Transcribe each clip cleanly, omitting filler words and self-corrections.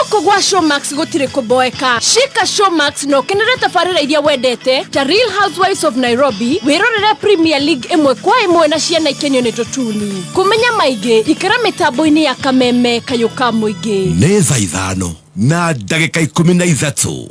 Gũkũ gwa Showmax gũtirĩ kũboeka. Shika Showmax na ũkenere tabarĩra iria wendete ta Real Housewives of Nairobi, wĩrorere Premier League ĩmwe kwa ĩmwe na ciana ikenio nĩ tũtuni. Kũmenya maingĩ, ikara mĩtambo-inĩ ya Kameme Kayũ ka Mũingĩ. Nĩ thaa 5:13.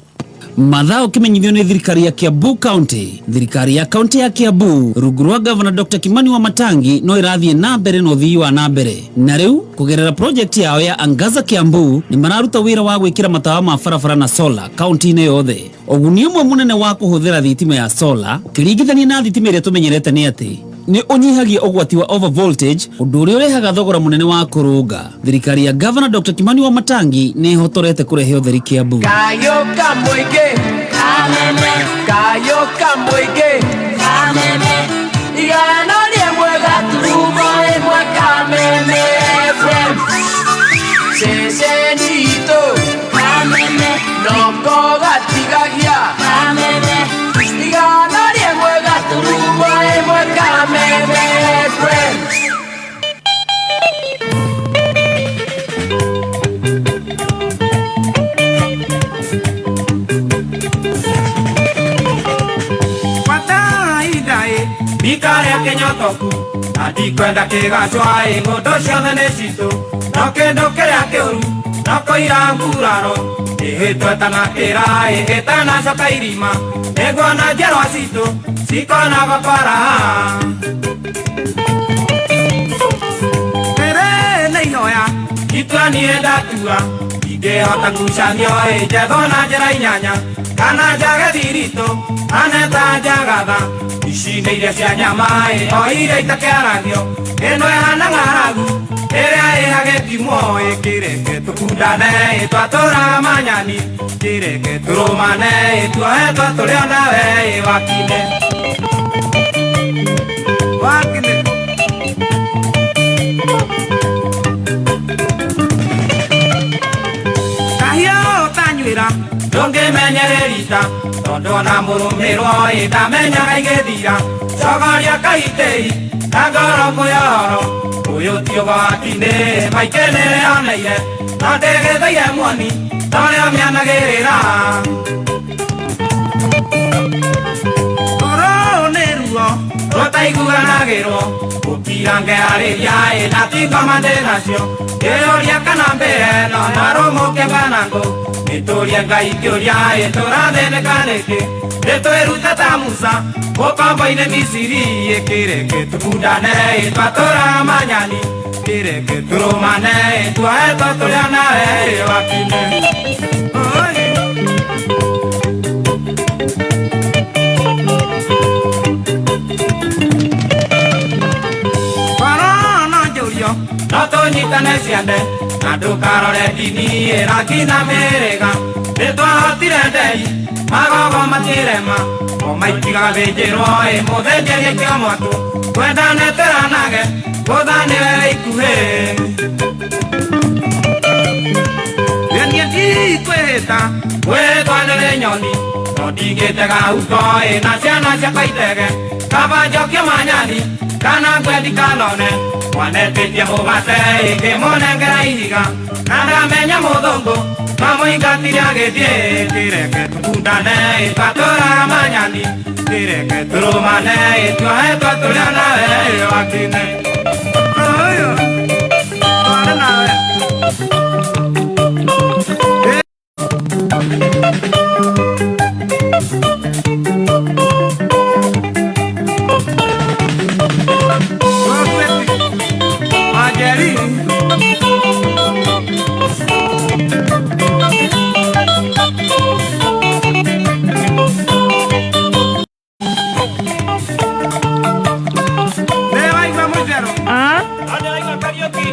Mathao kimenyithio nĩ thirikari ya Kiambu County. Thirikari ya kaunti ya Kiambu rungu rwa Gavana Dr. Kimani wa Matangi no ĩrathiĩ na mbere na ũthii wa na mbere, na rĩu kũgerera project yao ya Angaza Kiambu nĩ mararuta wĩra wa gwĩkĩra matawa ma barabara na solar kaunti-inĩ yothe. Ũguni ũmwe mũnene wa kũhũthĩra thitima ya solar ũkĩringithania na thitima ĩrĩa tũmenyerete nĩ atĩ nĩ ũnyihagia ũgwati wa over voltage, ũndũ ũrĩa ũrehaga thogora mũnene wa kũrũnga. Thirikari ya Gavana Dr. Kimani wa Matangi nĩ ĩhotorete kũrehe ũtheri Kiambu. Kayoka Mwege, Kayoka Mwege, Igana rĩmwe gaturumo ĩmwe Kameme FM, ceceni itũ noko gatigagia, 101.1 Kameme FM. Ikarĩa kĩnyotoku na ndikwenda kĩgacwa ĩ ng'ũndũ ciothe nĩ citũ no kĩndũ kĩrĩa kĩũru no kũira nguraro ĩhĩtwo ĩtanakĩra ĩ ĩtanacoka irima nĩguona njiarwa citũ cikonaga kwara Ndĩrĩ na ihoya itua niĩ ndatua ingĩhota ngucanio ĩ njethwo na njĩra inyanya kana njage thiritũ aneta njagatha ici nĩ irio cia nyama ĩ o iria itakĩaragio ĩno ĩhana ng'aragu ĩrĩa ĩhagĩtimwo ĩ kĩreke tũkundane ĩ twatũraga manyani kĩreke tũrũmane ĩ tuohetwo tũrĩ onawe ĩ wakine wakine. Kahiũ ũtanyuĩra ndũngĩmenyererita tondũ ona mũrũmĩrwo ĩ ndamenyaga igĩthira cogoria kaitĩi na ngoro kwĩhoro ũyũ ti ũgwati-inĩ maingĩ nĩrĩoneire no ndĩgĩthaire muoni torĩa mĩanagĩrĩra Rũrũ nĩ ruo rũtaiguanagĩrwo gũkira ngearĩria ĩ na ti ngoma ndĩ nacio ngĩũria kana mbĩre no narũmũke kana ngũ nĩtũrie Ngai kĩũria ĩ tũrathĩnĩka nĩkĩ nĩtwĩrute ta Musa ũkombo-inĩ Misiri ĩ kĩreke tũkundane ĩ twatũraga manyani kĩreke tũrũmane ĩ tuohetwo tũrĩ onawe ĩ wakine. Korwo no njũrio no tũnyitane ciande na ndũkarore ndini ĩ rangi na mĩhĩrĩga nĩtwahotire ndei magogo matirema o maitigathĩnjĩrwo ĩ mũthĩnjĩrie kĩo mwatũ twendane twĩranage gũthanĩre ikuhĩ niĩ ndikwĩhĩta gwĩtwa nĩrĩ nyoni no ndingĩtega huko ĩ na ciana ciakwa itege kaba njokie manyani kana ngwendi kanone mwanetĩtie mũgate ĩ ngĩmũnengera ihiga na ndamenya mũthũngũ mamũingatire agĩthiĩ kĩreke tũkundane ĩ twatũraga manyani kĩreke tũrũmane ĩ tuohetwo tũrĩ onawe ĩ wakine. Ũyũ, twarĩ nawe. Majeri. Nĩwaigua mũcerũ? Nĩwaigua Kariũki?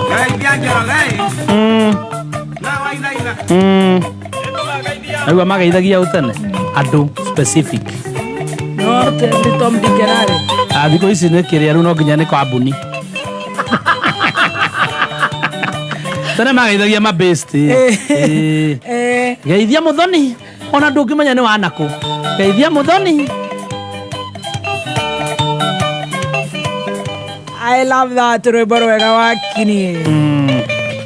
Geithia Njoroge. Na wainaina. Aigua mageithagia ũ tene andũ specific. No nĩ Tom Dick and Harry. Ah, thikũ ici nĩ kĩrĩa rĩu no nginya nĩ kambuni. Tene mageithagia mabesti. Geithia mũthoni ona ndũngĩmenya nĩ wanakũ. Geithia mũthoni. I love that rwĩmbo rwega wa kini.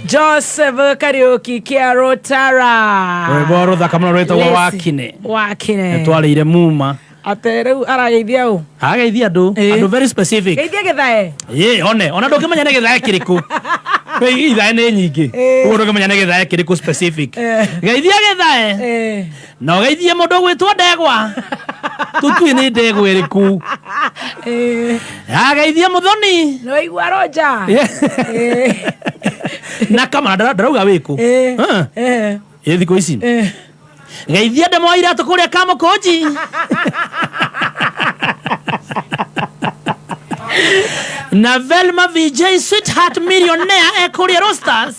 Joseph Kariuki Kĩarũtara. Rwĩmbo rũthaka mũno rwĩtagwo wakine. Wakine. Twarĩire muma. Atĩ rĩu arageithia ũ? Ageithia andũ. Ĩĩ. Andũ very specific. Geithia gĩthae. Ĩ, one ona ndũngĩmenya nĩ gĩthae kĩrĩkũ. Ĩ, ithae nĩ nyingĩ. Ĩĩ. Ũguo ndũngĩmenya nĩ gĩthae kĩrĩkũ specific. Ĩĩ. Geithia gĩthae. Ĩĩ. Na ũgeithie mũndũ ũgwĩtwo ndegwa. Tũtue nĩ ndegwa ĩrĩkũ. Ĩĩ. Ageithie mũthoni. Nĩ waigua Roger? Yeah. Ĩĩ. Na kama ndarauga wĩkũ. Ĩĩ. Ah. Ĩĩ. Ĩ thikũ ici. Ĩĩ. Geithia ndemo wa iratũ kũrĩa Kamũkũnji. Na Velma VJ Sweetheart Millionaire e kũrĩa Roasters.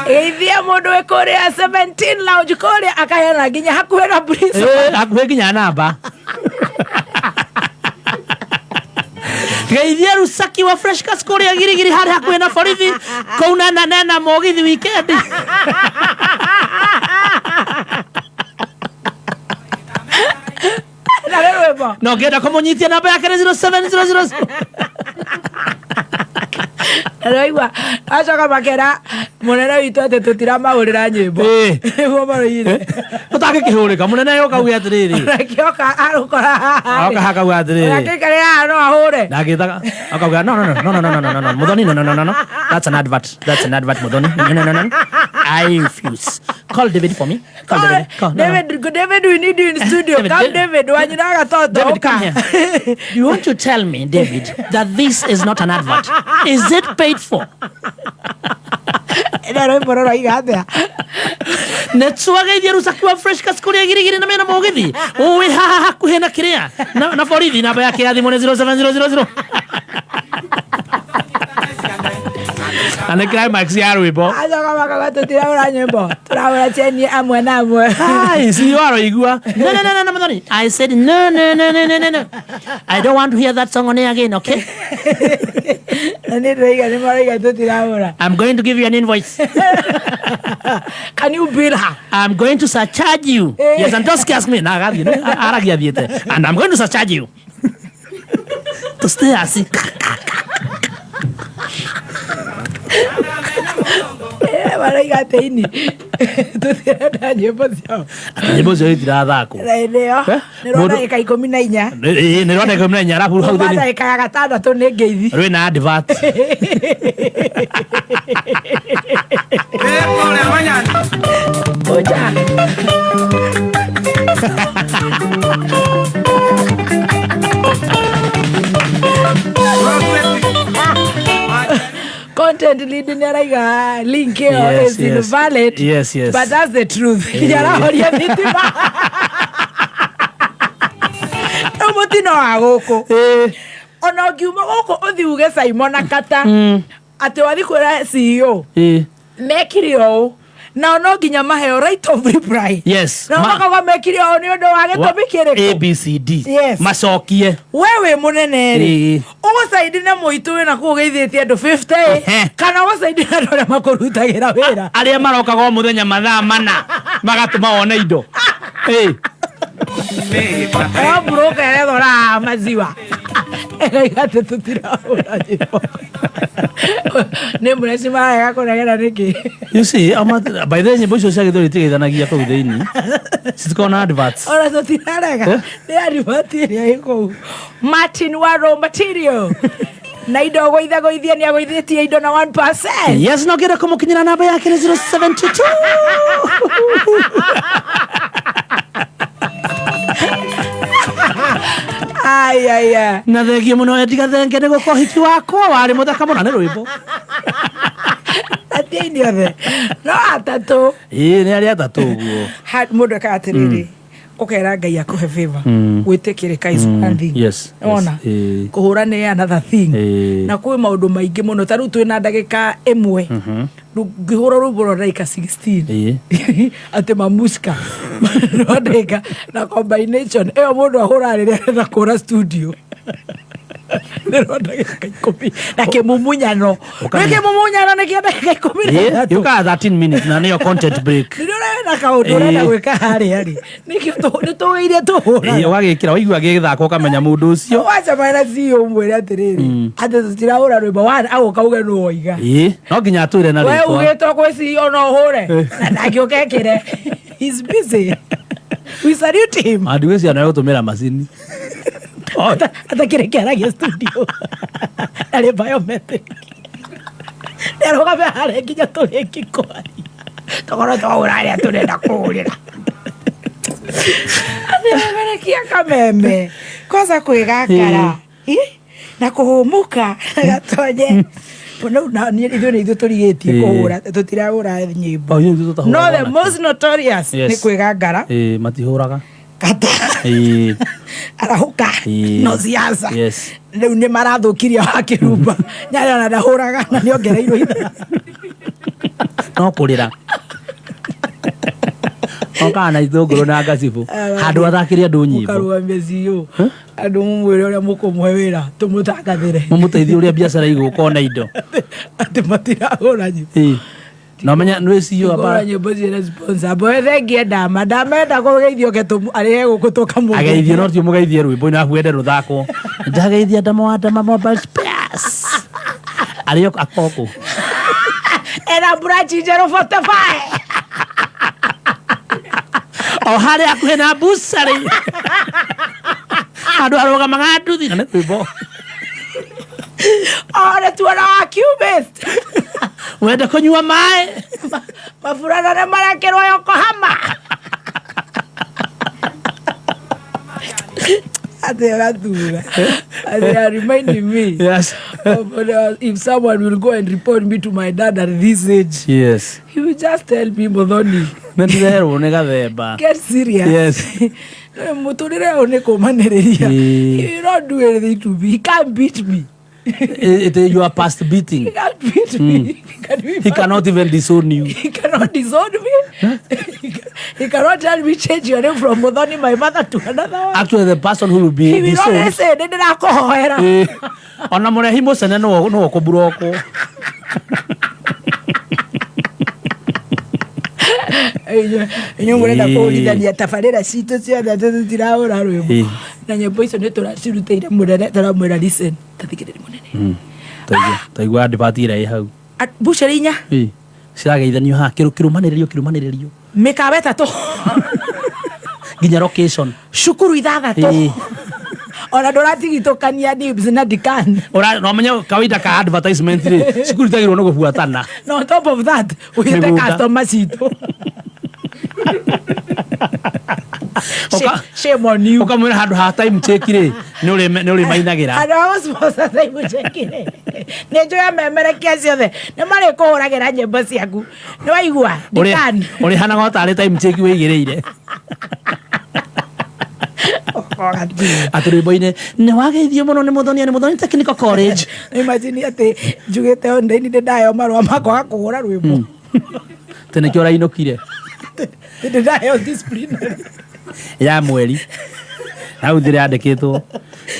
Geithia mũndũ wĩ kũrĩa 17 lounge kũrĩa akaheana nginya hakuhĩ na prison. Eh, hakuhĩ nginya namba. Geithia Rusaki wa Fresh Cuts kũrĩa Girigiri harĩ hakuhĩ na borithi kũu nena nena mũgithi weekend. Na rĩ rwĩmbo. Na ũngĩenda kũmũnyitia namba yake nĩ 0700. Na nĩwaigua acoka makera mũnene witũ atĩ tũtiramahũrĩra nyĩmbo. Ĩĩ. Nĩguo maroigire. Ũtangĩkĩhũrĩka mũnene yoka uge atĩrĩrĩ. Akĩoka arũkora haha. Oka hakauga atĩrĩrĩ. Akĩikarĩra haha no ahũre. Na agĩthaga akauga no no no no no no no no no Muthoni, no no no no no, that's an advert, that's an advert, Muthoni, no no no no, I refuse. Call David for me. Call David. Call, no, no. David, David, we need you in studio. David, Come, David. David, wanyina gatoto. David, come here. You want to tell me, David, that this is not an advert? Is it paid for? Na rwĩmbo rũroiga atĩa? Nĩtwageithia Rusaki wa Fresh Cuts kũrĩa Girigiri na mena mũgithi ũĩ haha hakuhĩ na kĩrĩa na borithi namba yake ya thimũ nĩ 07000 na nĩ climax ya rwĩmbo. Acoka makauga tũtirahũra nyĩmbo. Tũrahũra cheni amwe na amwe. Hi, si waroigua. No, no, no, no, no, Muthoni. I said no, no, no, no, no, no, no. I don't want to hear that song on air again, okay? Na nĩ ndĩroiga nĩ maroiga tũtirahũra. I'm going to give you an invoice. Can you bill her? I'm going to surcharge you. Eh. Yes, and just ask me. Na agathiĩ, no, aragia athiĩte. And I'm going to surcharge you. To stay as Eh, maroiga atĩ ini. Tũtirenda nyĩmbo ciao. Nyĩmbo icio itirathakwo. Na ĩnĩo. Eh? Nĩ rwa Mũndũ- ndagĩka 14. Ĩ, nĩ rwa ndagĩka 14 arabu hau Kuma thĩinĩ. ndagĩka ya gatandatũ nĩ ngeithi. Rwĩna advert. Kũrĩa Manyani. Oja. Content lead nĩ araiga link ĩyo Yes, is yes. invalid. Yes, yes. But that's the truth. Nginya arahoria thitima. Rĩu mũtino wa gũkũ. Ona ũngiuma gũkũ ũthiĩ uge Simon na Kata atĩ wathiĩ kwĩra CEO Ĩ. mekire ũũ nao no nginya maheo right of reply. Yes. Nao makauga mekire ũũ nĩ ũndũ wa gĩtũmi kĩrĩkũ. A B C D. Yes. Macokie. We wĩ mũnene rĩ Ĩĩ. ũgũcaidi na mũitũ wĩna kũu ũgeithĩtie andũ 50 Ehe. kana ũgũcaidi na andũ arĩa makũrutagĩra wĩra. Arĩa marokaga o mũthenya mathaa mana magatũma wone indo. Ĩ. Wambũrũka ĩrethora maziwa ĩroiga atĩ tũtirahũra nyĩmbo. Nĩ mũreci marega kũregera nĩkĩ? You see, ama, by the way, nyĩmbo icio cia gĩthweri itigeithanagia kũu thĩinĩ. Citikoragwo na adverts. Ona tũtirarega Eh? nĩ advert ĩrĩa ĩ kũu. Martin wa raw material na indo gũithagũithia nĩ agũithĩtie indo na 1%. Yes, no ngĩenda kũmũkinyĩra namba yake nĩ 0722. Ai ai ai. Na thengiũ mũno Eddie Gathenge nĩ gũka ũhiki wakwa warĩ mũthaka mũno nĩ rwĩmbo. Atiaini othe no atatũ. Ĩĩ nĩ arĩa atatũ ũguo. Mũndũ ekaga atĩrĩrĩ ũkera Ngai akũhe favor gwĩtĩkĩrĩka is one thing. Yes, yes. Wona Ĩĩ. kũhũra nĩ another thing. Ĩĩ. Na kwĩ maũndũ maingĩ mũno ta rĩu twĩna ndagĩka ĩmwe Rĩu ngĩhũra rwĩmbo rwa ndagĩka 16 Ĩĩ. atĩ mamuska rwa ndagĩka na combination ĩyo mũndũ ahũraga rĩrĩa arenda kũra studio. Nĩ rwa ndagĩka 10 na kĩmumunyano. Nĩ Ũkamenya. kĩmumunyano nĩ kĩa ndagĩka 13. Yũkaga 13 minutes na nĩyo content break. Rĩrĩa ũrenda kaũndũ ũrenda gwĩka harĩa rĩ, nĩkĩo nĩ tũĩ iria tũhũraga. Ũgagĩkĩra waigua gĩgĩthakwo ũkamenya mũndũ ũcio. Wacemania na CEO mwĩre atĩrĩrĩ, atĩ tũtirahũra rwĩmbo one agũka uge nũ woiga. Ĩĩ, no nginya atwĩre na We rĩtwa. ugĩtwo kwĩ CEO no ũhũre na ndangĩũka ekĩre. He's busy. We salute him. Andigwĩciria no egũtũmĩra macini. Atakĩrĩ kĩaragia studio arĩ biometric nĩarũgame harĩa nginya tũrĩki kwaria tũkorwo twahũra harĩa tũrenda kũhũrĩra atĩ kameme kwanza kwĩgakara Ĩ, na kũhũmũka gatonye Rĩu na niĩ ithuĩ nĩ ithuĩ tũrigĩtie kũhũra tũtirahũra nyĩmbo. Oh, ithuĩ nĩ ithuĩ tũtahũraga No the onakĩ. most notorious Yes. nĩ kwĩgangara. Ĩĩ, matihũraga. Kata. Arahũka. No siasa. Rĩu nĩ marathũkirie wa kĩrumba nyarĩ ona ndahũraga na nĩ ongereirwo ithaa. No kũrĩra okaga na itũngũrũ na ngacibũ handũ athakĩre andũ nyĩmbo. Mũkarũgamia CEO andũ mũmwĩre ũrĩa mũkũmũhe wĩra tũmũtangathĩre. Mũmũteithie ũrĩa biacara igũka ona indo. Atĩ matirahũra nyĩmbo. Ĩĩ. Na ũmenya nĩ CEO kũhũra aba nyĩmbo ciĩna sponsor mboe thengie ndama ndamenda kũgeithio ke arĩhe gũkũ tũkamũgeithia. Ageithio no ti mũgeithie rwĩmbo-inĩ arabu wende rũthakwo ndageithia ndama wa ndama mobile spares arĩ akoko. Ena branch njerũ 45. O harĩa hakuhĩ na bucarĩ handũ arũgamaga nduthi na nĩ rwĩmbo. Ore tuona wa cubist. Wenda kũnyua maĩ. Maburana nĩ marekĩrwo Yokohama. Atĩ agathura atĩ are reminding me of, if someone will go and report me to my dad at this age, he will just tell me, Muthoni, Nĩ ndĩrerwo nĩ gathemba. get serious. Mũtũrĩre ũyũ nĩ kũmanĩrĩria. He will not do anything to me. He can't beat me. It, you are past beating. He can't beat me. He can be He cannot even disown you. He cannot disown me. He cannot tell me change your name from Muthoni, my mother, to another one. Actually, the person who will be He will only disowned. say, nĩ ndĩrakũhoera. Ona mũrehi mũcene no ũkũburokwo. Inyuĩ mũrenda kũhũrithania tabarĩra citũ ciothe atĩ tũtirahũra rwĩmbo. Na nyĩmbo icio nĩ tũracirutĩire mũnene tũramwĩra listen tathikĩrĩri mũnene. Taigua advert ĩrĩa ĩ hau. Bucĩrĩ inya. Ĩĩ. Cirageithanio haha kĩrũmanĩrĩrio kĩrũmanĩrĩrio. Mĩkawa ĩtatũ. Nginya location. Cukuru ithathatũ. Ona ndũratigitũkania nibs na dikan. Ora no menye kawaida ka advertisement rĩ cukuru itagĩrĩirwo nĩ gũbuatana. Na on top of that wĩte Mĩgũnda. customer citũ. Shame on you. Ũkamwĩra handũ ha time check rĩ nĩ ũrĩmainagĩra. Andũ a gũsponsor time check rĩ nĩ njũĩ amemerekia ciothe nĩ marĩkũhũragĩra nyĩmbo ciaku nĩ waigua dikan. Ũrĩhanaga o tarĩ time check wĩigĩrĩire. Atĩ rwĩmbo-inĩ nĩ wageithio mũno nĩ Muthoni nĩ Muthoni Technical College. Imagine atĩ njugĩte online nĩ ndaheo marũa ma kwaga kũhũra rwĩmbo. Tene nĩkĩo ũrainũkire. Nĩ ndaheo disciplinary. Ya mweri hau thĩ yandĩkĩtwo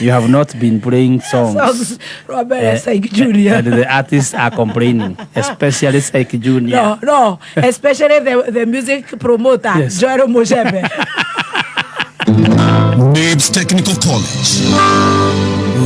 you have not been playing songs. Songs rwa mbere Syke Junior. And the artists are complaining, especially Syke Junior. No, especially the music promoter. Joel Mushebe. Nibs Technical College.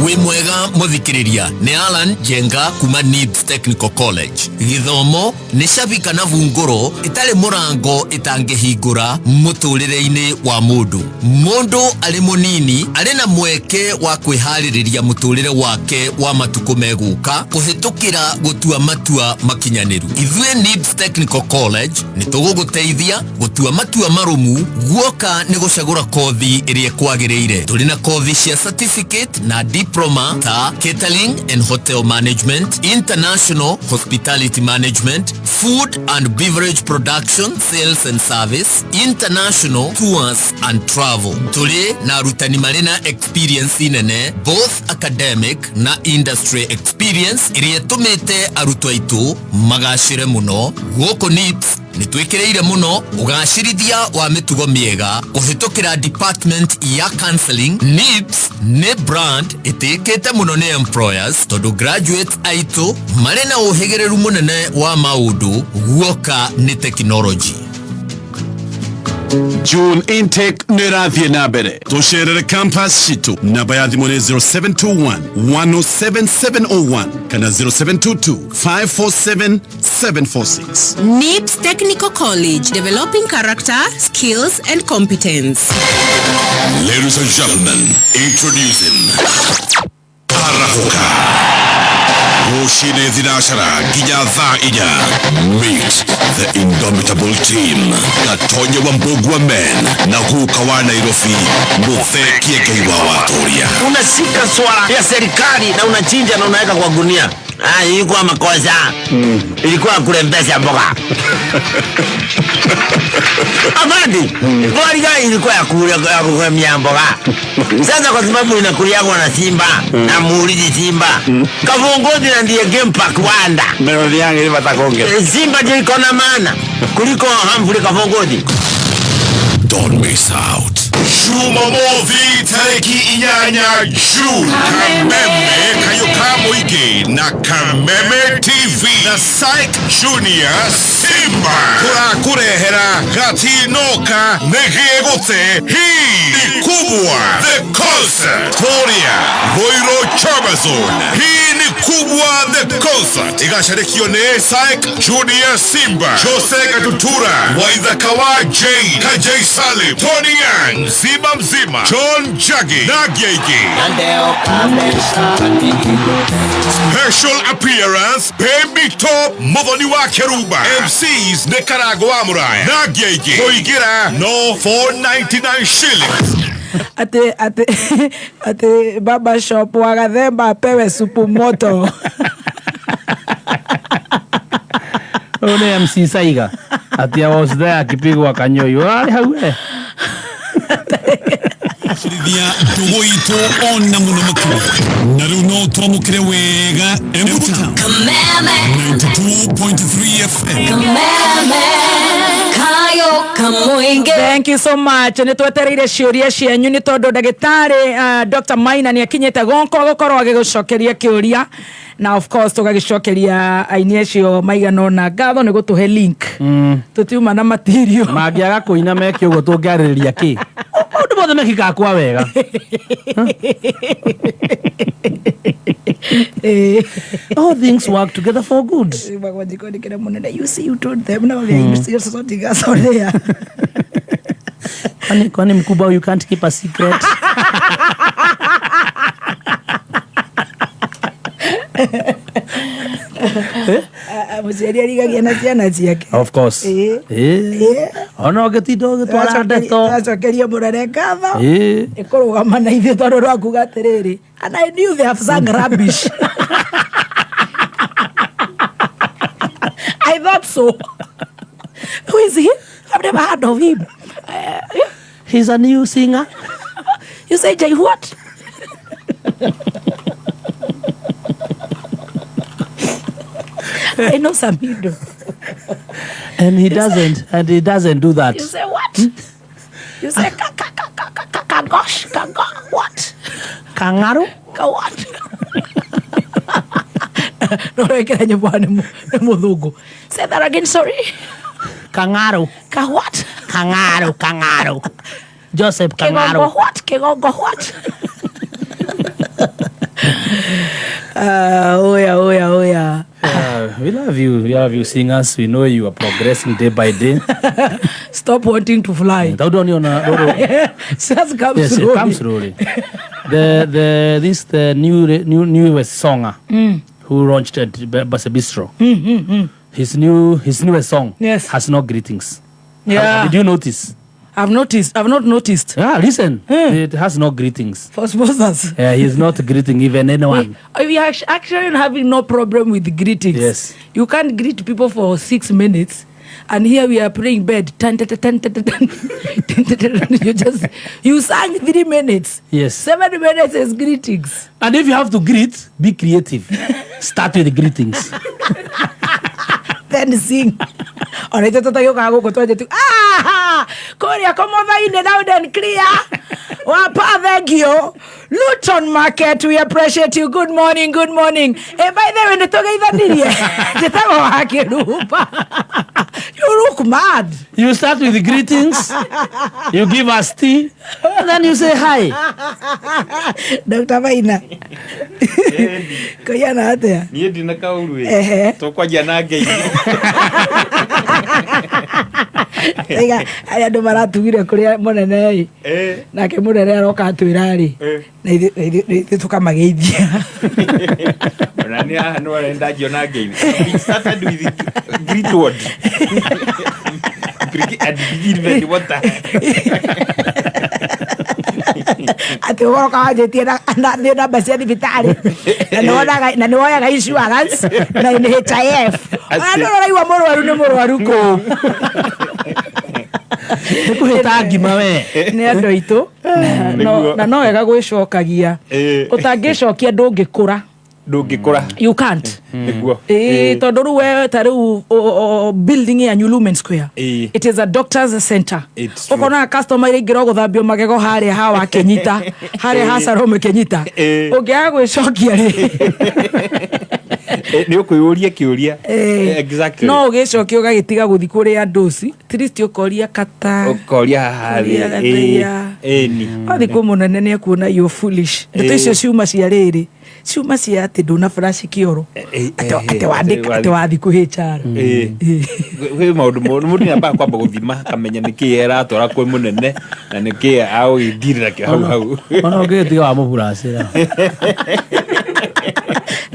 Wĩ mwega mũthikĩrĩria nĩ Alan Njenga kuma Nibs Technical College. Gĩthomo nĩ cabi kana bungũro ĩtarĩ mũrango ĩtangĩhingũra mũtũrĩre-inĩ wa mũndũ. Mũndũ arĩ mũnini arĩ na mweke wa kwĩharĩrĩria mũtũrĩre wake wa matukũ megũka kũhĩtũkĩra gũtua matua makinyanĩru. Ithuĩ Nibs Technical College nĩ tũgũgũteithia gũtua matua marũmu guoka nĩ gũcagũra kothi ĩrĩa ĩkwagĩrĩire. Tũrĩ na kothi cia certificate na diploma ta catering and hotel management, international hospitality management, food and beverage production, sales and service, international tours and travel. Tũrĩ na arutani marĩ na experience nene both academic na industry experience ĩrĩa ĩtũmĩte arutwo aitũ magacĩre mũno. Gũkũ NIBS nĩ twĩkĩrĩire mũno ũgacĩrithia wa mĩtugo mĩega kũhĩtũkĩra department ya counseling. NIBS Nĩ brand ĩtĩkĩte mũno nĩ employers tondũ graduates aitũ marĩ na ũhĩgĩrĩru mũnene wa maũndũ guoka nĩ technology. June intake nĩ ĩrathiĩ na mbere. Tũcerere campus citũ. Namba ya thimũ nĩ 0721 107701 kana 0722 547 746. NIPS Technical College, developing character, skills, and competence. Ladies and gentlemen, introducing Arahuka. Rũcinĩ thinacara nginya thaa 4. Meet the indomitable team. Gatonye wa Mbugua men na guka wa Nairobi Muthee Kiengei wa Watoria. Unashika swala ya serikali na unachinja na unaweka kwa gunia. Ah, ilikuwa makosa. Ilikuwa kurembesha mboga. Amadi, mboga ilikuwa ya kulemia mboga. Sasa kwa sababu inakuliagwa na simba na muulizi simba. Kavongozi na ndiye game park wanda. Melody yangu ilipata konge. Simba ndio iko na maana kuliko Humphrey Kavongozi. Don't miss out. Jumamothi tarĩki 8 June, Kameme Kayũ ka Mũingĩ na Kameme TV na Syke Junior Simba tũrakũrehera gatinoka nĩ gĩgũte. Hii ni kubwa the concert kũrĩa Ruiru Chamazon. Hii ni kubwa the concert igacarĩkio nĩ Syke Junior Simba, Jose Gatutura, Waithaka wa Jane, Kajay Salim, Tony Young, Simba Mzima, John Jaggi na Gigi. Special appearance Baby Top Muthoni wa Keruba, MCs nĩ Karango wa Muraya na Gigi. Kũingĩra no 499 shillings. Ati ati ati baba shop wa Gathemba apewe supu moto. Ũyũ nĩ MC Saiga ati I was there akipigwa kanyoyo arĩ hau we. Cirithia ndũgũ itũ ona mũno makĩria na rĩu no twamũkĩre wega Embu Town Kameme, 92.3 FM. Kameme, Kayo Kamoinge. Thank you so much. Nĩ twetereire ciũria cianyu nĩ tondũ ndagĩtarĩ Dr. Maina nĩ akinyĩte gonko gũkorwo agĩgũcokeria kĩũria na of course tũgagĩcokeria aini acio maigana ũna ngatho nĩ gũtũhe link. Tũtiuma na material. Mangĩaga kũina meke ũguo tũngĩarĩrĩria kĩ? Maũndũ mothe mekĩkaga kwa wega. All things work together for good. You see, you told them now they are sorting us out there. Kwani mkubwa, you can't keep a secret. Mũciari arigagia na ciana ciake. Of course. Ona ũgĩtinda ũgĩtwara ndeto. Acokeria mũrere ngatho. Ĩkũrũgama na ithuĩ tondũ rwakuga atĩrĩrĩ, and I knew they have sung rubbish. I thought so. Who is he? I've never heard of him. He's a new singer. You say Jay what? I know Samido. And he doesn't. And he doesn't do that. You say what? You say ka ka ka ka ka ka gosh ka go what? Kangaroo? Ka what? No rekera nyimbo ni muthungu. Say that again, sorry. Kangaroo. Ka what? Kangaroo, kangaroo. Joseph Kangaroo. Kegongo what? Kegongo what? Oya, oya, oya. We love you. We love you singers. We know you are progressing day by day. Stop wanting to fly. Just come yes, slowly. It comes slowly. The newest songer who launched at Basa Bistro. His newest song, yes, has no greetings. Yeah. Did you notice? I've noticed. I've not noticed. Yeah, listen. It has no greetings. For sponsors. Yeah, he's not greeting even anyone. We are actually having no problem with greetings. Yes. You can't greet people for 6 minutes. And here we are praying bed. Tan, tan, tan, tan, tan, tan, tan. You just, you sang 3 minutes. Yes. 7 minutes is greetings. And if you have to greet, be creative. Start with the greetings. Then sing. Ona ithuĩ tũtagĩũkaga gũkũ twanjĩtu ah, kũrĩa kũmũthainĩ loud and clear. Wapa, thank you. Luton Market, we appreciate you. Good morning, good morning. Eh, by the way, nĩtũgeithanirie. Njĩtagwo wa Kĩrumba. You look mad. You start with greetings, you give us tea, and then you say hi. Dr. Maina. Kũiyana atĩa? Niĩ ndina kaũru. Ehe. Ĩ tũkwanjia na ngeithi. Tiga, arĩa andũ maratugire kũrĩa mũnene ĩ. Nake mũnene aroka atwĩra rĩ. Na ithuĩ tũkamageithia. Ona nĩ haha nĩ warenda ndanjia na ngeithi. We started with greet word and begin with water. Atĩ ũgoka wanjĩtie nĩ namba cia thibitarĩ na nĩ woyaga insurance na NHIF. Ona ndũrĩ ũraigua mũrwaru nĩ mũrwaru kũ. Nĩ kũhĩta ngima we. Nĩ andũ aitũ. Na no wega gwĩcokagia. Ũtangĩcokia ndũngĩkũra. Ndũngĩkũra. You can't. Nĩguo. Ĩĩ, tondũ rĩu we ta rĩu building ya New Lumen Square, it is a doctor's center. It's true. Ũkonaga customer iria ingĩra gũthambio magego harĩa ha wa Kenyita, harĩa ha Salome Kenyita. Ũngĩaga gwĩcokia rĩ, Nĩ ũkwĩyũria kĩũria. Exactly. No ũgĩcokia ũgagĩtiga gũthiĩ kũrĩa ndũci, at least ũkoria kata. Ũkoria haha Ũkoria thĩ. gathĩa. Ĩni. Wathiĩ kwĩ mũnene nĩ ekuona you foolish. Ndeto icio ciuma cia rĩrĩ, ciuma cia atĩ ndũna flash kĩoro, atĩ wandĩka atĩ wathiĩ kwĩ HR. Kwĩ maũndũ mũndũ nĩ ambaga kwamba gũthima akamenya nĩkĩ aratwara kwĩ mũnene na nĩkĩ agũgĩthirĩra kĩo hau hau. Ona ũngĩgĩtiga wa mũburacĩra.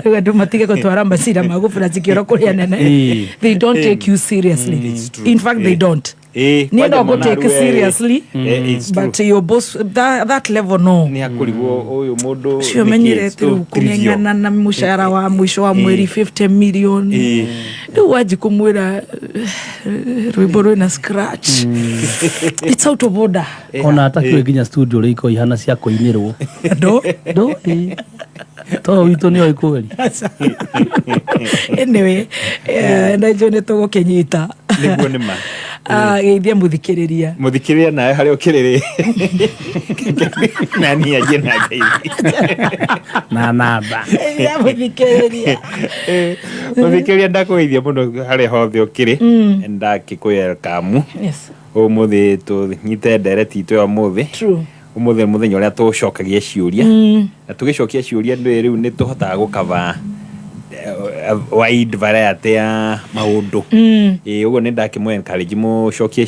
Rĩu andũ matige gũtwara macira ma gũburaci kĩoro kũrĩ anene. They don't take you seriously. In fact, they don't. Niĩ Kwanja no mwana ngũtake rĩu, seriously, it's true. but your boss, that level, no. Nĩ akũrigwo ũyũ mũndũ Ũcio nĩkĩ? menyerete So rĩu trivial. kũng'eng'ana na mũcara wa mũico wa mweri 50 million. Rĩu wanji kũmwĩra rwĩmbo rwĩna scratch, it's out of order. Ona atakiũĩ nginya studio ũrĩa ikoragwo ihana cia kũinĩrwo. Ndo Ndũĩ. Tondũ witũ nĩ oĩ kweli. Anyway, na njũĩ nĩ tũgũkĩnyita. Nĩguo nĩ ma. Ah, geithia mũthikĩrĩria. Mũthikĩrĩria nawe harĩa ũkĩrĩrĩ na niĩ anjie na ngeithi. Na namba. Geithia mũthikĩrĩria. Mũthikĩrĩria, ndakũgeithia mũno harĩa hothe ũkĩrĩ. Ndakĩkwĩrekamu. Ũmũthĩ tũnyite ndereti itũ ya ũmũthĩ. Ũmũthĩ nĩ mũthenya ũrĩa tũcokagia ciũria, na tũgĩcokia ciũria ndũĩ rĩu nĩ tũhotaga gũkava wide variety ya maũndũ. Ĩĩ, ũguo nĩ ndakĩmũ encourage mũcokie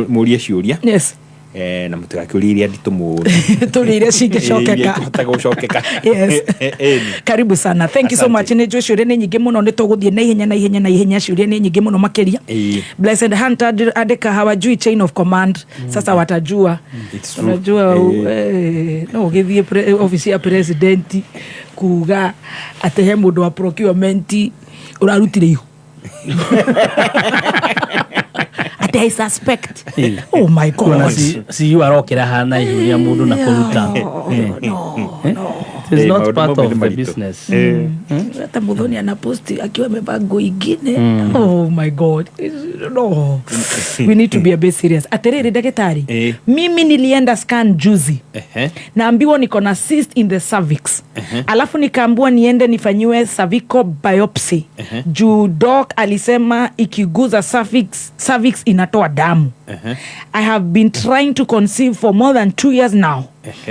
mũrie ciũria. Na mũtigakĩũrie iria nditũ mũno. Tũrĩ iria Ĩĩ, iria cingĩcokeka. ikũhota gũcokeka. Ĩni. Karibu sana, thank you so much. Nĩ njũĩ ciũria nĩ nyingĩ mũno, nĩ tũgũthiĩ na ihenya na ihenya na ihenya, ciũria nĩ nyingĩ mũno makĩria. Blessed Hunter andĩka hawajui chain of command. Sasa watajua. It's true. Unajua no ũgĩthiĩ office ya president kuga atĩ he mũndũ wa procurement ũrarutire ihu, atĩ I suspect. Oh my God. Kuona CEO arokĩra hana ihu rĩa mũndũ na kũruta. It is not Maũndũ part mamwe of nĩ the maritũ. business. Hata Muthoni anaposti akiwa amevaa nguo ingine. Oh my God, no, we need to be a bit serious. Atiriri ndagĩtarĩ, mimi nilienda scan juzi, naambiwa niko na cyst in the cervix, alafu nikaambiwa niende nifanyiwe cervical biopsy juu doc alisema ikiguza cervix inatoa damu. I have been trying to conceive for more than 2 years now.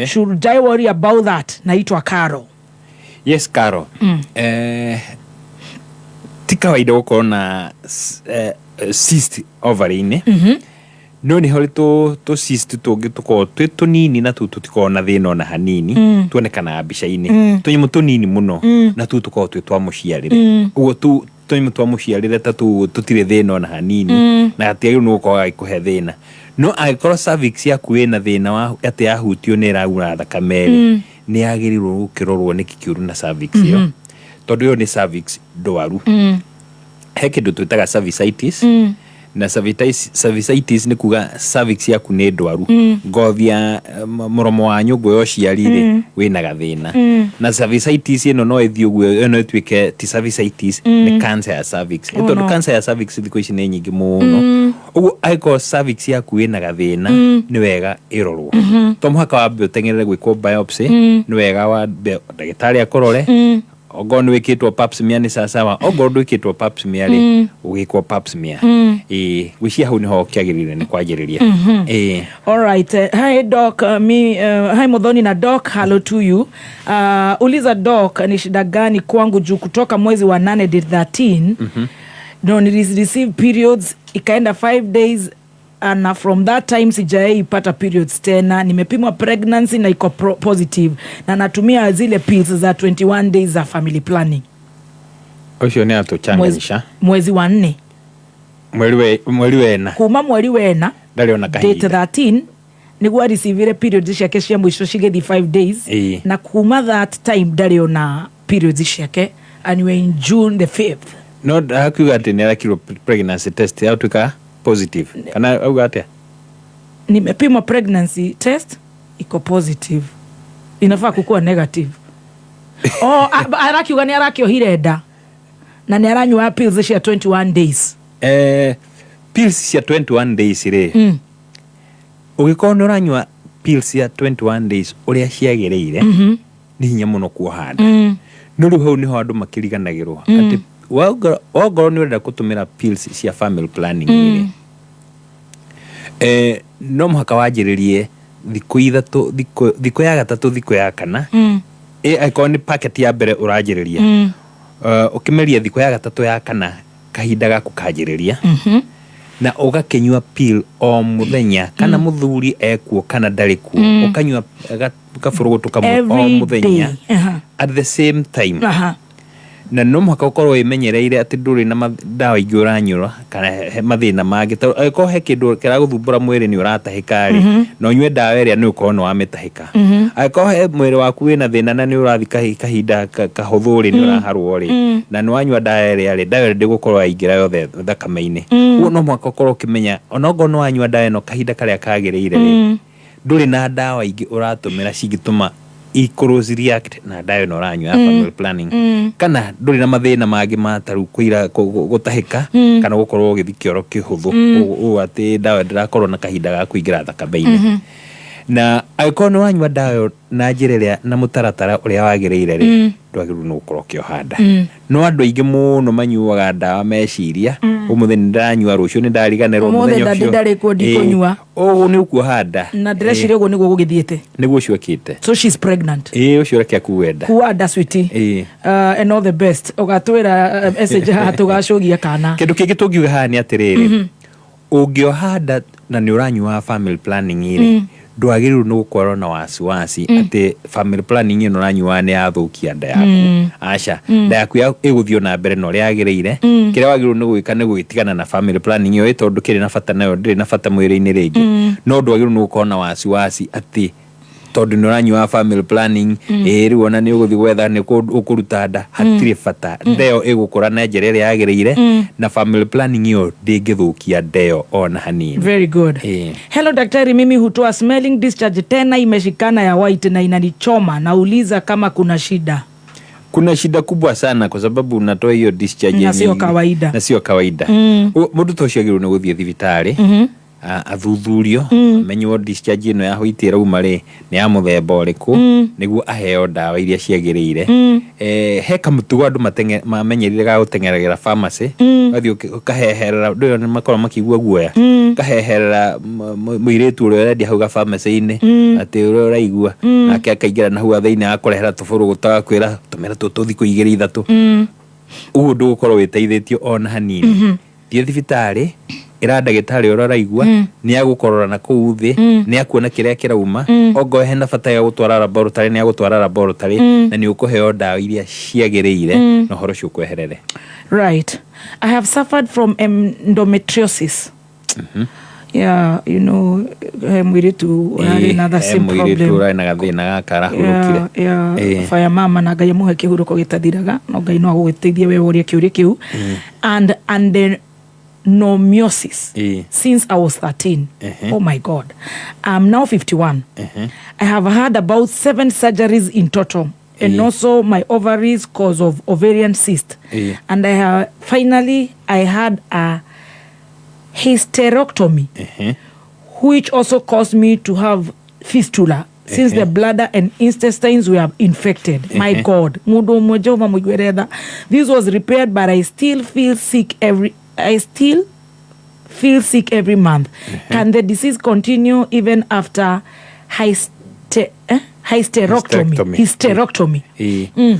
Should I worry about that? Naitwa Caro. Yes, Caro. Ti kawaida gũkorwo na cyst ovary-inĩ, no nĩ harĩ tũ cyst tũngĩ tũkoragwo twĩ tũnini na tũu tũtikoragwo na thĩna ona hanini. Tuonekanaga mbica-inĩ, tũnyamũ tũnini mũno, na tũu tũkoragwo twĩ twa mũciarĩre. Ũguo tũu tũnyamũ twa mũciarĩre ta tũu tũtirĩ thĩna ona hanini, na gatiagĩrĩirwo nĩ gũkorwo gagĩkũhe thĩna. No angĩkorwo cervix yaku ĩna thĩna wa atĩ yahutio nĩ ĩraura thakame rĩ, nĩ yagĩrĩirwo gũkĩrorwo nĩkĩ kĩũru na cervix ĩyo, tondũ ĩyo nĩ cervix ndwaru. He kĩndũ twĩtaga cervicitis. Na cervicitis nĩ kuga cervix yaku nĩ ndwaru, ngothi ya mũromo wa nyũngũ ya ũciari rĩ, wĩna gathĩna. Na cervicitis ĩno no ĩthiĩ ũguo, ĩno ĩtuĩke ti cervicitis, nĩ cancer ya cervix. Oh, Tondũ no. cancer ya cervix thikũ ici nĩ nyingĩ mũno. Ũguo angĩkorwo cervix yaku ĩna gathĩna, nĩ wega ĩrorwo. To mũhaka wambe ũteng'erere gwĩkwo biopsy, nĩ wega wambe ndagĩtarĩ akũrore. Ongorwo nĩ wĩkĩtwo pap smear nĩ sawasawa, ongorwo ndwĩkĩtwo pap smear rĩ, ũgĩkwo pap smear. Ĩĩ, gwĩciria hau nĩho kĩagĩrĩire nĩ kwanjĩrĩria. Ĩĩ. All right. Hi doc, hi Muthoni na doc, hello to you. Uliza doc ni shida gani kwangu juu kutoka mwezi wa 8 date 13 no receive periods ikaenda 5 days na from that time sijaipata periods tena. Nimepimwa pregnancy na iko positive na natumia zile pills za 21 days za family planning. Ũcio nĩ Mwezi, atũchanganisha. Mwezi wa 4. Mweri wena. Kuma mweri wena ndarĩ ona date kahinda. 13 niguo areceivire periods ciake cia mũico cigĩthiĩ 5 days. Na kuma that time ndarĩ ona periods ciake, and we in June the 5th. No hakiuga atĩ nĩ arekirwo pregnancy test yatuĩka positive, kana auga atĩa? Nimepimwa pregnancy test iko positive, inafaa kukuwa negative. Oh, arakiuga nĩ arakĩohire nda na nĩ aranyua pills cia 21 days. Pills cia 21 days rĩ, ũgĩkorwo nĩ ũranyua pills cia 21 days ũrĩa ciagĩrĩire, nĩ hinya mũno kuoha nda. No rĩu hau nĩho andũ makĩriganagĩrwo atĩ wongorwo nĩ ũrenda gũtũmĩra pills cia family planning rĩ, no mũhaka wanjĩrĩrie thikũ 3, thikũ ya gatatũ, thikũ ya kana. Angĩkorwo nĩ packet ya mbere ũranjĩrĩria, ũkĩmeria thikũ ya gatatũ, ya kana, kahinda gaku kanjĩrĩria, na ũgakĩnyua pill o mũthenya, kana mũthuri ekuo kana ndarĩ kuo, ũkanyua kabũrũgũtũ kamwe o Every mũthenya day. At the same time. Na no mũhaka ũkorwo wĩmenyereire atĩ ndũrĩ na ndawa ingĩ ũranyua kana he mathĩna mangĩ, tondũ angĩkorwo he kĩndũ kĩragũthumbũra mwĩrĩ, nĩ ũratahĩka rĩ, na ũnyue ndawa ĩrĩa, nĩ ũkorwo nĩ wamĩtahĩka. Angĩkorwo he mwĩrĩ waku wĩna thĩna na nĩ ũrathiĩ kahinda kahũthũ rĩ, nĩ ũraharwo rĩ, na nĩ wanyua ndawa ĩrĩa rĩ, ndawa ĩrĩa ndĩgũkorwo yaingĩra yothe thakame-inĩ. Ũguo no mũhaka ũkorwo ũkĩmenya onokorwo nĩ wanyua ndawa ĩno kahinda karĩa kagĩrĩire rĩ, ndũrĩ na ndawa ingĩ ũratũmĩra cingĩtũma ikorwo react na ndawa ĩno ũranyua ya family planning, kana ndũrĩ na mathĩna mangĩ ma tarĩu kũira gũtahĩka kana gũkorwo ũgĩthiĩ kĩoro kĩhũthũ, ũũ atĩ ndawa ndĩrakorwo na kahinda ga kũingĩra thakame-inĩ. Na angĩkorwo nĩ wanyua ndawa ĩyo na njĩra ĩrĩa na mũtaratara ũrĩa wagĩrĩire rĩ, ndwagĩrĩirwo nĩ gũkorwo ũkĩoha nda. No andũ aingĩ mũno manyuaga ndawa meciria, ũmũthĩ nĩ ndanyua, rũciũ nĩ ndariganĩrwo, Ũmũthĩ mũthenya nda ũcio. ndarĩ kuo, ndikũnyua. Ũguo nĩ ũkuoha nda. Na ndĩreciria ũguo nĩguo gũgĩthiĩte. Nĩguo ũcio ekĩte. So she's pregnant. Ĩĩ, ũcio reke akue nda. Kuwa nda, sweetie. And all the best. Ũgatwĩra message haha tũgacũgia kana. Kĩndũ kĩngĩ tũngiuga haha nĩ atĩrĩrĩ, ũngĩoha nda na nĩ ũranyua family planning rĩ, ndwagĩrĩirwo nĩ gũkorwo na wasiwasi atĩ family planning ĩno ũranyua nĩ yathũkia nda yaku. Aca, nda yaku ĩgũthiĩ na mbere na ũrĩa yagĩrĩire. Kĩrĩa wagĩrĩirwo nĩ gwĩka nĩ gwĩtigana na family planning ĩyo, ĩ tondũ ndũkĩrĩ na bata nayo, ndĩrĩ na bata mwĩrĩ-inĩ rĩngĩ. No ndwagĩrĩirwo nĩ gũkorwo na wasiwasi atĩ tondũ nĩ ũranyua family planning, ĩ rĩu ona nĩ ũgũthiĩ gwetha nĩ ũkũruta nda. Hatirĩ bata, nda ĩyo ĩgũkũra na njĩra ĩrĩa yagĩrĩire, na family planning ĩyo ndĩngĩthũkia nda ĩyo ona hanini. Very good. Hello daktari, mimi hutoa smelling discharge tena imeshikana ya white na inanichoma. Nauliza kama kuna shida. Kuna shida kubwa sana, kwa sababu unatoa hiyo discharge Na sio kawaida. Na sio kawaida. Mũndũ ta ũcio agĩrĩirwo nĩ gũthiĩ thibitarĩ, athuthurio, amenywo discharge ĩno ya white ĩrauma rĩ, nĩ ya mũthemba ũrĩkũ, nĩguo aheo ndawa iria ciagĩrĩire. He kamũtugo andũ mamenyerire ga gũteng'eragĩra pharmacy, ũgathiĩ ũkaheherera ndũ ĩyo, nĩ makoragwo makĩigua guoya, ũkaheherera mũirĩtu ũrĩa ũrendia hau ga-pharmacy-inĩ atĩ ũrĩa ũraigua, nake akaingĩra na hau thĩinĩ agakũrehera tũbũrũgũtũ, agakwĩra tũmĩra tũtũ thikũ 2 3. Ũguo ndũgũkorwo wĩteithĩtio ona hanini. Thiĩ thibitarĩ, ĩra ndagĩtarĩ ũrĩa ũraigua, nĩ agũkũrora na kũu thĩ, nĩ akuona kĩrĩa kĩrauma. Ongorwo hena bata ya gũtwara laboratory, nĩ agũtwara laboratory, na nĩ ũkũheo ndawa iria ciagĩrĩire, na ũhoro ũcio ũkweherere. Right. I have suffered from endometriosis. Yeah, mwiritu ũrarĩ na the same Mũirĩtu problem. ũrarĩ na gathĩna gaka arahurũkire. Baya mama, na Ngai amũhe kĩhurũko gĩtathiraga, no Ngai no agũgĩteithie we ũrie kĩũria kĩu. And then adenomyosis since I was 13. Oh my God. I'm now 51. I have had about 7 surgeries in total, and also my ovaries cause of ovarian cyst. And I have finally I had a hysterectomy, which also caused me to have fistula since the bladder and intestines were infected. My God. Mundu ũmwe Jehova mũiguĩre tha. This was repaired, but I still feel sick every I still feel sick every month. Can the disease continue even after hysterectomy? Hysterectomy. Hysterectomy. Ĩĩ.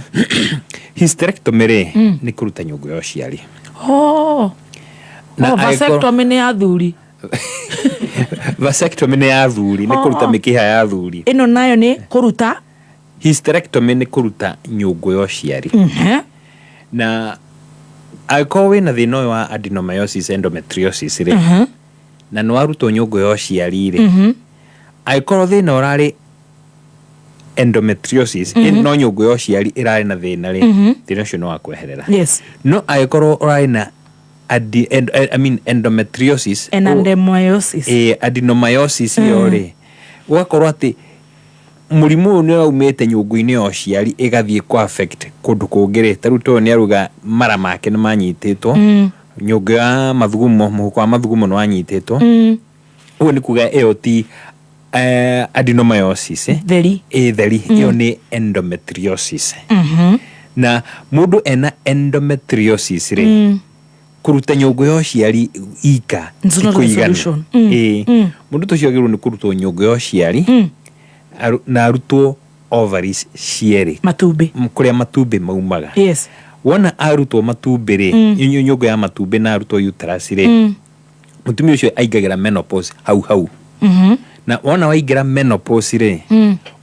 Hysterectomy rĩ, nĩ kũruta nyũngũ ya ũciari. Oh. Na Oh, vasectomy nĩ ya athuri. Vasectomy nĩ ya athuri, nĩ kũruta Oh. mĩkiha ya athuri. Ĩno nayo nĩ kũruta. Hysterectomy nĩ kũruta nyũngũ ya ũciari. Na angĩkorwo wĩna thĩna ũyũ wa adenomyosis endometriosis rĩ, na nĩ warutwo nyũngũ ya ũciari rĩ, angĩkorwo thĩna ũrarĩ endometriosis, no nyũngũ ya ũciari ĩrarĩ na thĩna rĩ, thĩna ũcio nĩ wa kweherera. No angĩkorwo ũrarĩ na I mean endometriosis And adenomyosis. Adenomyosis ĩyo rĩ, ũgakorwo atĩ mũrimũ ũyũ nĩ ũraumĩte nyũngũ-inĩ ya ũciari ĩgathiĩ kũ affect kũndũ kũngĩ rĩ, ta rĩu tondũ nĩ aruga mara make nĩ manyitĩtwo, nyũngũ ya mathugumo, mũhuko wa mathugumo nĩ wanyitĩtwo, ũguo nĩ kuga ĩyo ti adenomyosis, eh? Theri. Ĩ theri, ĩyo nĩ endometriosis. Na mũndũ ena endometriosis rĩ, kũruta nyũngũ ya ũciari ika It's ti not the kũiganu. solution. Ĩĩ. Mũndũ ta ũcio agĩrĩirwo nĩ kũrutwo nyũngũ ya ũciari, na arutwo ovaries cierĩ. Matumbĩ. Kũrĩa matumbĩ maumaga. Wona arutwo matumbĩ rĩ, nyũngũ ya matumbĩ na arutwo uterus rĩ, mũtumia ũcio aingagĩra menopause hau hau. Na wona waingĩra menopause rĩ,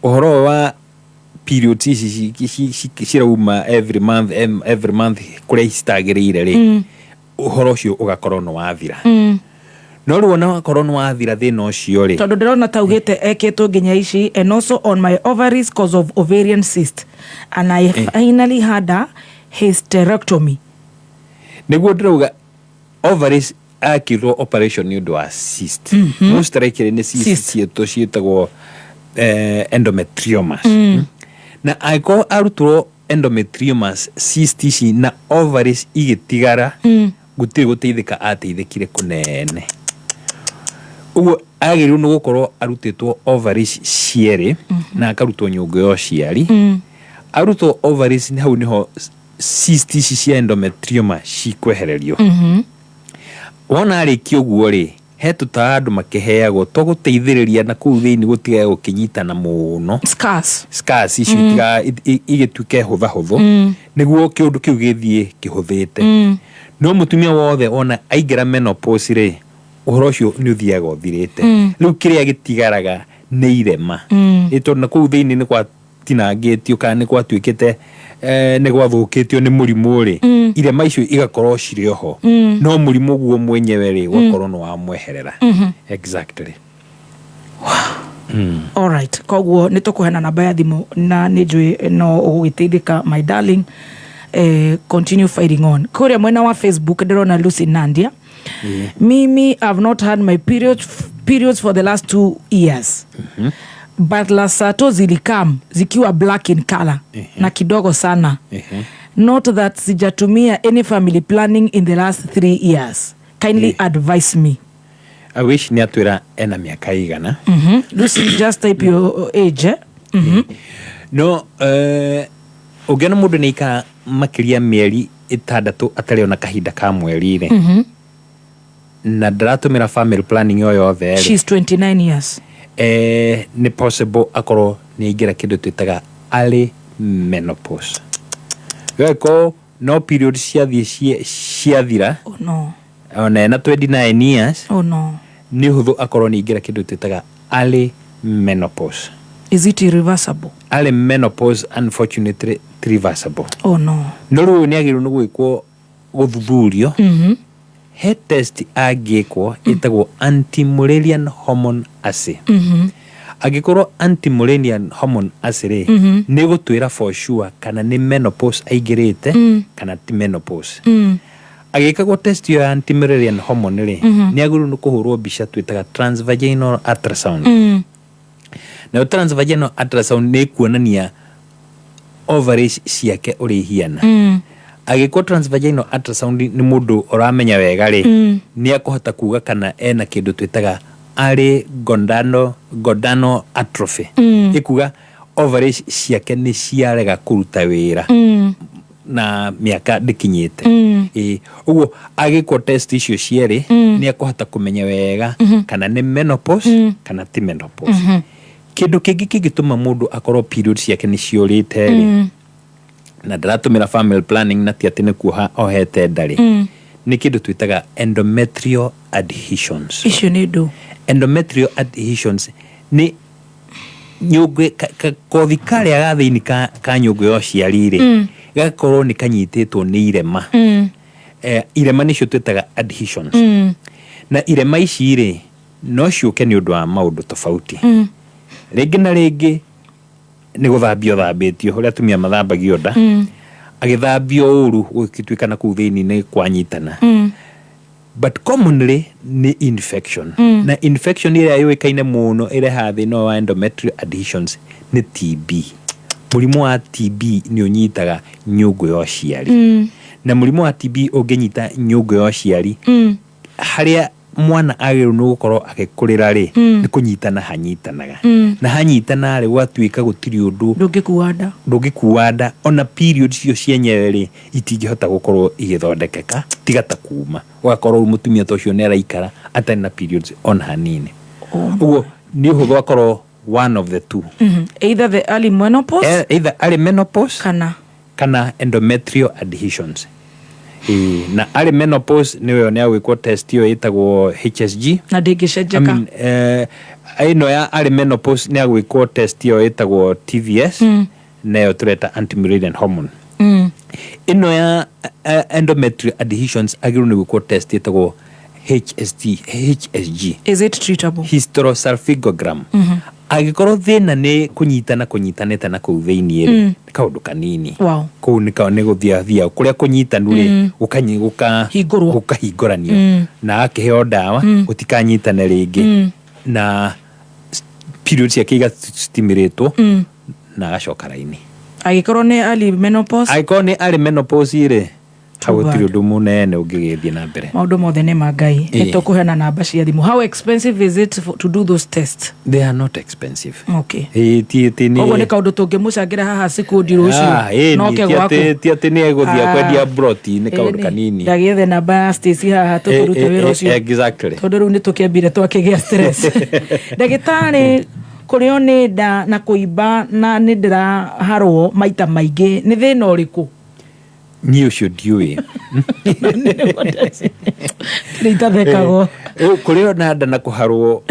ũhoro ũyũ wa periods ici cirauma every month, every month kũrĩa citagĩrĩire rĩ, ũhoro ũcio ũgakorwo nĩ wathira. No rĩu ona wakorwo nĩ wathira thĩna ũcio rĩ, Tondũ ndĩrona taugĩte ekĩtwo nginya ici, and also on my ovaries cause of ovarian cyst, and I finally had a hysterectomy. Nĩguo ndĩrauga ovaries akirwo operation nĩ ũndũ wa cyst. Most likely nĩ cyst Cyst. ciĩtwo ciĩtagwo endometriomas. Na angĩkorwo arutwo endometriomas cyst ici na ovaries igĩtigara, gũtirĩ gũteithĩka ateithĩkire kũnene. Ũguo agĩrĩirwo nĩ gũkorwo arutĩtwo ovaries cierĩ na akarutwo nyũngũ ya ũciari. Arutwo ovaries, hau nĩho cyst ici cia endometrioma cikwehererio. Wona arĩkia ũguo rĩ, he tũtawa andũ makĩheagwo twa gũteithĩrĩria na kũu thĩinĩ gũtigae gũkĩnyitana mũno. Scars. Scars icio igĩtuĩke hũthahũthũ, nĩguo kĩũndũ kĩu gĩthiĩ kĩhũthĩte. No mũtumia wothe ona aingĩra menopause rĩ, ũhoro ũcio nĩ ũthiaga ũthirĩte. Rĩu kĩrĩa gĩtigaraga nĩ irema. Ĩ tondũ na kũu thĩinĩ nĩ gwatinangĩtio kana nĩ gwatuĩkĩte, nĩ gwathũkĩtio nĩ mũrimũ rĩ, irema icio igakorwo cirĩ oho, no mũrimũ guo mwenyewe rĩ, ũgakorwo nĩ wamweherera. Exactly. Alright, koguo nĩ tũkũheana namba ya thimũ na nĩ njũĩ no ũgũgĩteithĩka, my darling. Continue fighting on. Kũrĩa mwena wa Facebook ndĩrona Lucy Nandia. Mimi, I've not had my periods for the last 2 years, but last sato zilikam zikiwa black in color na kidogo sana. Not that sijatumia any family planning in the last 3 years. Kindly advise me. I wish nĩ atwĩra ena mĩaka igana. Lucy, just type your age, eh? No ũngĩona mũndũ nĩ aikara makĩria mĩeri 6 atarĩ ona kahinda ka mweri rĩ, na ndaratũmĩra family planning o yothe rĩ, She's 29 years. Nĩ possible akorwo nĩ aingĩra kĩndũ twĩtaga early menopause. Gagĩkorwo no period ciathiĩ ciathira, Oh no. ona ena 29 years, Oh no. nĩ ũhũthũ akorwo nĩ aingĩra kĩndũ twĩtaga early menopause. Is it irreversible? Early menopause, unfortunately, ti reversible. Oh no. No rĩu nĩ agĩrĩirwo nĩ gwĩkwo gũthuthurio. He test angĩkwo ĩtagwo anti-Mullerian hormone assay. Angĩkorwo anti-Mullerian hormone assay rĩ, nĩ gũtwĩra for sure kana nĩ menopause aingĩrĩte kana ti menopause. Agĩkagwo test ĩyo ya anti-Müllerian hormone rĩ, nĩ agĩrĩirwo nĩ kũhũrwo mbica twĩtaga transvaginal ultrasound. Nayo transvaginal ultrasound nĩ ĩkuonania ovaries ciake ũrĩa ihiana. Agĩkwo transvaginal ultrasound nĩ mũndũ ũramenya wega rĩ, nĩ akũhota kuga kana ena kĩndũ twĩtaga early gonadal atrophy. Ĩkuga ovaries ciake nĩ ciarega kũruta wĩra na mĩaka ndĩkinyĩte. Ĩĩ, ũguo agĩkwo test icio cierĩ, nĩ akũhota kũmenya wega kana nĩ menopause kana ti menopause. Kĩndũ kĩngĩ kĩngĩtũma mũndũ akorwo period ciake nĩ ciũrĩte rĩ, na ndaratũmĩra family planning, na ti atĩ nĩ kuoha ohete nda rĩ, nĩ kĩndũ twĩtaga endometrial adhesions. Icio nĩ ndũ? Endometrial adhesions nĩ nyũngũ kothi karĩa ga thĩinĩ ka nyũngũ ya ũciari rĩ, gagakorwo nĩ kanyitĩtwo nĩ irema. Irema nĩcio twĩtaga adhesions. Na irema ici rĩ, no ciũke nĩ ũndũ wa maũndũ tofauti. Rĩngĩ na rĩngĩ nĩ gũthambio thambĩtio, ũrĩa atumia mathambagio nda, agĩthambio ũru gũgĩtuĩka na kũu thĩinĩ nĩ kwanyitana. But commonly nĩ infection. Na infection ĩrĩa yũĩkaine mũno ĩrehaga thĩna ũyũ wa endometrial adhesions nĩ TB. Mũrimũ wa TB nĩ ũnyitaga nyũngũ ya ũciari. Na mũrimũ wa TB ũngĩnyita nyũngũ ya ũciari, harĩa mwana agĩrĩirwo nĩ gũkorwo agĩkũrĩra rĩ, nĩ kũnyitana hanyitanaga. Na hanyitana rĩ, gwatuĩka gũtirĩ ũndũ Ndũngĩkua nda. Ndũngĩkua nda. Ona period cio cienyewe rĩ, itingĩhota gũkorwo igĩthondekeka tiga ta kuma ũgakorwo rĩu mũtumia ta ũcio nĩ araikara atarĩ na periods ona hanini. Ũguo nĩ ũhũthũ akorwo one of the two. Either the early menopause. Either early menopause kana kana endometrial adhesions. Ĩĩ, na early menopause nĩyo nĩ agwĩkwo test ĩyo ĩtagwo HSG. Na ndĩngĩcenjeka? I mean, ĩno ya early menopause nĩ agwĩkwo test ĩyo ĩtagwo TVS, nayo tũreta anti-Müllerian hormone. Ĩno ya endometrial adhesions agĩrĩirwo nĩ gwĩkwo test ĩtagwo HST, HSG. Is it treatable? Hysterosalpingogram. Angĩkorwo thĩna nĩ kũnyitana kũnyitanĩte na kũu thĩinĩ rĩ, nĩ kaũndũ kanini. Kũu nĩ nĩ gũthia thia kũrĩa kũnyitanu rĩ, Hingũrwo. Gũkahingũranio na akĩheo ndawa gũtikanyitane rĩngĩ, na period ciake igastimirĩtwo na agacoka raini. Angĩkorwo nĩ early menopause? Angĩkorwo nĩ early menopause rĩ, hau Too gũtirĩ bad. ũndũ mũnene ũngĩgĩthiĩ na mbere. Maũndũ mothe nĩ ma Ngai. Nĩ tũkũheana namba cia thimũ. How expensive is it to do those tests? They are not expensive. Okay. Ĩĩ, ti nĩ Koguo nĩ kaũndũ tũngĩmũcangĩra haha cikundi rũciũ. Ah, ĩĩ, Noke ti gwaku. Ti atĩ nĩ egũthiĩ Ah. kwendia broti, nĩ kaũndũ Ĩĩ, kanini. Ndagĩethe namba ya Stacy haha tũkĩrute wĩra ũcio. Exactly. Tondũ rĩu nĩ tũkĩambire twakĩgĩa stress. Ndagĩtarĩ, kũrĩo nĩ nda na kũimba na nĩ ndĩraharwo maita maingĩ, nĩ thĩna ũrĩkũ? Niĩ ũcio ndiũĩ. Nĩ itathekagwo. Kũrĩo na nda na kũharwo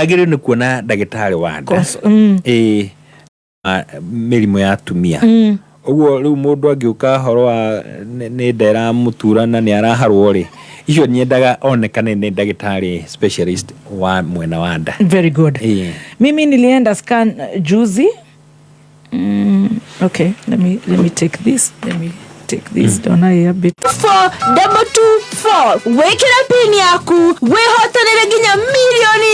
agĩrĩirwo nĩ kuona ndagĩtarĩ wa nda. Ĩĩ, mĩrimũ ya atumia. Ũguo rĩu mũndũ angĩũka horo wa nĩ nda ĩramũtura na nĩ araharwo rĩ, icio nyendaga onekane nĩ ndagĩtarĩ specialist wa mwena wa nda. Very good. Ĩĩ. Mimi nilienda scan juzi. Okay, let me take this. Let me take this. Don't I a bit. 4224, wĩkĩre pin yaku wĩhotanĩre nginya 5 mirioni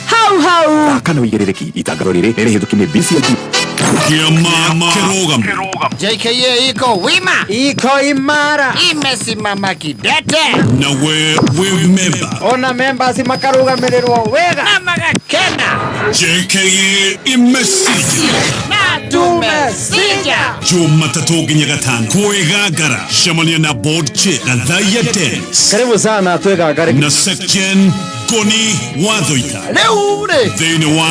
hau hau. Kana wĩigĩrĩrĩki itangatho rĩrĩ nĩ rĩhĩtũki nĩ BCLG. Kĩama kĩrũgamo. JKIA iko wima, iko imara, imesimama kidete. Na we wĩ memba. Ona members makarugamirĩrwo wega na magakena. JKIA imesija na tumesija. Jumatatũ nginya Gatano kwĩgangara, cemania na board chair Gathaia Dennis. Karibu sana twĩgangare. Na Secgen Ngoni Wathoita. Rĩu rĩ thĩinĩ wa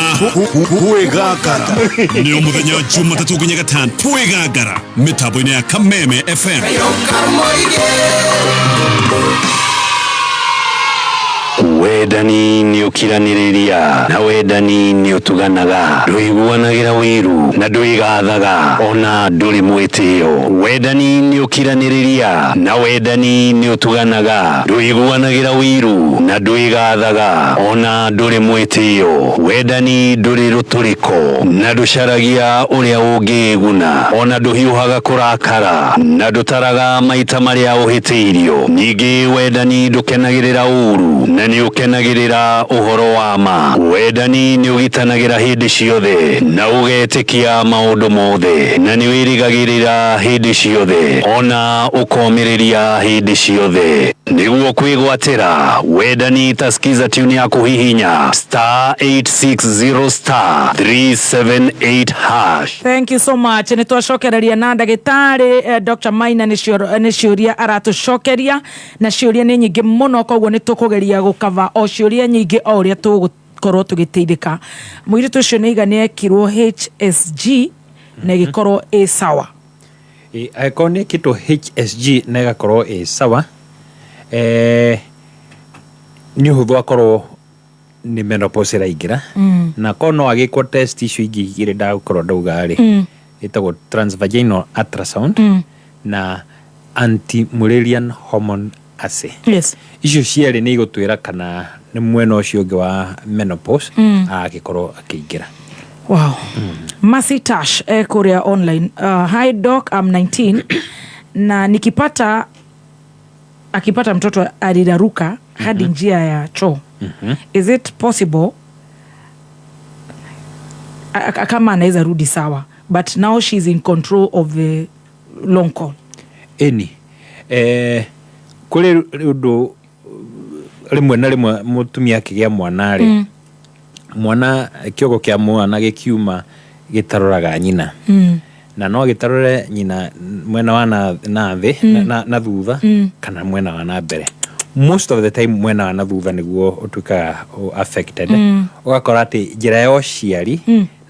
Kwĩgangara nĩ o mũthenya wa Jumatatũ nginya Gatano, Kwĩgangara, mĩtambo-inĩ ya Kameme FM. Kamũingĩ. We Wendani nĩ ũkiranĩrĩria na wendani nĩ ũtuganaga, ndũiguanagĩra wĩiru na ndwĩgathaga ona ndũrĩ mwĩtĩo. Wendani nĩ ũkiranĩrĩria na wendani nĩ ũtuganaga, ndũiguanagĩra wĩiru na ndwĩgathaga ona ndũrĩ mwĩtĩo. Wendani ndũrĩ rũtũrĩko na ndũcaragia ũrĩa ũngĩĩguna ona ndũhiũhaga kũrakara na ndũtaraga maita marĩa ũhĩtĩirio. Ningĩ wendani ndũkenagĩrĩra ũũru na nĩ ũkenagĩrĩra ũhoro wa ma. Wendani nĩ ũgitanagĩra hĩndĩ ciothe na ũgetĩkia maũndũ mothe na nĩ wĩrĩgagĩrĩra hĩndĩ ciothe ona ũkomĩrĩria hĩndĩ ciothe. Nĩguo kwĩgwatĩra wendani ta skiza tune ya kũhihinya star 860 star 378 hash. Thank you so much. Nä twacokereria na ndagätarä Dr. Maina nä ciåria aratåcokeria na ciåria nä nyingä må no, koguo nä tå kå geria gå kava o ciåria nyingä o å rä a tå gå korwo tå gä teithä ka. Må irä tå å cio nä iga nä ekirwo HSG na ä gä korwo ä sawa. Angĩkorwo nĩ ĩkĩtwo HSG na ĩgakorwo ĩ sawa, nĩ ũhũthũ akorwo nĩ menopause ĩraingĩra. Na korwo no agĩkwo test icio ingĩ igĩrĩ ndagũkorwo ndauga rĩ, ĩtagwo transvaginal ultrasound na anti-Mullerian hormone assay. Icio cierĩ nĩ igũtwĩra kana nĩ mwena ũcio ũngĩ wa menopause agĩkorwo akĩingĩra. Wow. Mercy Tash kuria online. Hi doc, I'm 19 na nikipata akipata mtoto aliraruka hadi njia ya choo. Is it possible kama anaweza rudi sawa, but now she's in control of the long call? Ĩni, kũrĩ ũndũ rĩmwe na rĩmwe mũtumia akĩgĩa mwana rĩ, mwana kĩongo kĩa mwana gĩkiuma gĩtaroraga nyina, na no gĩtarũre nyina mwena wa na thĩ, na thutha, kana mwena wa na mbere. Most of the time mwena wa na thutha nĩguo ũtuĩkaga affected. Ũgakora atĩ njĩra ya ũciari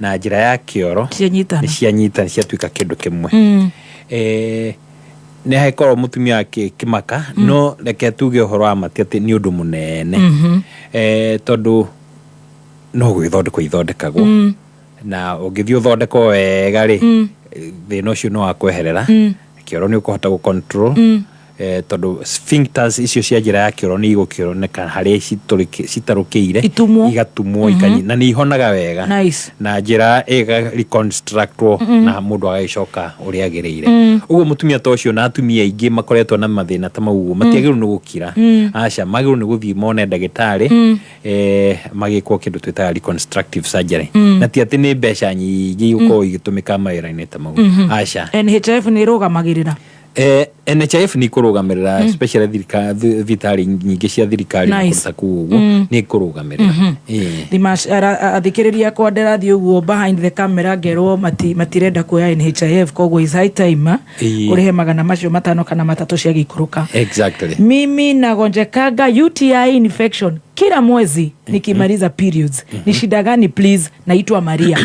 na njĩra ya kĩoro Cianyitana. nĩ cianyitana, ciatuĩka kĩndũ kĩmwe. Nĩ hagĩkorwo mũtumia akĩmaka, no reke tuge ũhoro wa ma ti atĩ nĩ ũndũ mũnene, tondũ no gwĩthondekwo ithondekagwo, na ũngĩthiĩ ũthondekwo wega rĩ, thĩna ũcio no wakweherera. Kĩoro nĩ ũkũhota gũ control, tondũ sphincters icio cia njĩra ya kĩoro nĩ igũkĩoneka harĩa citarũkĩire. Itumwo. Igatumwo, na nĩ ihonaga wega. Na njĩra ĩga reconstructwo na mũndũ agagĩcoka ũrĩa agĩrĩire. Ũguo mũtumia ta ũcio na atumia aingĩ makoretwo na mathĩna ta mau ũguo matiagĩrĩirwo nĩ gũkira. Aca, magĩrĩirwo nĩ gũthiĩ mone ndagĩtarĩ, magĩkwo kĩndũ twĩtaga reconstructive surgery. Na ti atĩ nĩ mbeca nyingĩ igũkorwo igĩtũmĩka mawĩra-inĩ ta mau. Aca. NHIF nä rå gamagä rä ra? NHIF nĩ ikũrũgamĩrĩra, especially thibitarĩ nyingĩ cia thirikari na kũndũ ta kũu ũguo, nĩ ikũrũgamĩrĩra. Athikä rä ria akwa ndärathiä å guo behind the camera ngerwo matirenda kuoya NHIF, koguo is high time å rä he 500 kana 300 cia gĩikũrũka. Mimi nagonjekaga UTI infection kila mwezi nikimaliza periods. Ni shida gani please? Naitwa Maria.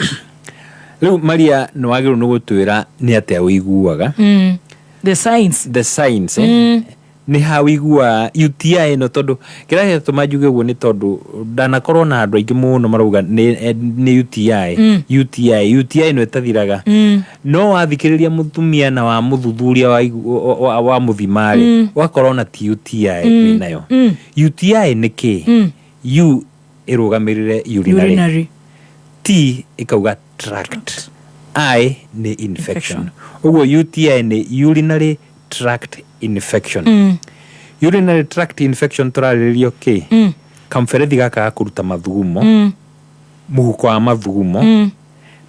Rĩu Maria, nĩ wagĩrĩirwo nĩ gũtwĩra nĩ atĩa ũiguaga. The signs. The signs, eh? Nĩ ha wĩiguaga UTI ĩno? Tondũ kĩrĩa gĩatũma njuge ũguo nĩ tondũ ndanakorwo na andũ aingĩ mũno marauga nĩ UTI, UTI, UTI ĩno ĩtathiraga. No wathikĩrĩria mũtumia na wamũthuthuria, wa mũthima rĩ, ũgakorwo na ti UTI wĩnayo. UTI nĩ kĩ? U ĩrũgamĩrĩre urinary. Urinary. T ĩkauga tract, I nĩ infection. Ũguo UTI nĩ urinary tract infection. Urinary tract infection tũrarĩrĩrio kĩ? Kamũberethi gaka ga kũruta mathugumo, mũhuko wa mathugumo,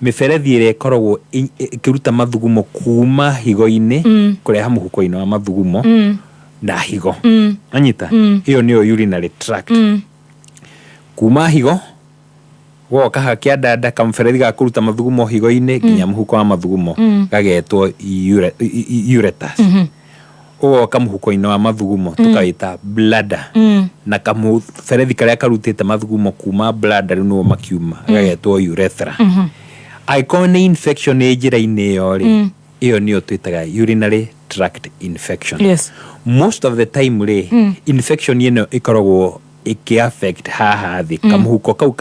mĩberethi ĩrĩa ĩkoragwo ĩkĩruta mathugumo kuma higo-inĩ kũreha mũhuko-inĩ wa mathugumo na higo. Anyita? Ĩyo nĩyo urinary tract. Kuma higo goka hakĩandanda kamũberethi ga kũruta mathugumo higo-inĩ nginya mũhuko wa mathugumo, gagetwo ureters. Ũgoka mũhuko-inĩ wa mathugumo, tũkawĩta bladder, na kamũberethi karĩa karutĩte mathugumo kuma bladder rĩu nĩmo makiuma, gagetwo urethra. Angĩkorwo nĩ infection ĩ njĩra-inĩ ĩyo rĩ, ĩyo nĩyo twĩtaga urinary tract infection. Most of the time rĩ, infection ĩno ĩkoragwo Ĩkĩ affect haha thĩ kamũhuko kau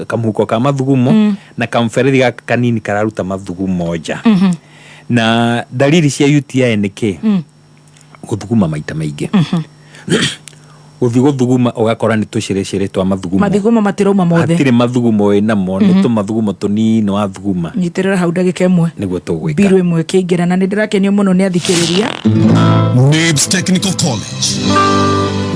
kamũhuko ka mathugumo na kamũberethi gaka kanini kararuta mathugumo nja. Na dalili cia UTI nĩ kĩ? Gũthuguma maita maingĩ, gũthiĩ gũthuguma ũgakora nĩ tũcĩrĩcĩrĩ twa mathugumo. Mathigumo matirauma mothe. Hatirĩ mathugumo wĩnamo, nĩ tũmathugumo tũnini wathuguma. Nyitĩrĩra hau ndagĩka ĩmwe. Nĩguo tũgwĩka. Mbiru ĩmwe ĩkĩingĩra na nĩ ndĩrakenio mũno nĩ athikĩrĩria. NIBS Technical College.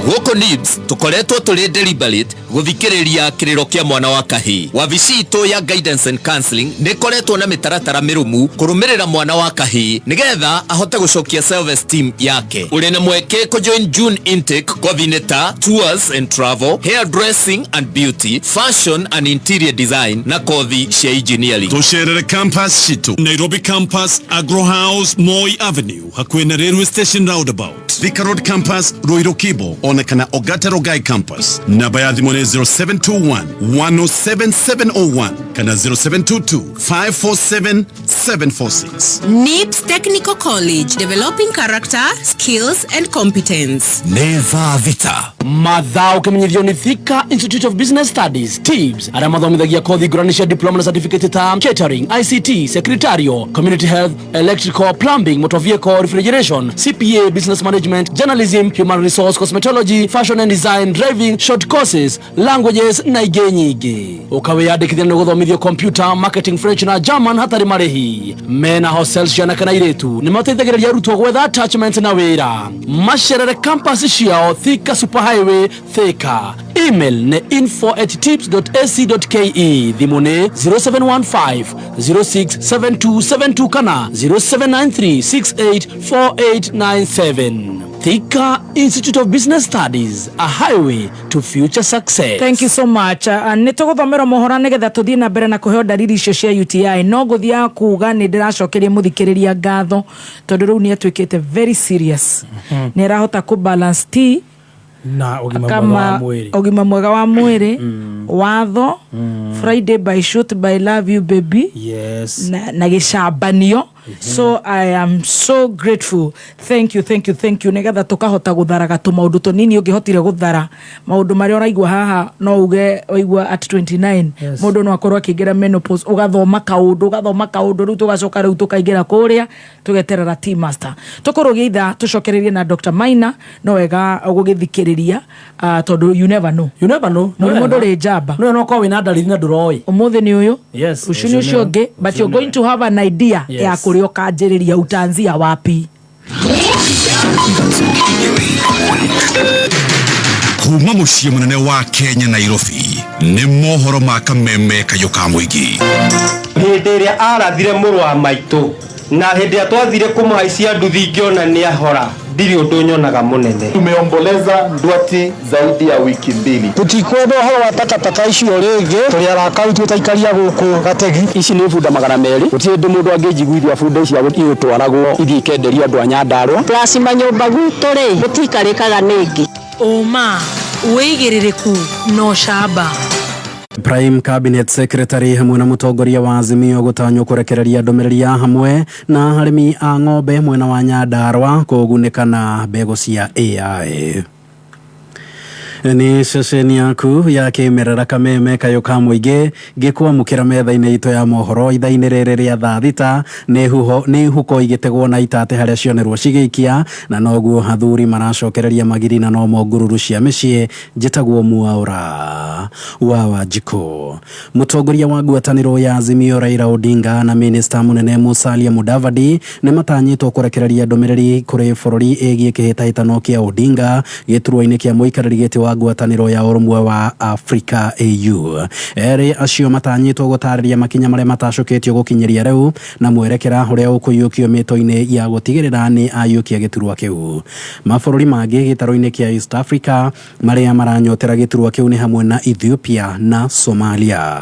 Gũkũ NIBS tũkoretwo tũrĩ deliberate gũthikĩrĩria kĩrĩro kĩa mwana wa kahĩĩ. Wabici itũ ya guidance and counseling nĩ ĩkoretwo na mĩtaratara mĩrũmu kũrũmĩrĩra mwana wa kahĩĩ nĩgetha ahote gũcokia self esteem yake. Ũrĩ na mweke kũjoin June intake kothi-inĩ ta tours and travel, hair dressing and beauty, fashion and interior design na kothi cia engineering. Tucerere campus citu: Nairobi campus, Agro House, Moi Avenue, hakuhĩ na railway station roundabout; Thika Road campus, Ruiru Kibo, ona kana Ogata Rogai campus. Namba ya thimũ nĩ 0721 107701 kana 0722 547 746. NIBS Technical College, developing character, skills and competence. Nĩ thaa 6. Mathaa ũkĩmenyithio nĩ Thika Institute of Business Studies, TIBS, arĩa mathomithagia kothi ngũrani cia diploma na certificate ta catering, ICT, secretarial, community health, electrical, plumbing, motor vehicle, refrigeration, CPA, business management, journalism, human resource, cosmetology, fashion and design, driving, short courses, languages na ingĩ nyingĩ. Ũkawĩyandĩkithia nĩ gũthomithio computer, marketing, French na German hatarĩ marĩhi. Mena hostels cia anake na airĩtu. Nĩ mateithagĩrĩria arutwo gwetha attachment na wĩra. Macerere campus ciao Thika Super Highway, Thika. Email nĩ info@tips.ac.ke, thimũ nĩ 0715 067272 kana 0793 684897. Thika Institute of Business Studies, a highway to future success. Thank you so much. Nä tå gå thomerwo mohoro nä getha tå thiä na mbere na kå heo ndariri icio cia UTI, no ngå thiaga kuga nä ndä racokeria må thikä rä ria ngatho tondå rä u nä atuä kä te very serious, nä arahota kå balance tea na ũgima mwega wa kama mwĩrĩ. Ũgima mwega wa mwĩrĩ, watho Friday by shoot by love you baby na gĩcambanio. So I am so grateful. Thank you, thank you, thank you. Nĩgetha tũkahota gũtharaga tũmaũndũ tũnini. Ũngĩhotire gũthara maũndũ marĩa ũraigua haha, no uge waigua at 29 mũndũ no akorwo akĩingĩra menopause. Ũgathoma kaũndũ, ũgathoma kaũndũ, rĩu tũgacoka, rĩu tũkaingĩra kũrĩa tũgeterera tea master tũkũrũgia ithaa tũcokererie na Dr. Maina. No wega gũgĩthikĩrĩria, tondũ you never know. You never know. Mũrimũ ndũrĩ njamba. No ũkorwo wĩna ndariri na ndũroĩ. Ũmũthĩ nĩ ũyũ, rũciũ nĩ ũcio ũngĩ, but you're going to have an idea ya kũrĩa ũkanjĩrĩria, utaanzia wapi. Kuma mũciĩ mũnene wa Kenya, Nairobi, nĩ mohoro ma kameme kayũ ka mũingĩ. Hĩndĩ ĩrĩa arathire mũrũ wa maitũ na hĩndĩ ĩrĩa twathire kũmũhaicia nduthi ngĩona nĩ ahora, ndirĩ ũndũ nyonaga mũnene. Tumeomboleza Ndwati zaidi ya wiki 2. Tutikwenda ũhoro wa takataka icio rĩngĩ, tũrĩ arakaru twĩtaikaria gũkũ Gategi. Ici nĩ bunda 200. Gũtirĩ hĩndĩ mũndũ angĩnjiguithia bunda ici igũtwaragwo ithiĩ ikenderio andũ a Nyandarũa. Twacima nyũmba gwitũ rĩ, gũtiikarĩkaga nĩngĩ. Ũma, wĩigĩrĩrĩku na ũcamba. Prime Cabinet Secretary hamwe na mũtongoria wa Azimio gũtanywo kũrekereria ndũmĩrĩri ya hamwe na arĩmi a ng'ombe mwena wa Nyandarũa kũgunĩka na mbegũ cia AI. Nĩ ceceni yaku ya kĩmerera kameme kayũ ka mũingĩ ngĩkwamũkĩra metha-inĩ itũ ya mohoro ithaa-inĩ rĩrĩ rĩa thaa 6. Nĩ huho nĩ huko igĩtegwo na itate harĩa cionerwo cigĩikia, na noguo athuri maracokereria magiri na nomo ngururu cia mĩciĩ. Njĩtagwo Mwaũra wa Wanjikũ. Mũtongoria wa ngwatanĩro ya Azimio Raila Odinga na minista mũnene Musalia Mudavadi nĩ matanyĩtwo kũrekereria ndũmĩrĩri kũrĩ bũrũri ĩgiĩ kĩhĩtahĩtano kĩa Odinga gĩturwa-inĩ kĩa mũikarĩri gĩtĩ wa ngwatanĩro ya ũrũmwe wa Afrika AU. Erĩ acio matanyĩtwo gũtarĩria makinya marĩa matacũkĩtio gũkinyĩria rĩu na mwerekera ũrĩa ũkũiyũkio mĩto-inĩ ya gũtigĩrĩra nĩ ayũkia gĩturwa kĩu. Mabũrũri mangĩ gĩtarũ-inĩ kĩa East Africa marĩa maranyotera gĩturwa kĩu nĩ hamwe na Ethiopia na Somalia.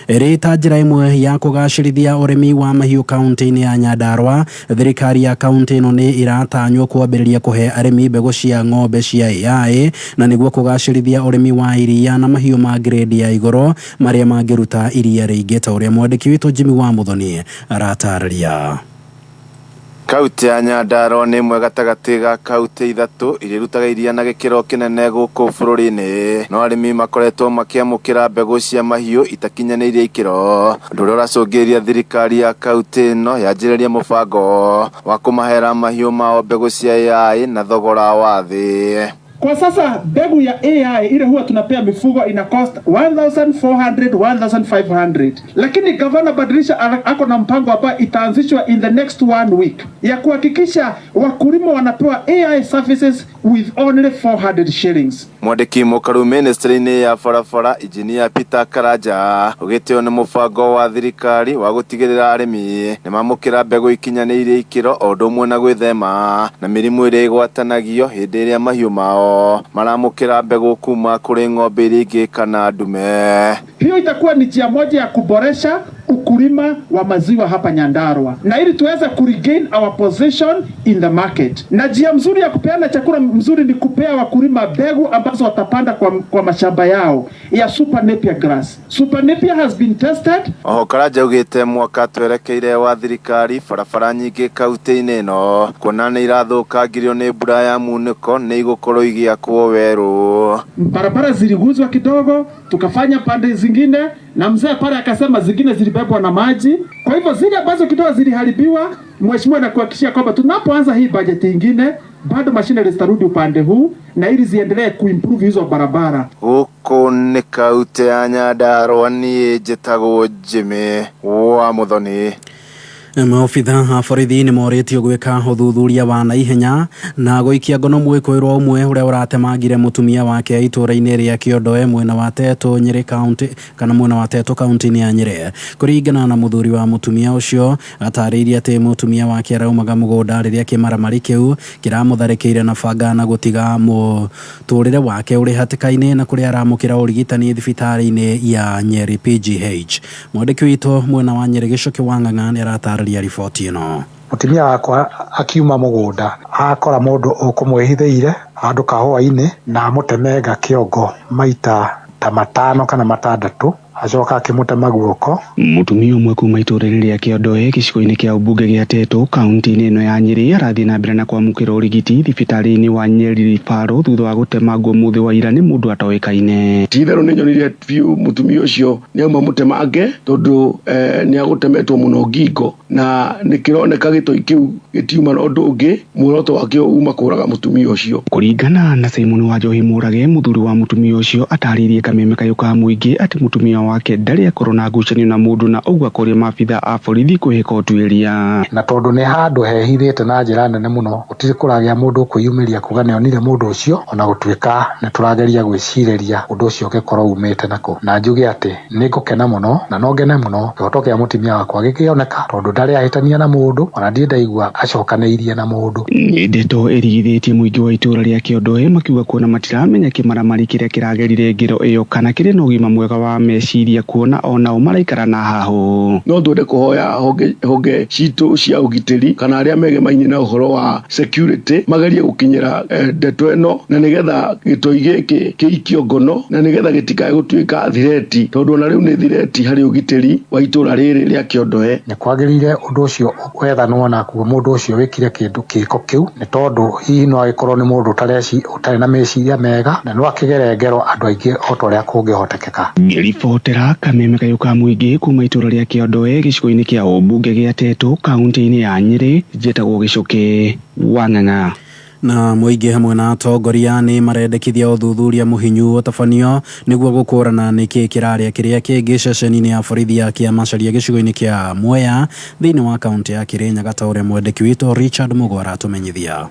Ĩrĩ ta njĩra ĩmwe ya kũgacĩrithia ũrĩmi wa mahiũ kaunti-inĩ ya Nyandarũa, thirikari ya kaunti ĩno nĩ ĩratanywo kwambĩrĩria kũhe arĩmi mbegũ cia ng'ombe cia AI na nĩguo kũgacĩrithia ũrĩmi wa iria na mahiũ ma grade ya igũrũ marĩa mangĩruta iria rĩingĩ, ta ũrĩa mwandĩki witũ Jimmy wa Muthoni aratarĩria. Kaunti ya Nyandarua nĩ ĩmwe gatagatĩ ga kaunti ithatũ iria irutaga iria na gĩkĩro kĩnene gũkũ bũrũri-inĩ. No arĩmi makoretwo makĩamũkĩra mbegũ cia mahiũ itakinyanĩirie ikĩro, ũndũ ũrĩa ũracũngĩrĩria thirikari ya kaunti ĩno yanjĩrĩrie mũbango wa kũmahera mahiũ mao mbegũ cia AI na thogora wa thĩ. Kwa sasa mbegu ya AI ile huwa tunapea mifugo ina cost 1400 1500, lakini gavana badilisha ako na mpango hapa, itaanzishwa in the next one week ya kuhakikisha wakulima wanapewa AI services with only 400 shillings. Mwandĩki mũkaru ministry-inĩ ya barabara Injinia Peter Karanja ũgĩtĩo nĩ mũbango wa thirikari wa gũtigĩrĩra arĩmi nĩ mamũkĩra mbegũ ikinyanĩirie ikĩro o ũndũ ũmwe na gwĩthema na mĩrimũ ĩrĩa ĩgwatanagio hĩndĩ ĩrĩa mahiũ mao maramũkĩra mbegũ kuma kũrĩ ng'ombe iria ingĩ kana ndume. Hiyo itakuwa ni njia moja ya kuboresha ukulima wa maziwa hapa Nyandarua, na ili tuweze kuregain our position in the market. Na njia mzuri ya kupeana chakula mzuri ni kupea wakulima mbegu ambazo watapanda kwa mashamba yao ya Super Napier grass. Super Napier has been tested. Oho Karanja augĩte mwaka twerekeire wa thirikari barabara nyingĩ kaunti-inĩ ĩno kuona nĩ irathũkangirio nĩ mbura ya munĩko nĩ igũkorwo igĩakwo werũ. Barabara ziliguzwa kidogo, tukafanya pande zingine, na mzee pale akasema zingine zilibebwa na maji. Kwa hivyo zile ambazo kidogo ziliharibiwa, mheshimiwa, nakuhakikishia kwamba tunapoanza hii bajeti ingine bado mashine zitarudi upande huu na ili ziendelee kuimprove hizo barabara. Gũkũ nĩ kaunti ya Nyandarua, niĩ njĩtagwo Jimmy wa Muthoni. Maobitha a borithi nĩ morĩtio gwĩka ũthuthuria wa naihenya na gũikia ngono mwĩkũĩrwo ũmwe ũrĩa ũratemangire mũtumia wake itũũra-inĩ rĩa Kĩondoe mwena wa Teto Nyĩrĩ kaunti kana mwena wa Teto kaunti-inĩ ya Nyĩrĩ. Kũringana na mũthuri wa mũtumia ũcio, atarĩirie atĩ mũtumia wake araumaga mũgũnda rĩrĩa kĩmaramari kĩu kĩramũtharĩkĩire na banga na gũtiga mũtũrĩre wake ũrĩ hatĩka-inĩ na kũrĩa aramũkĩra ũrigitani thibitarĩ-inĩ ya Nyeri PGH. Mwandĩki witũ mwena wa Nyĩrĩ Gĩcũkĩ wa Ng'ang'a nĩ aratarĩria riboti ĩno. Mũtumia wakwa akiuma mũgũnda akora mũndũ ũkũmwĩhithĩire handũ kahũa-inĩ na amũtemenga kĩongo maita ta 5 kana 6, acoka akĩmũtema guoko. Mũtumia ũmwe kuma itũũra-inĩ rĩa Kĩondoe gĩcigo-inĩ kĩa ũmbunge gĩa Teto kaunti-inĩ ĩno ya Nyĩrĩ arathiĩ na mbere na kwamũkĩra ũrigiti thibitarĩ-inĩ wa Nyeri Referral thutha wa gũtemangwo mũthĩ wa ira nĩ mũndũ atoĩkaine. Ti itherũ nĩ nyonire biũ mũtumia ũcio nĩ auma mũtemange tondũ nĩ agũtemetwo mũno ngingo na nĩ kĩroneka gĩtoi kĩu gĩtiuma na ũndũ ũngĩ, muoroto wakĩo uma kũraga mũtumia ũcio. Kũringana na Simon Wanjohi Mũrage, mũthuri wa mũtumia ũcio atarĩirie kameme kayũ ka mũingĩ atĩ mũtumia wake ndarĩ akorwo na ngucanio na mũndũ na ũguo akoria maabitha a borithi kwĩhĩka ũtuĩria. Na tondũ nĩ handũ hehithĩte na njĩra nene mũno, gũtirĩ kũragĩa mũndũ ũkwĩyumĩria kuga nĩonire mũndũ ũcio, ona gũtuĩka nĩ tũrageria gwĩcirĩria ũndũ ũcio ũngĩkorwo umĩte nakũ. Na njuge atĩ nĩ ngũkena mũno na no ngene mũno kĩhoto kĩa mũtumia wakwa gĩkĩoneka, tondũ ndarĩ ahĩtania na mũndũ, ona ndirĩ ndaigua acokanĩirie na mũndũ. Nĩ ndeto ĩrigithĩtie mũingĩ wa itũũra rĩa Kĩondoe makiuga kuona matiramenya kĩmaramari kĩrĩa kĩragerire ngero ĩyo kana kĩrĩ na ũgima mwega wa meciria kuona onao maraikara na hahũ. No twende kũhoya honge citũ cia ũgitĩri kana arĩa megemainie na ũhoro wa security magerie gũkinyĩra ndeto ĩno na nĩgetha gĩtoi gĩkĩ kĩikio ngono na nĩgetha gĩtikae gũtuĩka thireti, tondũ ona rĩu nĩ thireti harĩ ũgitĩri wa itũũra rĩrĩ rĩa Kĩondoe. Nĩ kwagĩrĩire ũndũ ũcio wethanwo nakuo mũndũ ũcio wĩkire kĩndũ kĩko kĩu, nĩ tondũ hihi no agĩkorwo nĩ mũndũ ũtarĩ na meciria mega na no akĩgere ngero andũ aingĩ o ta ũrĩa kũngĩhotekeka. Ngĩribotera kameme kayũ ka mũingĩ kuma itũũra rĩa Kĩondoe gĩcigo-inĩ kĩa ũmbunge gĩa Teto kaunti-inĩ ya Nyĩrĩ, njĩtagwo Gĩcũkĩ wa Ng'ang'a. Na mũingĩ hamwe na atongoria nĩ marendekithia ũthuthuria mũhinyu ũtabanio nĩguo gũkũrana nĩkĩ kĩrarĩa kĩrĩa kĩngĩ ceceni-inĩ ya borithi ya Kĩamacaria gĩcigo-inĩ kĩa Mwea thĩinĩ wa kaunti ya Kĩrĩnyaga ta ũrĩa mwandĩki witũ Richard Mũgo aratũmenyithia.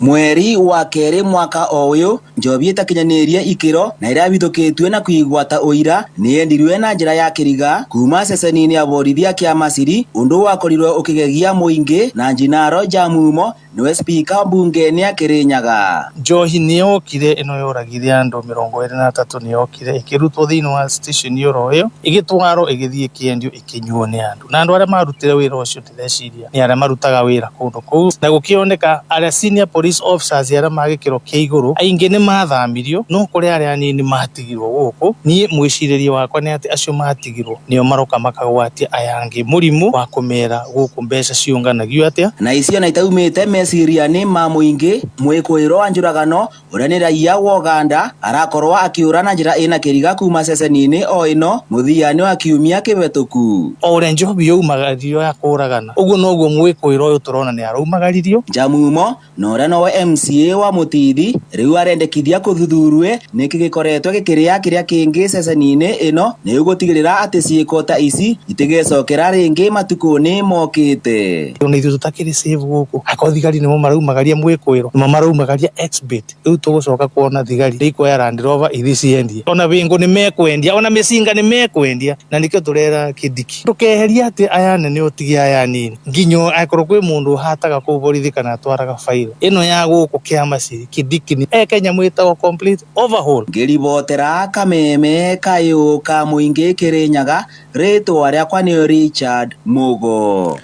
Mweri wa kerĩ mwaka o ũyũ njobi ĩtakinyanĩirie ikĩro na ĩrabithũkĩtue na kũigwa ta ũira nĩyendirwe na njĩra ya kĩriga kuma ceceni-inĩ ya borithi ya Kĩamaciri, ũndũ wakorirwe ũkĩgegia mũingĩ na Njinaro Jamumo niwe spika mbunge-inĩ ya Kĩrĩnyaga. Njohi nĩyokire ĩno yoragire andũ 23 nĩyokire ĩkĩrutwo thĩinĩ wa station oro ĩyo ĩgĩtwarwo ĩgĩthiĩ ĩkĩendio ĩkĩnyuo nĩ andũ, na andũ arĩa marutire wĩra ũcio ndĩreciria nĩ arĩa marutaga wĩra kũndũ kũu, na gũkĩoneka arĩa senior police Police officers arĩa ma gĩkĩro kĩa igũrũ aingĩ nĩ mathamirio, no kũrĩ arĩa anini matigirwo gũkũ. Niĩ mwĩcirĩrie wakwa nĩ atĩ acio matigirwo nĩo maroka makagwatia aya angĩ mũrimũ wa kũmera gũkũ mbeca ciũnganagio atĩa. Na icio na itaumĩte meciria-inĩ ma mũingĩ, mwĩkũĩrwo wa njũragano ũrĩa nĩ raiya wa Uganda arakorwo akĩũra na njĩra ĩna kĩriga kuma ceceni-inĩ o ĩno mũthia-inĩ wa kiumia kĩhetũku. O ũrĩa njohi yaumagaririo ya kũragana, ũguo noguo mwĩkũĩrwo ũyũ tũrona nĩ araumagaririo. Njamumo na ũrĩa nowe MCA wa Mũtithi rĩu arendekithia kũthuthurwe nĩkĩ gĩkoretwo gĩkĩrĩa kĩrĩa kĩngĩ ceceni-inĩ ĩno nĩ gũtigĩrĩra atĩ ciĩko ta ici itigecokera rĩngĩ matukũ-inĩ mokĩte. Ona ithuĩ tũtakĩrĩ safe gũkũ, akorwo thigari nĩmo maraumagaria mwĩkũĩrwo, nĩmo maraumagaria exhibit, rĩu tũgũcoka kuona thigari nĩ ikuoya Land Rover ithi ciendie, ona wĩngũ nĩ mekwendia, ona mĩcinga nĩ mekwendia, na nĩkĩo tũrera Kindiki ndũkeherie atĩ aya nene ũtige aya nini, nginya angĩkorwo kwĩ mũndũ ũhataga kũu borithi kana atwaraga bairo ĩno ya gũkũ Kĩamaciri, Kindiki nĩ eke nyamũ ĩtagwo complete overhaul. Ngĩribotera Kameme kayũ ka mũingĩ Kĩrĩnyaga, rĩtwa rĩakwa nĩ Richard Mugo.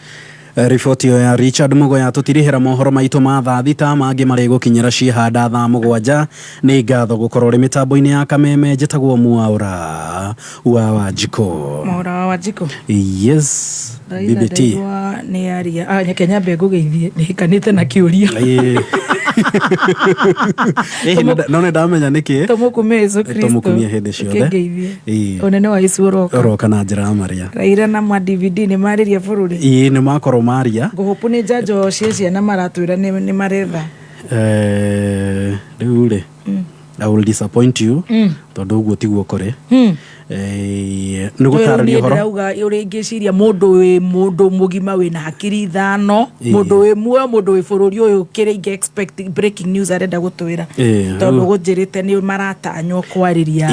Riboti ĩyo ya Richard Mugo yatũtirihĩra mohoro maitũ ma thaa thita, mangĩ marĩgũkinyĩra ciĩhanda thaa mũgwanja. Nĩ ngatho gũkorwo ũrĩ mĩtambo-inĩ ya Kameme. Njĩtagwo Mwaũra wa Wanjikũ. Mwaũra wa Wanjikũ. Yes. Raila. BBT. Ndaigua nĩ aria. Ah, nyeke nyambe ngũgeithie, nĩ hĩkanĩte na kĩũria. No nĩ ndamenya nĩkĩ. Tũmũkumie Yesu Kristo. Tũmũkumie hĩndĩ ciothe. Kĩngeithie. Ũnene wa Yesu ũroka. Ũroka na njĩra ya Maria. Raila na ma DVD nĩ marĩria bũrũri. Ĩĩ, nĩ makorwo maria. Ngũhũpu nĩ njanjo cia ciana maratwĩra nĩ maretha. Rĩu rĩ, I will disappoint you tondũ ũguo tiguo kũrĩ. Nĩ gũtarĩria ũhoro. Ndĩrauga ũrĩa ingĩciria mũndũ wĩ mũndũ mũgima wĩna hakiri ithano, mũndũ wĩ muoyo, mũndũ wĩ bũrũri ũyũ, kĩrĩa ingĩ expect breaking news arenda gũtwĩra, tondũ gũnjĩrĩte nĩ maratanywo kwarĩria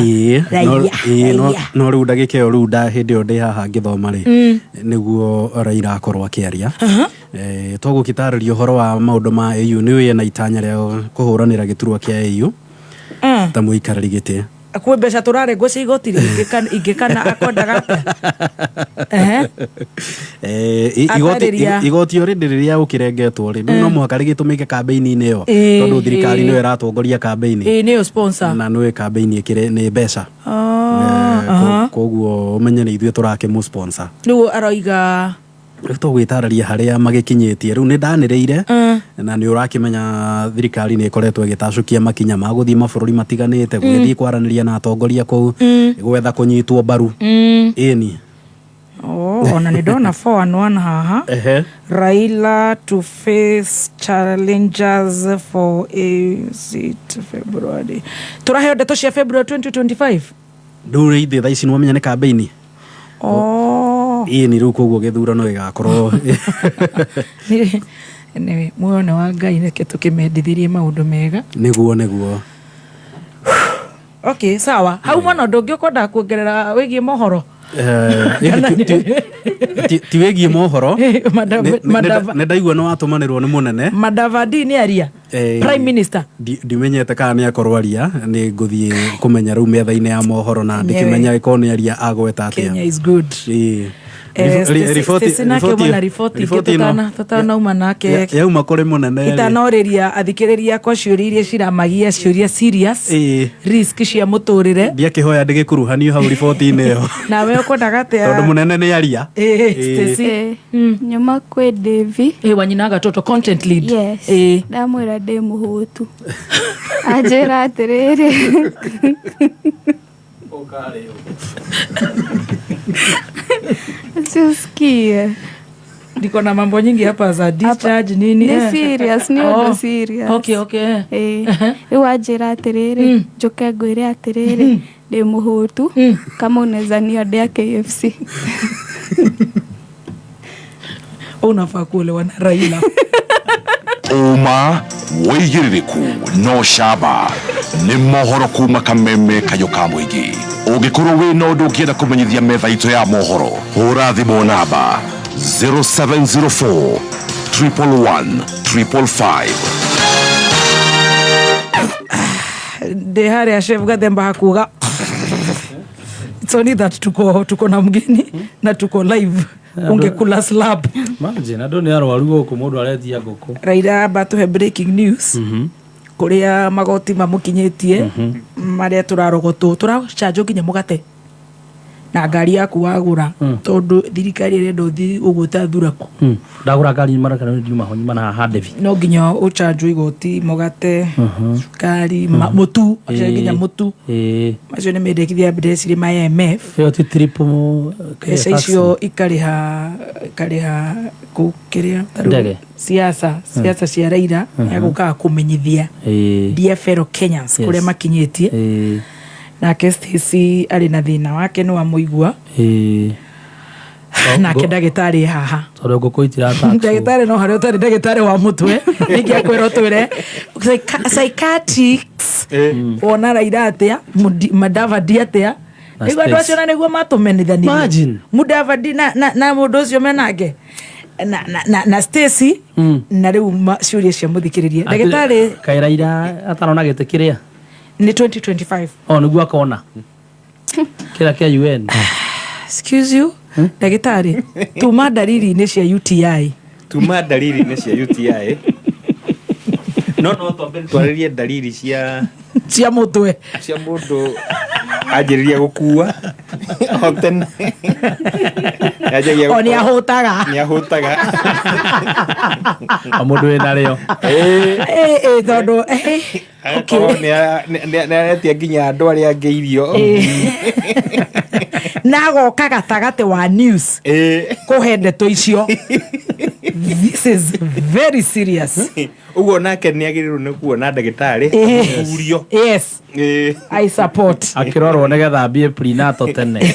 raia. Raia. No rĩu ndagĩka ĩyo rĩu hĩndĩ ĩyo ndĩ haha ngĩthoma rĩ, nĩguo Raila akorwo akĩaria. Tũgũgĩtarĩria ũhoro wa maũndũ ma AU, nĩ ũĩ ena itanya rĩa kũhũranĩra gĩturwa kĩa AU ta mũikarĩri gĩtĩ. Kwĩ mbeca tũrarengwo cia igoti rĩ, ingĩkana akwendaga atĩa? Ehe. Atarĩria. Igoti already rĩrĩa ũkĩrengetwo rĩ, rĩu no mũhaka rĩgĩtũmĩke kambĩini-inĩ ĩyo, tondũ thirikari nĩyo ĩratongoria kambĩini. Ĩĩ, nĩyo sponsor. Na nĩũĩ kambĩini ĩkĩrĩ nĩ mbeca. Koguo ũmenye nĩ ithuĩ tũrakĩmũ sponsor. Rĩu aroiga Rĩu tũgwĩtarĩria harĩa magĩkinyĩtie, rĩu nĩ ndanĩrĩire, na nĩ ũrakĩmenya thirikari nĩ ĩkoretwo ĩgĩtacũkia makinya ma gũthiĩ mabũrũri matiganĩte, gũgĩthiĩ kwaranĩria na atongoria kũu, gwetha kũnyitwo mbaru. Ĩni. Oh, ona nĩ ndona 411 haha. Raila to face challengers for a seat February. Tũraheo ndeto cia February 2025. Rĩu rĩ ithe thaa ici nĩwamenya nĩ kambĩini. Ĩni, rĩu koguo gĩthurano gĩgakorwo Anyway, muoyo nĩ wa Ngai, reke tũkĩmendithirie maũndũ mega. Nĩguo, nĩguo. Okay, sawa. Hau mwana ũndũ ũngĩ ũkwendaga kuongerera wĩgiĩ mohoro? Ti wĩgiĩ mohoro. Nĩ ndaigua nĩ watũmanĩrwo nĩ mũnene. Madavadi nĩ aria. Prime Minister. Ndimenyete kana nĩ akorwo aria, nĩ ngũthiĩ kũmenya rĩu metha-inĩ ya mohoro na ndĩkĩmenya ĩkorwo nĩ aria agweta atĩa. Kenya is good. Stacy nake uma na riboti ingĩ tũtanauma nake. Yauma kũrĩ mũnene rĩ. Itanorĩria athikĩrĩria akwa ciũria iria ciramagia, ciũria serious, risk cia mũtũrĩre. Ndiakĩhoya ndĩgĩkuruhanio hau riboti-inĩ ĩyo. Nawe ũkwendaga atĩa? Tondũ mũnene nĩ aria. Stacy. Nyuma kwĩ Davy. Wanyina Gatoto content lead. Yes. Ndamwĩra ndĩ mũhũtu. Anjĩra atĩrĩrĩ. Usikie. Niko na mambo nyingi hapa za discharge nini. Ni serious, ni ũndũ serious. Okay, okay. Rĩu anjĩra atĩrĩrĩ, njũke ngwĩre atĩrĩrĩ, ndĩ mũhũtu, kama unaweza niondea KFC. Unafaa kuolewa na Raila. Ũma wĩigĩrĩrĩku no camba nĩ mohoro kuma Kameme kayũ ka mũingĩ. Ũngĩkorwo wĩna ũndũ ũngĩenda kũmenyithia metha itũ ya mohoro, hũra thimũ namba 0704 111 555. Ndĩ harĩa Chef Gathemba hakuga. It's only that tuko na mgeni na tuko live. Ũngĩkula slab. Imagine, andũ nĩ arwaru gũkũ, mũndũ aretia ngũkũ. Raila amba tũhe breaking news kũrĩa magoti mamũkinyĩtie, marĩa tũrarogotwo, tũracanjwo nginya mũgate na ngari yaku wagũra, tondũ thirikari ĩrenda ũthiĩ ũguo ta thuraku. Ndagũra ngari marakana ndiuma ho nyuma na haha ndebi. No nginya ũcanjwo igoti, mũgate, cukari, mũtu, acio nginya mũtu. Macio nĩ mendekithia ndĩreciria ma IMF. Ĩyo ti triple Mbeca icio ikarĩha ikarĩha kũ kĩrĩa ta rĩu Ndege. siasa siasa cia Raila yagũkaga kũmenyithia dear fellow Kenyans kũrĩa makinyĩtie. Nake Stacy arĩ na thĩna wake, nĩ wamũigua. Nake ndagĩtarĩ haha. Tondũ ngũkũ itirataxwo. Ndagĩtarĩ, no harĩa ũtarĩ ndagĩtarĩ wa mũtwe ningĩ akwĩra ũtwĩre psychiatrics wona Raila atĩa, Mudavadi atĩa, Na nĩguo andũ Stacy. acio na nĩguo matũmenithanirie. Imagine. Mudavadi na mũndũ ũcio menake na Stacy na rĩu ciũria cia mũthikĩrĩria, ndagĩtarĩ. Kaĩ Raila atarona gĩtĩ kĩrĩa? Nĩ 2025. O nĩguo akona kĩrĩa kĩa UN. Excuse you, ndagĩtarĩ, tuma ndariri-inĩ cia UTI. Tuma ndariri-inĩ cia UTI, no twambe twarĩrie ndariri cia cia mũtwe. Cia mũndũ anjĩrĩria gũkua o tene. Anjagia O nĩ ahũtaga. Nĩ ahũtaga. O mũndũ wĩna rĩo. Ĩ, tondũ Agakorwo nĩ aretia nginya andũ arĩa angĩ irio. Na agoka gatagatĩ wa news kũhe ndeto icio. This is very serious. Ũguo nake nĩ agĩrĩirwo nĩ kuona ndagĩtarĩ athuthurio. Yes, I support. Akĩrorwo nĩgetha ambie prenatal tene.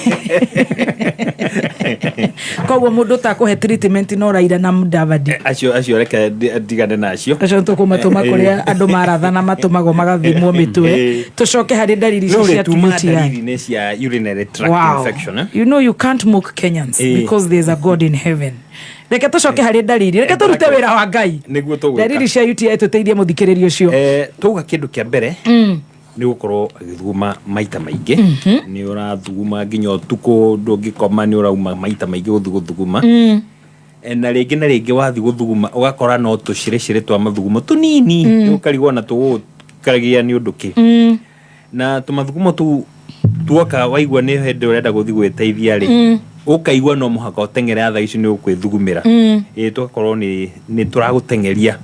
Koguo mũndũ ũtakũhe treatment no Raila na Mudavadi. Acio reke ndigane na acio. Acio tũkũmatũma kũrĩa andũ marathana matũmagwo magathimwo mĩtwe. Tũcoke harĩ ndariri icio Rĩu cia rĩ, tuma UTI. ndariri nĩ cia urinary tract infection, eh? You know you can't mock Kenyans because there's a God in heaven. Reke tũcoke harĩ ndariri, reke tũrute wĩra wa Ngai. Nĩguo tũgwĩka. Ndariri cia UTI, tũteithie mũthikĩrĩria ũcio. Tauga kĩndũ kĩa mbere nĩ gũkorwo agĩthuguma maita maingĩ. Nĩ ũrathuguma nginya ũtukũ, ndũngĩkoma, nĩ ũrauma maita maingĩ gũthiĩ gũthuguma. Na rĩngĩ na rĩngĩ wathiĩ gũthuguma ũgakora no tũcĩrĩcĩrĩ twa mathugumo tũnini. Ũkarigwo na tũgũkaragia nĩ ũndũ kĩ. Na tũmathugumo tũu tuoka waigua nĩ hĩndĩ ũrenda gũthiĩ gwĩteithia rĩ, ũkaigua no mũhaka ũteng'ere, thaa ici nĩ ũkwĩthugumĩra. Ĩ tũgakorwo nĩ tũragũteng'eria,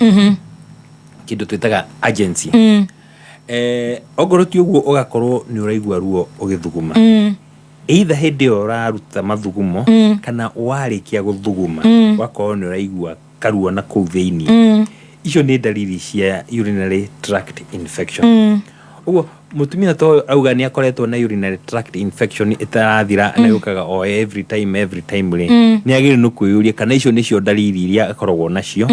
kĩndũ twĩtaga urgency. Ongorwo ti ũguo, ũgakorwo nĩ ũraigua ruo ũgĩthuguma, either hĩndĩ ĩyo ũraruta mathugumo kana warĩkia gũthuguma, ũgakorwo nĩ ũraigua karuo na kũu thĩinĩ. Icio nĩ ndariri cia urinary tract infection. Ũguo mũtumia ta ũyũ auga nĩ akoretwo na urinary tract infection ĩtarathira na yũkaga o every time, every time rĩ, nĩ agĩrĩirwo nĩ kwĩyũria kana icio nĩcio ndariri iria akoragwo nacio.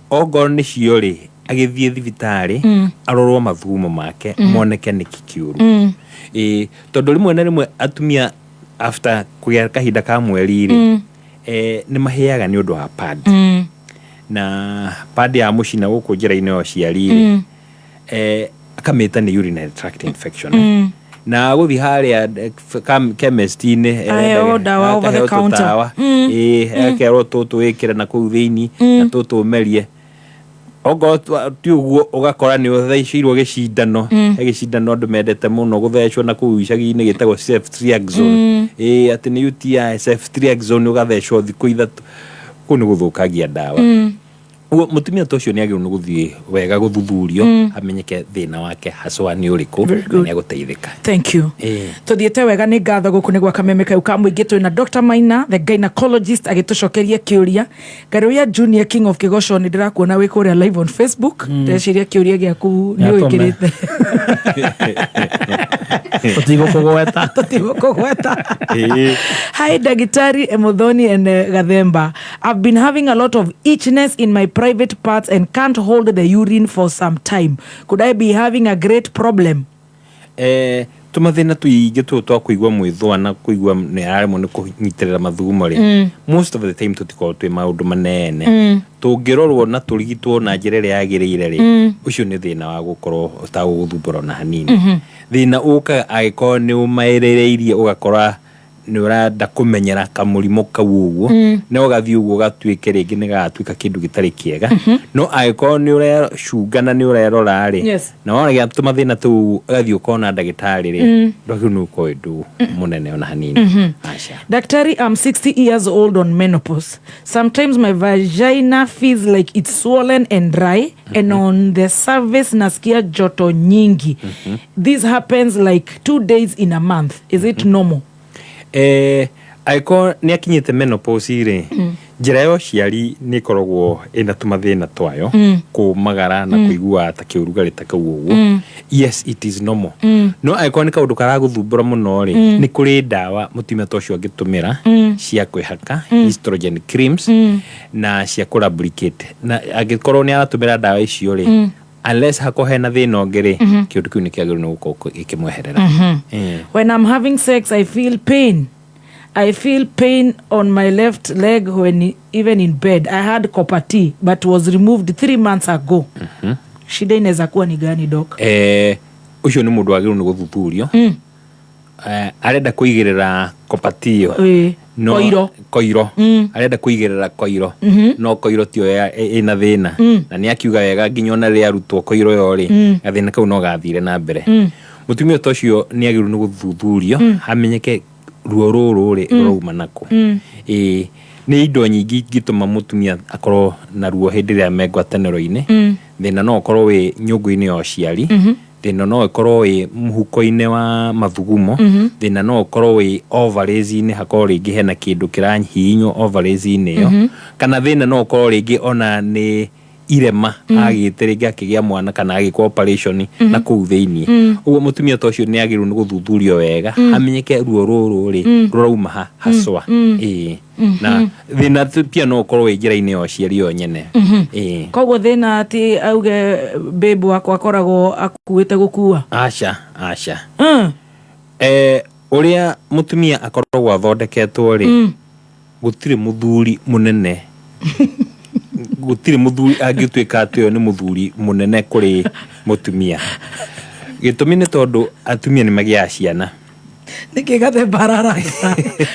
Ongorwo nĩcio rĩ, agĩthiĩ thibitarĩ arorwo mathugumo make moneke nĩkĩ kĩũru. Ĩ tondũ rĩmwe na rĩmwe atumia after kũgĩa kahinda ka mweri rĩ, nĩ mahĩaga nĩ ũndũ wa pad, na pad ya mũcina gũkũ njĩra-inĩ ya ũciari rĩ, akamĩta nĩ urinary tract infection. Na gũthiĩ harĩa chemist-inĩ, Aheo ndawa over the akaheo counter. tũtawa. Ĩ akerwo tũtũ wĩkĩre na kũu thĩinĩ na tũtũ ũmerie. Ongorwo ti ũguo, ũgakora nĩ ũthecirwo gĩcindano. He gĩcindano andũ mendete mũno gũthecwo na kũu icagi-inĩ gĩtagwo ceftriaxone. Ĩ atĩ nĩ UTI, ceftriaxone ũgathecwo thikũ 3, kũu nĩ gũthũkangia ndawa. Ũguo mũtumia ta ũcio nĩ agĩrĩirwo nĩ gũthiĩ wega gũthuthurio, amenyeke thĩna wake haswa nĩ ũrĩkũ, na nĩ egũteithĩka. Thank you. Tuthiĩte wega, nĩ ngatho. Gũkũ nĩ gwa Kameme kau ka mũingĩ, twĩ na Dr Maina the gynecologist agĩtũcokeria kĩũria. Ngaruya Junior, King of Kĩgoco, nĩ ndĩrakuona wĩ kũrĩa live on Facebook. Ndĩreciria kĩũria gĩaku nĩ Nĩatũme. ũĩkĩrĩte. Tũtigũkũgweta. Tũtigũkũgweta. Hi, Dagitari Muthoni and Gathemba. I've been having a lot of itchiness in my private parts and can't hold the urine for some time. Could I be having a great problem? Tũmathĩna tũingĩ tũũ twa kũigua mwĩthũa na kũigua nĩ araremwo nĩ kũnyitĩrĩra mathugumo rĩ, most of the time tũtikoragwo twĩ maũndũ manene. Tũngĩrorwo na tũrigitwo na njĩra ĩrĩa yagĩrĩire rĩ, ũcio nĩ thĩna wa gũkorwo ũtagũgũthumbũra ona hanini. Thĩna ũkaga angĩkorwo nĩ ũmaĩrĩrĩirie, ũgakora Nĩ ũrenda kũmenyera kamũrimũ kau ũguo, no gathiĩ ũguo gatuĩke rĩngĩ nĩ gagatuĩka kĩndũ gĩtarĩ kĩega. No angĩkorwo nĩ ũrecunga na nĩ ũrerora rĩ, na wona gĩatũma thĩna tũu ũgathiĩ ũkona ndagĩtarĩ rĩ, ndwagĩrĩirwo nĩ gũkorwo wĩ ũndũ mũnene ona hanini. Aca. Daktari, I'm 60 years old on menopause. Sometimes my vagina feels like it's swollen and dry, and on the surface nasikia joto nyingi. This happens like 2 days in a month. Is it normal? Angĩkorwo nĩ akinyĩte menopause rĩ, njĩra ya ũciari nĩ ĩkoragwo ĩna tũmathĩna twayo, kũmagara na kũigua ta kĩũrugarĩ ta kau ũguo. Yes, it is normal. No angĩkorwo nĩ kaũndũ karagũthumbũra mũno rĩ, nĩ kũrĩ ndawa mũtumia ta ũcio angĩtũmĩra cia kwĩhaka, estrogen creams, na cia kũ lubricate. Na angĩkorwo nĩ aratũmĩra ndawa icio rĩ, unless hakorwo hena thĩna ũngĩ rĩ, kĩũndũ kĩu nĩ kĩagĩrĩirwo nĩ gũkorwo gĩkĩmweherera. When I'm having sex, I feel pain. I feel pain on my left leg when even in bed. I had copper T but was removed 3 months ago. Shida inaweza kuwa ni gani, doc? Ũcio nĩ mũndũ wagĩrĩirwo nĩ gũthuthurio. Arenda kũigĩrĩra copper T ĩyo. No, Koiro. Koiro. Arenda kũigĩrĩra koiro, no koiro tiyo ĩna thĩna. Na nĩ akiuga wega nginya ona rĩrĩa arutwo koiro ĩyo rĩ, gathĩna kau no gathire na mbere. Mũtumia ta ũcio nĩ agĩrĩirwo nĩ gũthuthurio hamenyeke ruo rũrũ rĩ rũrauma nakũ. Ĩĩ, nĩ indo nyingĩ ingĩtũma mũtumia akorwo na ruo hĩndĩ ĩrĩa me ngwatanĩro-inĩ. Thĩna no ũkorwo wĩ nyũngũ-inĩ ya ũciari, thĩna no ũkorwo wĩ mũhuko-inĩ wa mathugumo, thĩna no ũkorwo wĩ ovaries-inĩ, hakorwo rĩngĩ hena kĩndũ kĩrahihinywo ovaries-inĩ ĩyo, kana thĩna no ũkorwo rĩngĩ ona nĩ irema agĩte rĩngĩ akĩgĩa mwana kana agĩkwo operation na kũu thĩiniĩ. Ũguo mũtumia ta ũcio nĩ agĩrĩirwo nĩ gũthuthurio wega, amenyeke ruo rũrũ rĩ rũrauma ha haswa. Ĩĩ, na thĩna pia no ũkorwo wĩ njĩra-inĩ ya ũciari yo nyene. Ĩĩ. Koguo thĩna ti auge babe wakwa akoragwo akuĩte gũkua? Aca, aca. Ũrĩa mũtumia akoragwo athondeketwo rĩ, gũtirĩ mũthuri mũnene, gũtirĩ mũthuri angĩtuĩka atĩ ũyũ nĩ mũthuri mũnene kũrĩ mũtumia. Gĩtũmi nĩ tondũ atumia nĩ magĩaga ciana. Nĩkĩ gathemba araranga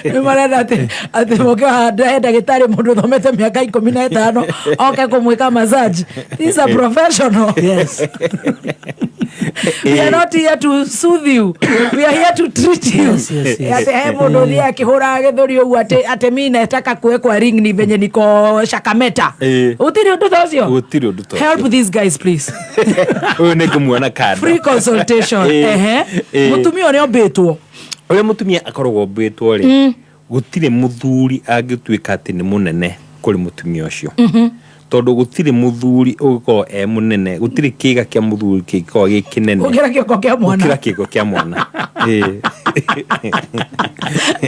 nĩ marenda atĩ moke he ndagĩtarĩ mũndũ ũthomete mĩaka 15 oke kũmwĩka massage? This is a professional. We are not here to soothe you, we are here to treat you. Yes. Atĩ he mũndũ ũthiĩ akĩhũraga gĩthũri ũguo atĩ mi nataka kuwekwa ring ni venye niko shakameta. Gũtirĩ ũndũ ta ũcio. Gũtirĩ ũndũ ta ũcio. Help these guys, please. Ũyũ nĩ ngũmuona kando. Free consultation. Ehe. Mũtumia ũrĩa ũmbĩtwo. Ũrĩa mũtumia akoragwo ombĩtwo rĩ, gũtirĩ mũthuri angĩtuĩka atĩ nĩ mũnene kũrĩ mũtumia ũcio, tondũ gũtirĩ mũthuri ũngĩkorwo e mũnene, gũtirĩ kĩga kĩa mũthuri kĩngĩkorwo gĩ kĩnene gũkĩra kĩongo kĩa mwana. Gũkĩra kĩgo kĩa mwana. Ĩĩ.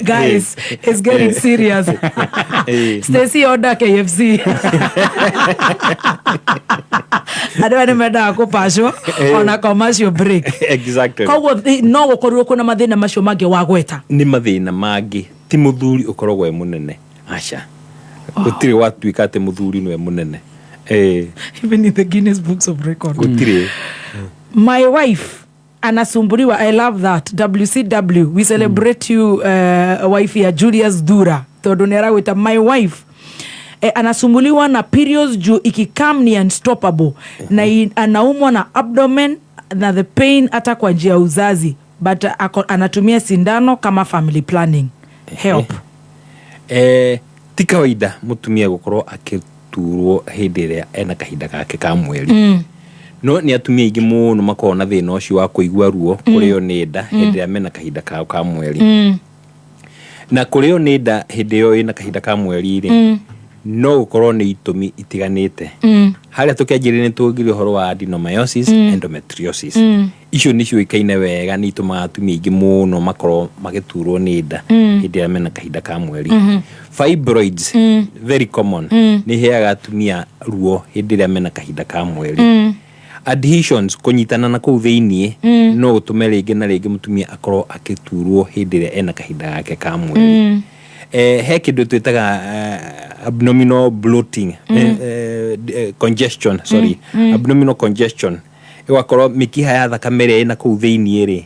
Guys, it's getting serious. Stacy, order KFC. Andũ aya nĩ mendaga kũpacwo ona commercial break. Exactly. Koguo no gũkorirwo kwĩna mathĩna macio mangĩ wagweta. Nĩ mathĩna mangĩ, ti mũthuri ũkoragwo e mũnene, aca. Gũtirĩ watuĩka atĩ mũthuri nĩwe mũnene. Ĩĩ. Even in the Guinness Books of Record. Gũtirĩ. My wife anasumbuliwa. I love that. WCW, we celebrate you. Wife ya Julius Dura, tondũ nĩ aragwĩta my wife anasumbuliwa na periods juu ikikam ni unstoppable na anaumwa na abdomen na the pain hata kwa njia ya uzazi, but anatumia sindano kama family planning. Help. Ti kawaida mũtumia gũkorwo akĩturwo hĩndĩ ĩrĩa ena kahinda gake ka mweri. No nĩ atumia aingĩ mũno makoragwo na thĩna ũcio wa kũigua ruo, kũrĩo nĩ nda hĩndĩ ĩrĩa mena kahinda kao ka mweri. Na kũrĩo nĩ nda hĩndĩ ĩyo ĩna kahinda ka mweri rĩ, no gũkorwo nĩ itũmi itiganĩte. Harĩa tũkĩanjĩrĩria nĩ tũngire ũhoro wa adenomyosis, endometriosis. Icio nĩ ciũĩkaine wega nĩ itũmaga atumia aingĩ mũno makorwo magĩturwo nĩ nda hĩndĩ ĩrĩa mena kahinda ka mweri. Fibroids, very common, nĩ iheaga atumia ruo hĩndĩ ĩrĩa mena kahinda ka mweri. Adhesions, kũnyitana na kũu thĩiniĩ, no gũtũme rĩngĩ na rĩngĩ mũtumia akorwo akĩturwo hĩndĩ ĩrĩa ena kahinda gake ka mweri. He kĩndũ twĩtaga abdominal bloating, congestion, sorry. Abdominal congestion, ĩgakorwo mĩkiha ya thakame ĩrĩa ĩna kũu thĩiniĩ rĩ,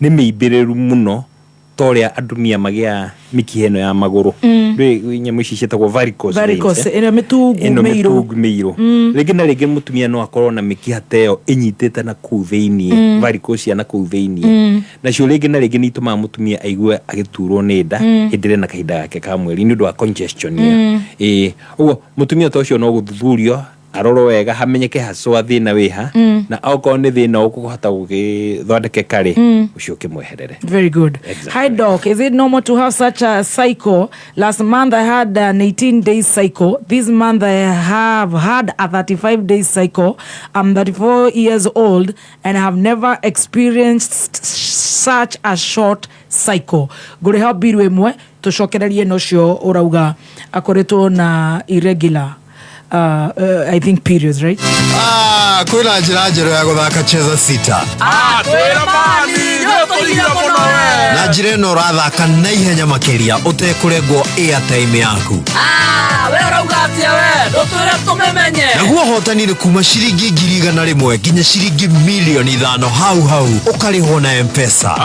nĩ mĩimbĩrĩru mũno. Ta ũrĩa atumia magĩa mĩkiha ĩno ya magũrũ. Rĩ nyamũ ici ciĩtagwo varicose veins, Varicose, eh? ĩno mĩtungu Ĩno mĩirũ. mĩtungu mĩirũ. Rĩngĩ na rĩngĩ mũtumia no akorwo na mĩkiha ta ĩyo ĩnyitĩte na kũu thĩiniĩ, varicose cia na kũu thĩiniĩ. Nacio rĩngĩ na rĩngĩ nĩ itũmaga mũtumia aigue agĩturwo nĩ nda hĩndĩ ĩrĩa na kahinda gake ka mweri nĩ ũndũ wa congestion ĩyo. Ĩĩ, ũguo mũtumia ta ũcio no gũthuthurio, arorwo wega, hamenyeke hacwa thĩna wĩha, na okorwo nĩ thĩna ũkũhota gũgĩthondekeka rĩ, ũcio ũkĩmweherere. Very good. Exactly. Hi, Doc. Is it normal to have such a cycle? Last month I had an 18 day cycle. This month I have had a 35 day cycle. I'm 34 years old and have never experienced such a short cycle. Ngũrĩha mbiru ĩmwe tũcokererie na ũcio ũrauga akoretwo na irregular I think periods, right? Ah, kwĩna njĩra njerũ ya gũthaka Cheza Sita. Na njĩra ĩno ũrathaka na ihenya makĩria ũtekũrengwo airtime yaku. We ũrauga atĩa? We ndũtwĩre tũmĩmenye. Naguo ũhotani nĩ kuma ciringi 100,000 nginya ciringi 5,000,000 hau hau, ũkarĩhwo na M-Pesa.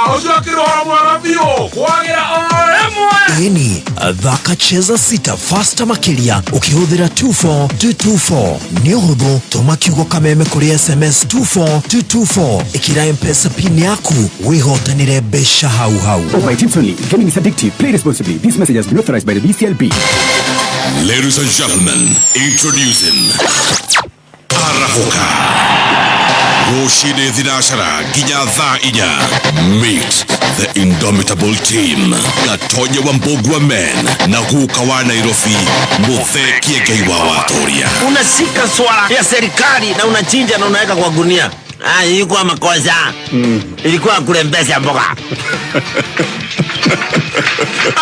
Ũcio akĩrĩ ũhoro mwega biũ kwagĩra o rĩmwe. Ĩni, thaka Cheza Sita faster makĩria ũkĩhũthĩra 24224. Nĩ ũhũthũ, tũma kiugo kameme kũrĩ SMS 24224, ĩkĩra M-Pesa PIN yaku, wĩhotanĩre mbeca hau hau. Over 18 only. Gaming is addictive. Play responsibly. This message has been authorized by the BCLB. Ladies and gentlemen, introducing Arahoka. Rũcinĩ thinacara nginya thaa 4. Meet the indomitable team. Gatonye wa Mbugua Men na guka wa Nairobi Muthee Kiengei wa Watoria. Unashika swala ya serikali na unachinja na unaweka kwa gunia. Ah, ilikuwa makosa. Ilikuwa kulembesha mboga.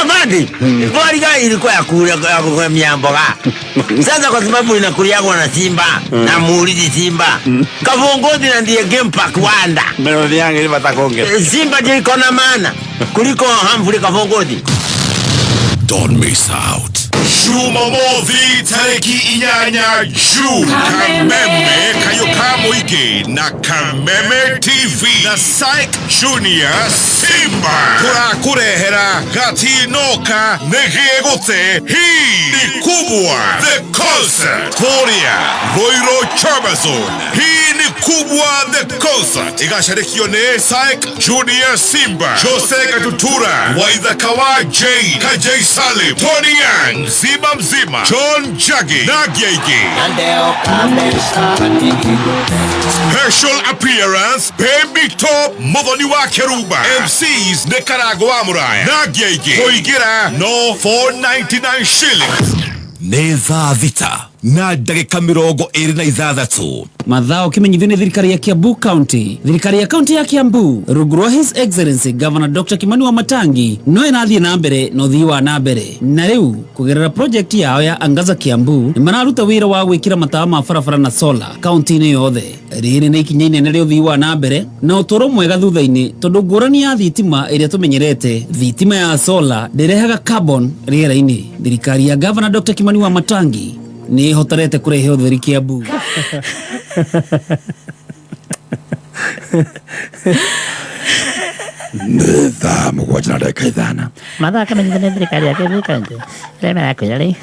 Abadi, mboga ilikuwa ya kula, ya kulemia mboga. Sasa kwa sababu inakuliagwa na simba, na muulizi simba. Kavongozi na ndiye game park wanda. Melodi yangu ile batakonge. Simba ndio iko na maana kuliko Humphrey Kavongozi. Don't miss out. Jumamothi tarĩki 8 June, Kameme Kayũ ka Mũingĩ na Kameme TV na Syke Junior Simba tũrakũrehera gatinoka nĩ gĩgũte. Hii ni kubwa the concert kũrĩa Roiro Chamazon. Hii ni kubwa the concert ĩgacarĩkio nĩ Syke Junior Simba, Jose Gatutura, Waithaka wa Jane, Kajay Salim, Tony Young, Mzima Mzima, John Jaggi na Gege. Special appearance Baby Top Muthoni wa Keruba, MCs nĩ Karango wa Muraya na Gege. Kũingĩra no 499 shillings. Nĩ thaa 6:26. Mathao kimenyithio nĩ thirikari ya Kiambu County. Thirikari ya kaunti ya Kiambu rungu rwa His Excellency Governor Dr. Kimani Wamatangi no ĩrathiĩ na mbere na ũthii wa na mbere, na rĩu kũgerera project yao ya Angaza Kiambu nĩ mararuta wĩra wa gwĩkĩra matawa ma barabara na solar kaunti-inĩ yothe. Rĩrĩ nĩ ikinya inene rĩa ũthii wa na mbere na ũtũũro mwega thutha-inĩ, tondũ ngũrani ya thitima ĩrĩa tũmenyerete, thitima ya solar ndĩrehaga carbon rĩera-inĩ. Thirikari ya Governor Dr. Kimani Wamatangi nĩ ĩhotarete kũrehe ũtheri Kiambu. Nĩ thaa 7:05. Mathaa kamenyithio nĩ thirikari ya Kiambu County arĩa marakwĩra rĩu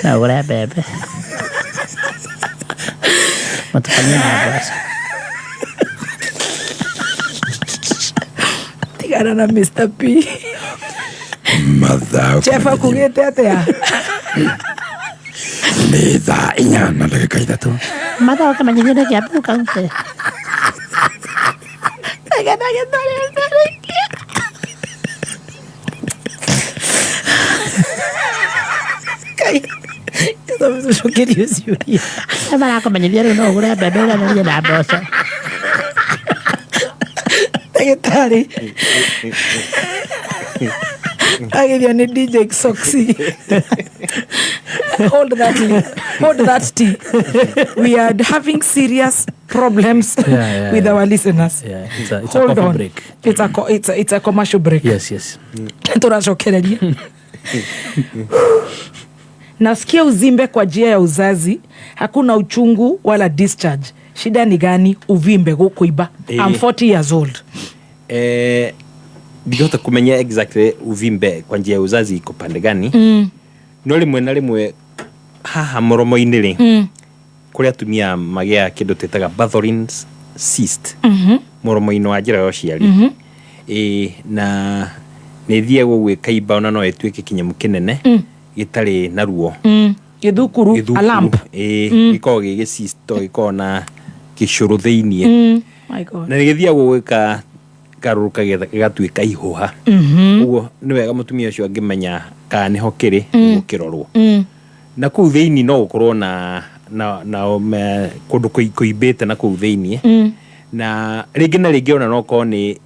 no ũgũre mbembe mũtukanie na mboco. Tigana na Mr. P. Mathaa Jeff akugĩte atĩa? Nĩ thaa 4:03. Mathaa kamenyithio nĩ Kiambu County. Tũcokerio ciũria. Arĩa marakũmenyithia rĩu no ũgũre mbembe ũganĩrie na mboco. Ndagĩtarĩ agithio nĩ DJ Soxy. Hold that, hold that tea. We are having serious problems with our listeners. Yeah, it's a Hold coffee on. break. It's a commercial break. Yes. Tũracokereria. Nasikia uzimbe kwa njia ya uzazi, hakuna uchungu wala discharge. Shida ni gani? Uvimbe gũkũimba. I'm 40 years old. Ndingĩhota kũmenya exactly uvimbe kwa njia ya uzazi iko pande gani, no rĩmwe na rĩmwe haha mũromo-inĩ rĩ, kũrĩ atumia magĩaga kĩndũ twĩtaga Bartholin's cyst mũromo-inĩ wa njĩra ya ũciari. Ĩĩ, na nĩ ĩthiaga ũguo ĩkaimba, ona no ĩtuĩke kĩnyamũ kĩnene gĩtarĩ na ruo. Gĩthukuru, a lump. Ĩĩ, gĩkoragwo gĩ gĩcyst, gĩkoragwo na gĩcũrũ thĩiniĩ. My God. Na nĩ gĩthiaga ũguo gĩkagarũrũka gĩgatuĩka ihũha. Ũguo nĩ wega mũtumia ũcio angĩmenya kana nĩho kĩrĩ, nĩguo kĩrorwo. Na kũu thĩinĩ no gũkorwo na kũndũ kũimbĩte na kũu thĩinĩ. Na rĩngĩ na rĩngĩ ona no korwo nĩ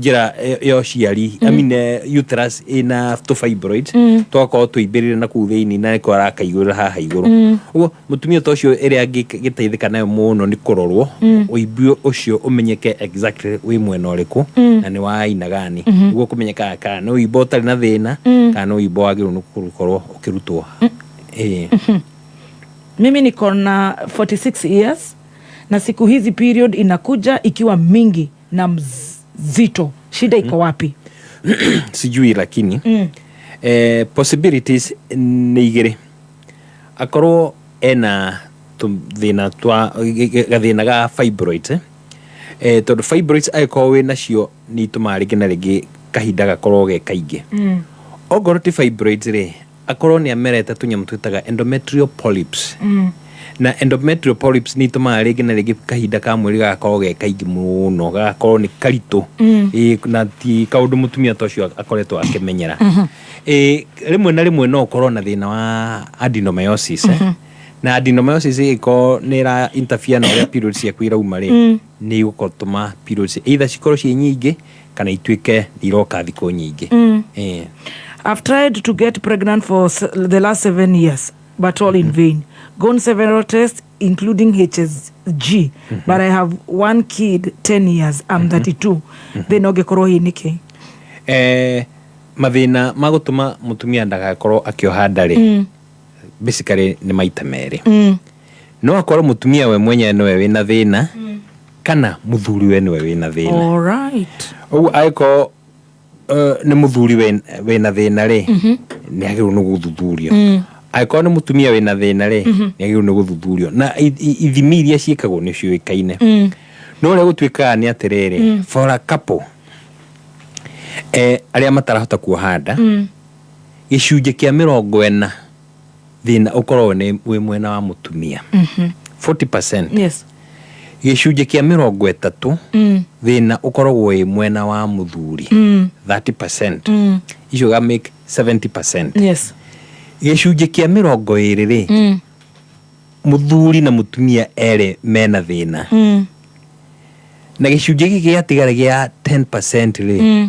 njĩra ya ũciari, I mean, uterus ĩna tũ fibroids, tũgakorwo tũimbĩrĩre na kũu thĩinĩ, na nĩkĩo arakaigũrĩra haha igũrũ. Ũguo mũtumia ta ũcio, ĩrĩa angĩgĩteithĩka nayo mũno nĩ kũrorwo ũimbi ũcio ũmenyeke exactly wĩ mwena ũrĩkũ na nĩ wa aina gani, nĩguo kũmenyeka kana nĩ ũimbo ũtarĩ na thĩna kana nĩ ũimbo wagĩrĩirwo nĩ gũkorwo ũkĩrutwo. Ĩĩ. Mimi niko na 46 years na siku hizi period inakuja ikiwa mingi na mzito, shida iko wapi? Sijui, lakini possibilities nĩ igĩrĩ. Akorwo ena tũthĩna twa gathĩna ga fibroids, eh? Tondũ fibroids angĩkorwo wĩ nacio nĩ itũmaga rĩngĩ na rĩngĩ kahinda gakorwo ge kaingĩ. Ongorwo ti fibroids rĩ, akorwo nĩ amerete tũnyamũ twĩtaga endometrial polyps, na endometrial polyps nĩ itũmaga rĩngĩ na rĩngĩ kahinda ka mweri gagakorwo ge kaingĩ mũno, gagakorwo nĩ karitũ. Ĩĩ, na ti kaũndũ mũtumia ta ũcio akoretwo akĩmenyera. Ĩĩ, rĩmwe na rĩmwe no ũkorwo na thĩna wa adenomyosis, eh? Na adenomyosis ĩgĩkorwo nĩ ĩra interfere na ũrĩa periods ciaku irauma rĩ, nĩ igũtũma periods either cikorwo ciĩ nyingĩ kana ituĩke nĩ iroka thikũ nyingĩ. Ĩĩ. I've tried to get pregnant for the last 7 years, but all in vain. Gone several tests, including HSG, but I have one kid, 10 years. I'm 32. Then ũngĩkorwo hihi nĩkĩ? Mathĩna ma gũtũma mũtumia ndagakorwo akĩoha nda rĩ, basically nĩ maita merĩ. No akorwo mũtumia we mwenyewe nĩwe wĩna thĩna, kana mũthuri we nĩwe wĩna thĩna. All right. Ũguo angĩkorwo nĩ mũthuri wĩna thĩna rĩ, nĩ agĩrĩirwo nĩ gũthuthurio. Angĩkorwo nĩ mũtumia wĩna thĩna rĩ, nĩ agĩrĩirwo nĩ gũthuthurio, na ithimi iria ciĩkagwo nĩ ciũĩkaine. No ũrĩa gũtuĩkaga nĩ atĩrĩrĩ, for a couple arĩa matarahota kuoha nda, gĩcunjĩ kĩa 40 thĩna ũkoragwo nĩ wĩ mwena wa mũtumia, 40%. Gĩcunjĩ kĩa 30 thĩna ũkoragwo wĩ mwena wa mũthuri, 30%. Icio ga make 70%. Gĩcunjĩ kĩa 20 rĩ, mũthuri na mũtumia erĩ mena thĩna. Na gĩcunjĩ gĩkĩ gĩatigara gĩa 10% rĩ,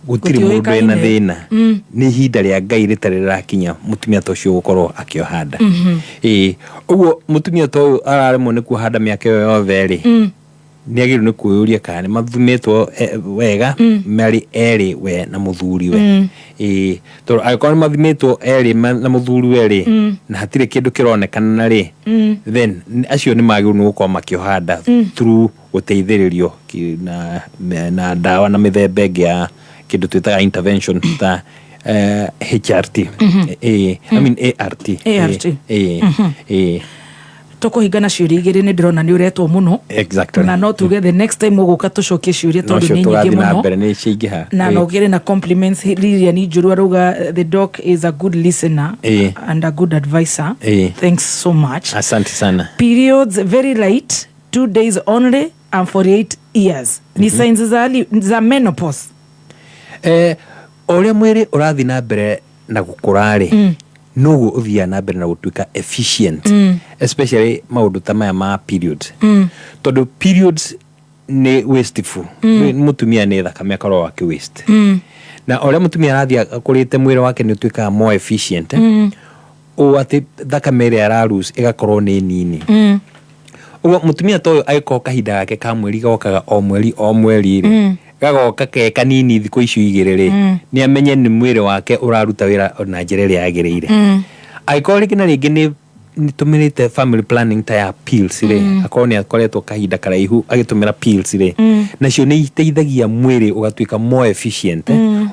gũtirĩ mũndũ wĩna Gũtiũĩkaine. thĩna. Nĩ ihinda rĩa Ngai rĩtarĩ rĩrakinya mũtumia ta ũcio gũkorwo akĩoha nda. Ĩĩ, ũguo mũtumia ta ũyũ araremwo nĩ kuoha nda mĩaka ĩyo yothe rĩ, nĩ agĩrĩirwo nĩ kwĩyũria kana nĩ mathimĩtwo wega marĩ erĩ, we na mũthuri we. Ĩĩ, tondũ angĩkorwo nĩ mathimĩtwo erĩ na mũthuri we rĩ, na hatirĩ kĩndũ kĩronekana rĩ, then acio nĩ magĩrĩirwo nĩ gũkorwo makĩoha nda through gũteithĩrĩrio na ndawa na mĩthemba ĩngĩ ya kĩndũ twĩtaga intervention ta HRT. I mean ART. ART. Ĩĩ. Tũkũhingana ciũria igĩrĩ, nĩ ndĩrona nĩ ũretwo mũno. Na no tuge the next time ũgũka tũcokie ciũria, No tondũ cio nĩ nyingĩ tũgathiĩ na mũno. mbere, nĩ ciaingĩha. Na no ũkĩrĩ na compliments. Lilian Njuru arauga the doc is a good listener and a good advisor. Thanks so much. Asante sana. Periods very light, 2 days only. I'm 48 years. Ni signs za menopause? O ũrĩa mwĩrĩ ũrathiĩ na mbere na gũkũra rĩ, noguo ũthiaga na mbere na gũtuĩka efficient, especially maũndũ ta maya ma periods, tondũ periods nĩ wasteful. Mũtumia nĩ thakame akoragwo akĩ waste, na o ũrĩa mũtumia arathiĩ akũrĩte, mwĩrĩ wake nĩ ũtuĩkaga more efficient, ũũ atĩ thakame ĩrĩa ara lose ĩgakorwo nĩ nini. Ũguo mũtumia ta ũyũ angĩkorwo kahinda gake ka mweri gokaga o mweri o mweri rĩ, gagoka ke kanini thikũ icio igĩrĩ rĩ, nĩ amenye nĩ mwĩrĩ wake ũraruta wĩra na njĩra ĩrĩa yagĩrĩire. Angĩkorwo rĩngĩ na rĩngĩ nĩ Nĩtũmĩrĩte family planning ta ya pills rĩ, akorwo nĩ akoretwo kahinda karaihu agĩtũmĩra pills rĩ, nacio nĩ iteithagia mwĩrĩ ũgatuĩka more efficient,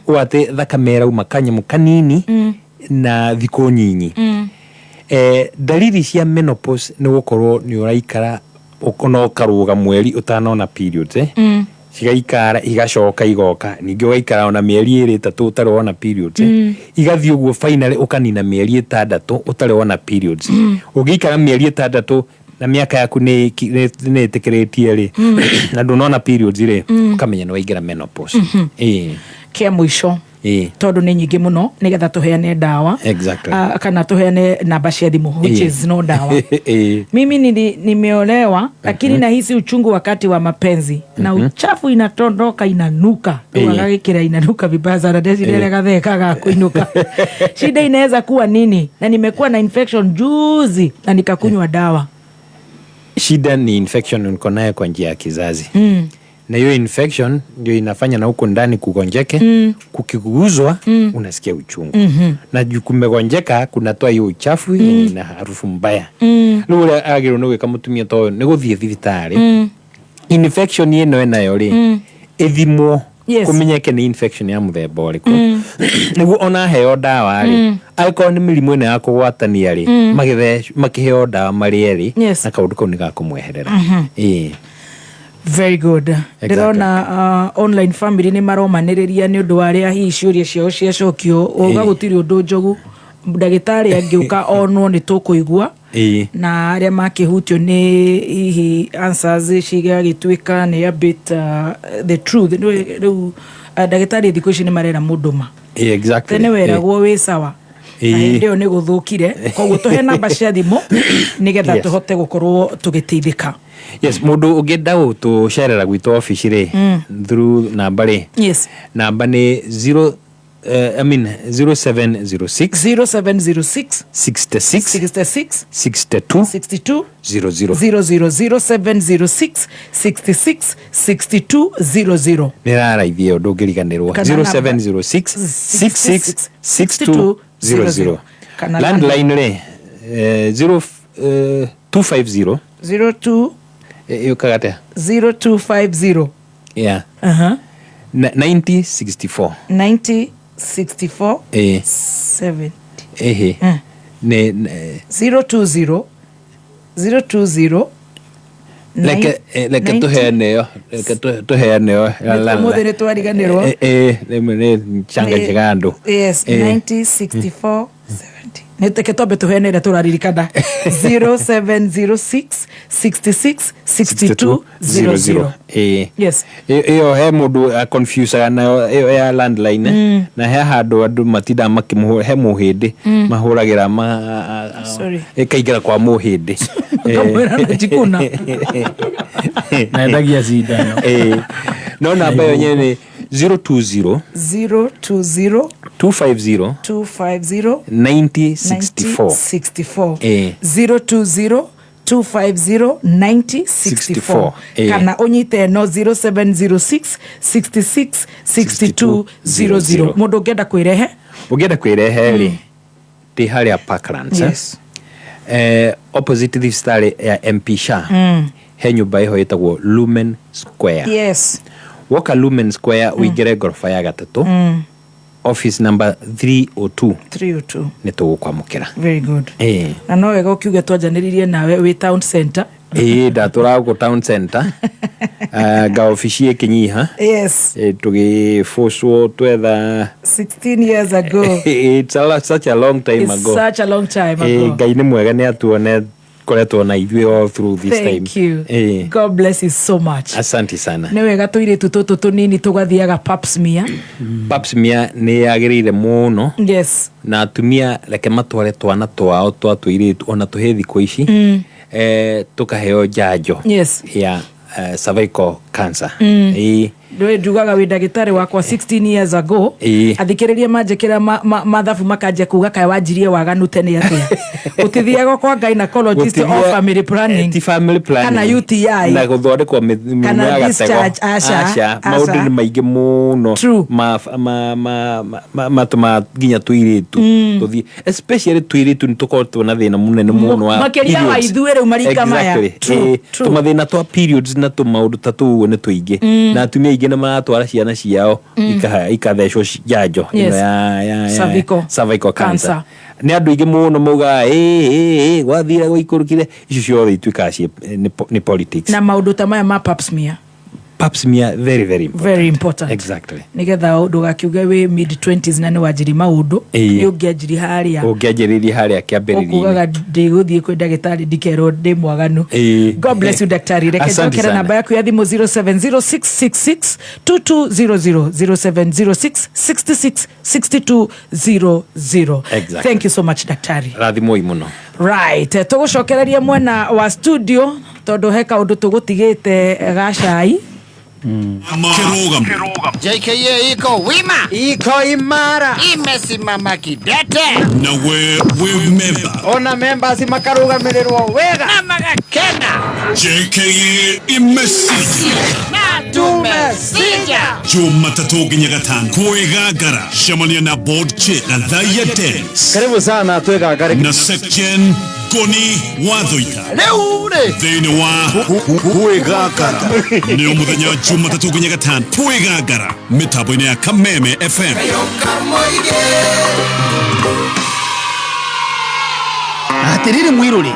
ũũ atĩ thakame ĩrauma kanyamũ kanini na thikũ nyinyi. Dalili cia menopause nĩ gũkorwo nĩ ũraikara no ũkarũga mweri ũtanona periods, cigaikara, igacoka igoka ningĩ, ũgaikara ona mĩeri 2, 3 ũtarĩ wona periods, igathiĩ ũguo, finally ũkanina mĩeri 6 ũtarĩ wona periods. Ũngĩikara mĩeri 6 na mĩaka yaku nĩ ĩtĩkĩrĩtie rĩ, na ndũnona periods rĩ, ũkamenya nĩ waingĩra menopause. Ĩĩ. Kĩa mũico, tondũ nĩ nyingĩ mũno, nĩgetha tũheane ndawa, kana tũheane namba cia thimũ, which is no ndawa. Mimi nimeolewa lakini nahisi uchungu wakati wa mapenzi na uchafu inatondoka, inanuka. Agagĩkĩra inanuka vibaya sana, ndeciria gatheka gakuinuka. Shida inaweza kuwa nini? Na nimekuwa na infection juzi na nikakunywa dawa. Shida ni infection uko nayo kwa njia ya kizazi, na hiyo infection ndio inafanya na huko ndani kugonjeke. Kukiguzwa, unasikia uchungu, na juu kumegonjeka kunatoa hiyo uchafu yenye ina harufu mbaya. Rĩu ũrĩa agĩrĩirwo nĩ gwĩka mũtumia ta ũyũ nĩ gũthiĩ thibitarĩ, infection ĩno ĩnayo rĩ, ĩthimwo, kũmenyeke nĩ infection ya mũthemba ũrĩkũ, nĩguo ona aheo ndawa rĩ, angĩkorwo nĩ mĩrimũ ĩno ya kũgwatania rĩ, makĩheo ndawa marĩ erĩ, na kaũndũ kau nĩ gakũmweherera. Ĩĩ. Very good. Ndĩrona online family nĩ maromanĩrĩria nĩ ũndũ wa arĩa hihi ciũria ciao ciacokio uga gũtirĩ ũndũ njogu, ndagĩtarĩ angĩũka onwo nĩ tũkũigua, na arĩa makĩhutio nĩ hihi answers cigagĩtuĩka nĩ a bit the truth. Rĩu ndagĩtarĩ thikũ ici nĩ marera mũndũ ma tene weragwo wĩ sawa na hĩndĩ ĩyo nĩ gũthũkire. Koguo tũhe namba cia thimũ nĩgetha tũhote gũkorwo tũgĩteithĩka. Yes, mũndũ ũngĩenda gũtũcerera gwitũ obici rĩ, through namba rĩ, namba nĩ 0, I mean 0706 0706 66 66 62 62 00. 00. 0706 66 62 00. Nĩ raraithia ĩyo, ndũngĩriganĩrwo. Kana namba- 0706 66 62 00. Kana landline rĩ, 0 250 02 yũkaga atĩa? 0250. Yeah. 90 64. 90 64. 7. Ĩhĩ. Nĩ 020 020. Reke tũheane ĩyo, reke tũheane ĩyo. Ũmũthĩ nĩ twariganĩrwo. Rĩmwe nĩ changanjaga andũ. Yes. 90 64 70. Nĩ teke twambe tũheane ĩrĩa tũraririkana, 0706 66 62 00. Ĩĩ. Yes. Ĩyo he mũndũ confusaga nayo ĩyo ya landline, na he handũ andũ matindaga makĩmũhũra, he mũhĩndĩ mahũragĩra ma Sorry. ĩkaingĩra kwa mũhĩndĩ. Ũkamwĩra na njikuna. Naendagia cindano. Ĩĩ. No namba ĩyo yenyewe nĩ 020 020 250 250 90 64. 64. 020 250 90 64. 64. Kana ũnyite no 0706 66 62 00. Mũndũ ũngĩenda kwĩrehe? Ũngĩenda kwĩrehe rĩ, ndĩ harĩa Parklands, eh? Yes. Opposite thibitarĩ ya MP Shah, he nyũmba ĩho ĩtagwo Lumen Square. Woka Lumen Square, ũingĩre ngoroba ya gatatũ, office number 302. 302. Nĩ tũgũkwamũkĩra. Very good. Na no wega ũkiuge twanjanĩririe nawe wĩ town center. Ĩĩ, ndatũraga gũkũ town center, nga obici ĩkĩnyiha. Tũgĩbũcwo twetha 16 years ago. It's such a long time It's ago. such a long time ago. Ngai nĩ mwega, nĩ atuone koretwo na ithuĩ all through this time. Thank you. God bless you so much. Asante sana. Nĩ wega tũirĩtu tũtũ tũnini tũgathiaga pap smear. Pap smear nĩ yagĩrĩire mũno. Na atumia reke matware twana twao twa tũirĩtu ona tũhĩ thikũ ici, tũkaheo njanjo ya cervical cancer. Ndũĩ ndugaga wĩ ndagĩtarĩ wakwa 16 years ago. Ĩĩ. Athikĩrĩria manjĩkĩra mathabu makanjia kuga kaĩ wanjirie waganu tene atĩa. Ũtithiaga kwa gynecologist Gũtithia- or family planning. Ti family planning. Kana UTI. Na gũthondekwo mĩrimũ Kana ya gatego. discharge, aca, Aca, aca. maũndũ nĩ maingĩ mũno matũmaga nginya tũirĩtu tũthiĩ, especially tũirĩtu nĩ tũkoretwo na thĩna mũnene mũno wa Makĩria wa periods. ithuĩ rĩu marika maya. Exactly. True, Ĩĩ, true. tũmathĩna twa periods na tũmaũndũ ta tũu ũguo nĩ tũingĩ na atumia aingĩ nĩ maratwara ciana ciao ikathecwo njanjo ĩno ya Cervical cervical cancer. cancer. Nĩ andũ aingĩ mũno maugaga ĩ ĩ ĩ gwathire gũikũrũkire, icio ciothe ituĩkaga nĩ politics. Na maũndũ ta maya ma pap smear. Pap smear, very very important. Very important. Exactly. Nigetha ndũgakiuge wĩ mid 20s na nĩ wanjiri maũndũ. Ĩĩ. Nĩ ũngĩanjiri harĩa Ũngĩanjĩrĩria harĩa kĩambĩrĩria-inĩ. ũkugaga ndĩgũthiĩ kwĩ ndagĩtarĩ ndikerwo ndĩ mwaganu. Ĩĩ. God bless you, daktari. Reke Asante njokere sana. namba yaku ya thimũ 070666 2200, 0706 66 6200. Exactly. Thank you so much, daktari. Rathimwoi mũno. Right, tũgũcokereria mwena wa studio tondũ he kaũndũ tũgũtigĩte ga cai. Kĩrũgamo. JKA iko wima, iko imara, imesimama kidete. Na we wĩ memba. Ona members makarugamirĩrwo wega na magakena. JKA imesija. Na tumesija. Jumatatũ nginya gatano kwĩgangara cemania na board chair Gathaiya Dennis. Karibu sana twĩgangare. Na section Ngoni wa Thuita. Rĩu rĩ thĩinĩ wa kwĩgangara nĩ mũthenya wa Jumatatũ nginya gatano kwĩgangara mĩtambo-inĩ ya Kameme FM. Atiriri mwiruri,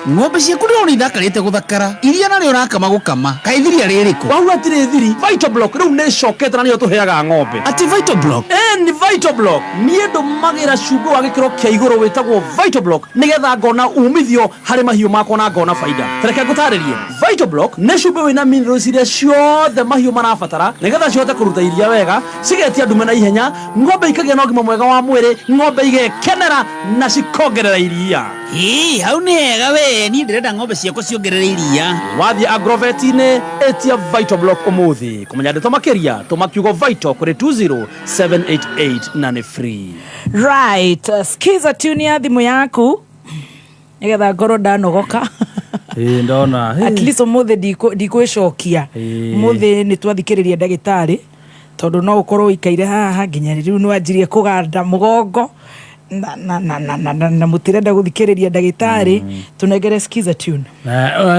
ng'ombe ciaku ndĩrona ithakarĩte gũthakara, iria narĩo ũrakama gũkama, kaĩ thiria rĩrĩkũ? Wau atirĩ thiri, Vital Block rĩu nĩ ĩcokete na nĩyo tũheaga ng'ombe. Atĩ Vital Block? Ĩ ni Vital Block. Niĩ ndũmagĩra cumbĩ wa gĩkĩro kĩa igũrũ wĩtagwo Vital Block nĩgetha ngona umithio harĩ mahiũ makwa na ngona baida. Ta reke ngũtarĩrie. Vital Block nĩ cumbĩ wĩna minerals iria ciothe mahiũ marabatara nĩgetha cihote kũruta iria wega, cigetia ndume na ihenya, ng'ombe ikagĩa na ũgima mwega wa mwĩrĩ, ng'ombe igekenera na cikongerera iria. Ĩ, hau nĩ hega we, niĩ ndĩrenda ng'ombe ciakwa ciongerere iria. Wathiĩ agrovet-inĩ ĩtia Vital Block ũmũthĩ. Kũmenya ndeto makĩria tũma kiugo Vital kũrĩ 20788 na nĩ free. Right, skiza tune ya thimũ yaku nigetha ngorwo ndanogoka. Ĩ ndona. At least ũmũthĩ ndikwĩcokia. Ĩĩ. Ũmũthĩ nĩ twathikĩrĩria ndagĩtarĩ tondũ no ũkorwo ũikaire haha nginya rĩu nĩ wanjirie kũganda mũgongo na mũtirenda gũthikĩrĩria ndagĩtarĩ. Tũnengere skiza tune.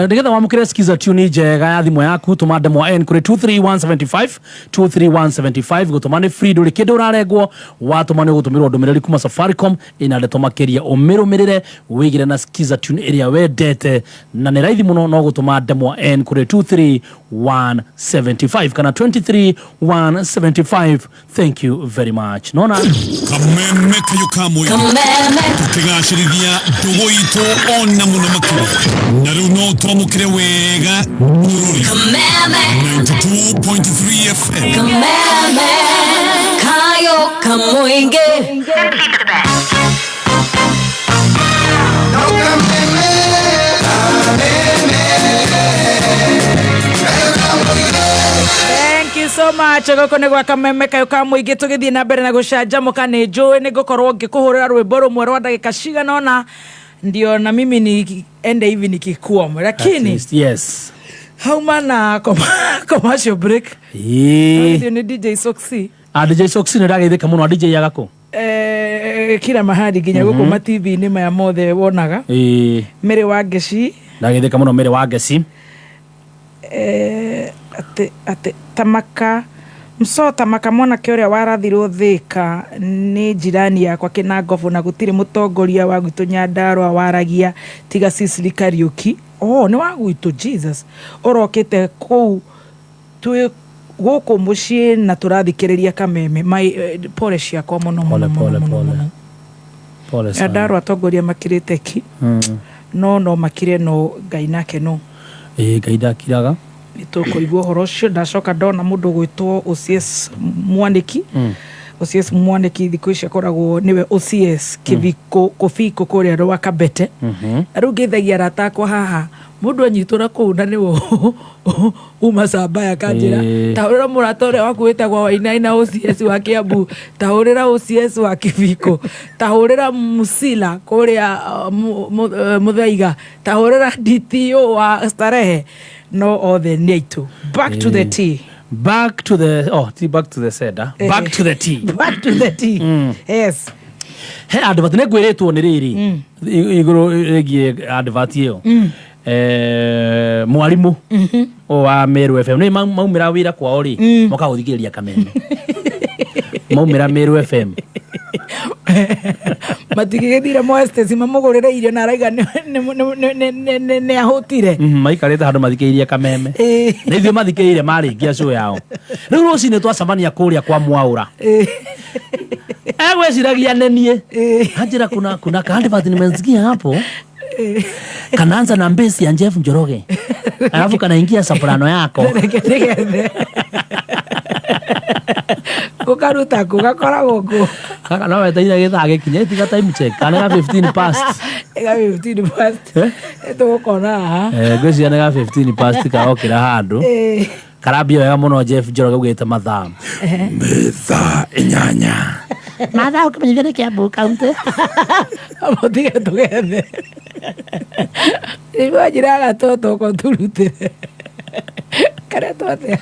Nĩgetha wamũkĩre skiza tune njega ya thimũ yaku tũma ndemwa N kũrĩ 23175, 23175. Gũtũma nĩ free, ndũrĩ kĩndũ ũrarengwo. Watũma nĩ ũgũtũmĩrwo ndũmĩrĩri kuma Safaricom ĩna ndeto makĩria, ũmĩrũmĩrĩre wĩgĩre na skiza tune ĩrĩa wendete na nĩ raithi mũno, no gũtũma ndemwa N kũrĩ 23175 kana 23175. Thank you very much. Nona Kameme kayo ka mũingĩ. Kameme. Tũkĩgacĩrithia ndũgũ itũ ona mũno makĩria na rĩu no twamũkĩre wega mũrũri. Kameme. 92.3 FM. Kameme kayo kamuinge. Thank you so much. Gũkũ nĩ gwa Kameme kayo ka mũingĩ, tũgĩthiĩ na mbere na gũcanjamũka. Nĩ njũĩ nĩ ngũkorwo ngĩkũhũrĩra rwĩmbo rũmwe rwa ndagĩka cigana ũna, ndio na mimi ni ende hivi nikikuom, lakini At least, yes. hauma na commercial break. Ĩĩ. Ũcio nĩ DJ Soxy. A DJ Soxy nĩ ndageithĩka mũno. A DJ yaga kũ? Kila mahali nginya gũkũ ma TV-inĩ maya mothe wonaga. Ĩĩ. Mary wa Ngeci. Ndageithĩka mũno Mary wa Ngeci. Atĩ tamaka mso tamaka mwanake ũrĩa warathirwo Thĩka nĩ jirani yakwa Kĩnangobu, na gũtirĩ mũtongoria wa gwitũ Nyandarũa waragia tiga Cicely Kariũki. Oh, nĩ wa gwitũ, Jesus, ũrokĩte kũu twĩ gũkũ mũciĩ na tũrathikĩrĩria Kameme. Pole ciakwa mũno mũno. Pole, Mũno pole, mũno pole. mũno. Pole sana. Nyandarũa atongoria makirĩte ki, no makire, no Ngai nake no. Ĩĩ, Ngai ndakiraga. Nĩ tũkũigua ũhoro ũcio. Ndacoka ndona mũndũ ũgwĩtwo OCS Mwanĩki. OCS Mwanĩki thikũ ici akoragwo nĩwe OCS Kĩbiko Kũbiko kũrĩa Rwakabete. Na rĩu ngeithagia arata akwa haha Mũndũ anyitwo na kũu na nĩwe uma cambaya kanjĩra tahũrĩra mũrata ũrĩa waku wĩtagwo Wainaina OCS wa Kiambu, tahũrĩra OCS wa Kibiko, tahũrĩra Musila kũrĩa Muthaiga, tahũrĩra DTO wa Starehe, no othe nĩ aitũ. Back to the tea. Back to the, oh, tea, back to the seda. Back to the tea. Back to the tea. Yes. He advert nĩ ngwĩrĩtwo nĩ rĩrĩ igũrũ rĩgiĩ advert ĩyo. Mwarimũ wa Meru FM nĩ maumĩra wĩra kwao rĩ, moka gũthikĩrĩria Kameme, maumĩra Meru FM. Matigĩgĩthire moestesi mamũgũrĩre irio na araiga nĩ ahũtire. Maikarĩte handũ mathikĩrĩrie Kameme na ithuĩ mathikĩrĩire marĩkia show yao. Rĩu rũcinĩ twacemania kũrĩa kwa Mwaũra, egwĩciragia nenie anjĩra kuna ka advert nimesikia hapo kanaanza na mbesi ya Jeff Njoroge alafu kanaingia soprano yako. Nĩgethe gũkaruta kũ gakoragwo kũ? Kaka no weteire gĩthaa gĩkinye, tiga time check kana ga 15 past. Ĩga 15 past tũgũkona haha. Ngwĩciria nĩ ga 15 past karokĩra handũ karambia wega mũno. Jeff Njoroge augĩte mathaa nĩ thaa 8. Mathaa ũkĩmenyithia nĩ Kiambu County. Mũtige tũgethe nĩwanjĩra gatoto ko tũrutĩre karĩa twatea.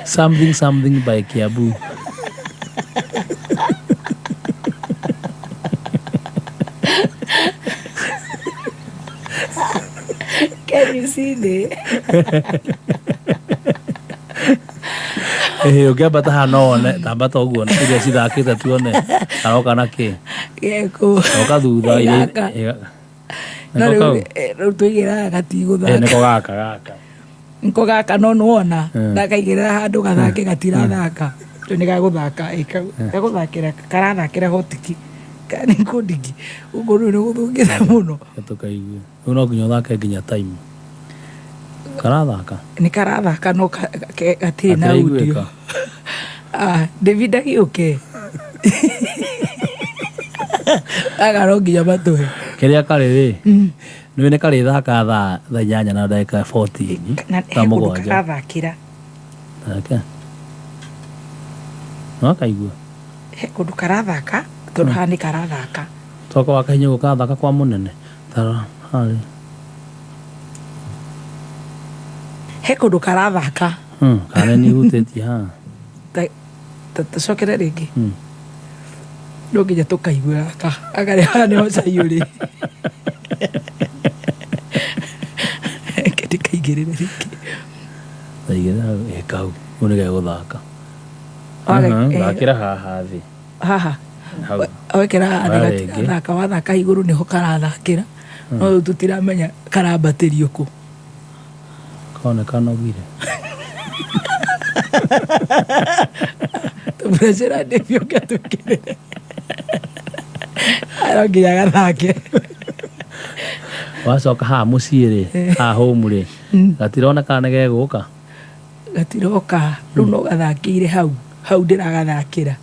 Something something by Kiambu. Can you see the Ũngĩambata haha no wone, tambata ũguo iria cithakĩte tuone karoka na kĩ. Geko. Oka thutha iria. Gaka. Nĩko No rĩu kau? Rĩu tũigĩraga gatigũthaka. Nĩko gaka gaka. Niko gaka no nĩwona ndakaigĩrĩra handũ gathake gatirathaka, rĩu nĩ gagũthaka gagũthakĩra karathakĩra hotiki kana nĩ kũndiki ũguo, rĩu nĩ gũthũkĩte mũno. Tũkaigue rĩu no nginya ũthake nginya time karathaka. Nĩ karathaka no gatirĩ na audio. Gatiraiguĩka. Ah, David agĩũke gaka no nginya matũhe. Kĩrĩa karĩ rĩ, nĩũĩ nĩ karĩthaka thaa 8 na ndagĩka 14. Na thaa he kũndũ 7. karathakĩra. Thake no kaigua. He kũndũ karathaka tondũ haha nĩ karathaka. Toka wakahinya gũkathaka kwa mũnene tara harĩ. He kũndũ karathaka. Kana nĩ hutĩtie haha. Tũcokere rĩngĩ no nginya tũkaigue gaka akarĩ haha nĩho cai ũrĩ. Reke ndĩkaigĩrĩre rĩngĩ. Thaigĩrĩra hau, kau rĩu nĩ gegũthaka. Thakĩra haha thĩ. Haha. Hau. Wekĩra haha thĩ. Wa rĩngĩ. Gatirathaka, wathaka igũrũ nĩho karathakĩra, no rĩu tũtiramenya karambatĩrio kũ. Koneka nogire. Tũmũrecera ndĩbi ũke tũkĩrĩre no nginya gathake. Wacoka haha mũciĩ rĩ, haha home rĩ, gatironeka nĩ gegũka. Gatiroka rĩu, no gathakĩire hau hau ndĩragathakĩra.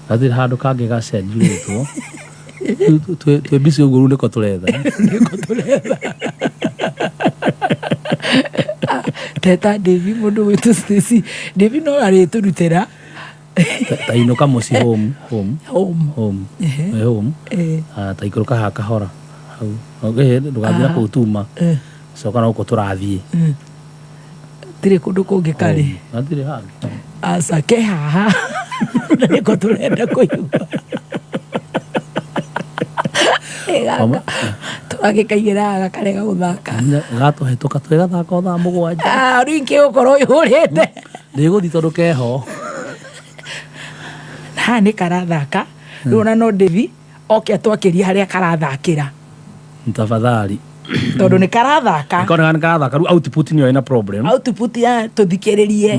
Gatirĩ handũ kangĩ gacenjurĩtwo. Twĩ mbici ũguo rĩu nĩko tũretha. Nĩko tũretha. Teta Davi mũndũ witũ Stacy Davi no arĩtũrutĩra. Ta inũka mũciĩ, home, home. Home. Home. Wĩ home. Ah, ta ikũrũka haha kahora hau. Ndũgathiĩ na kũu tuma coka na gũkũ tũrathiĩ. Tirĩ kũndũ kũngĩ karĩ. Gatirĩ handũ. Aca, ke haha na nĩko tũrenda kũigua. Gaka tũragĩkaigĩra haha gakarega gũthaka. Gatũhetũka twĩ gathaka o thaa 7. Ah, rĩu ingĩ gũkorwo ihũrĩte. Ndĩgũthiĩ tondũ keho. Haha nĩ karathaka rĩu ona no ndĩthi oke atwakĩrie harĩa karathakĩra. Tafadhali. Tondũ nĩ karathaka. Nĩkoneka nĩ karathaka, rĩu output nĩyo ĩna problem. Output ya tũthikĩrĩrie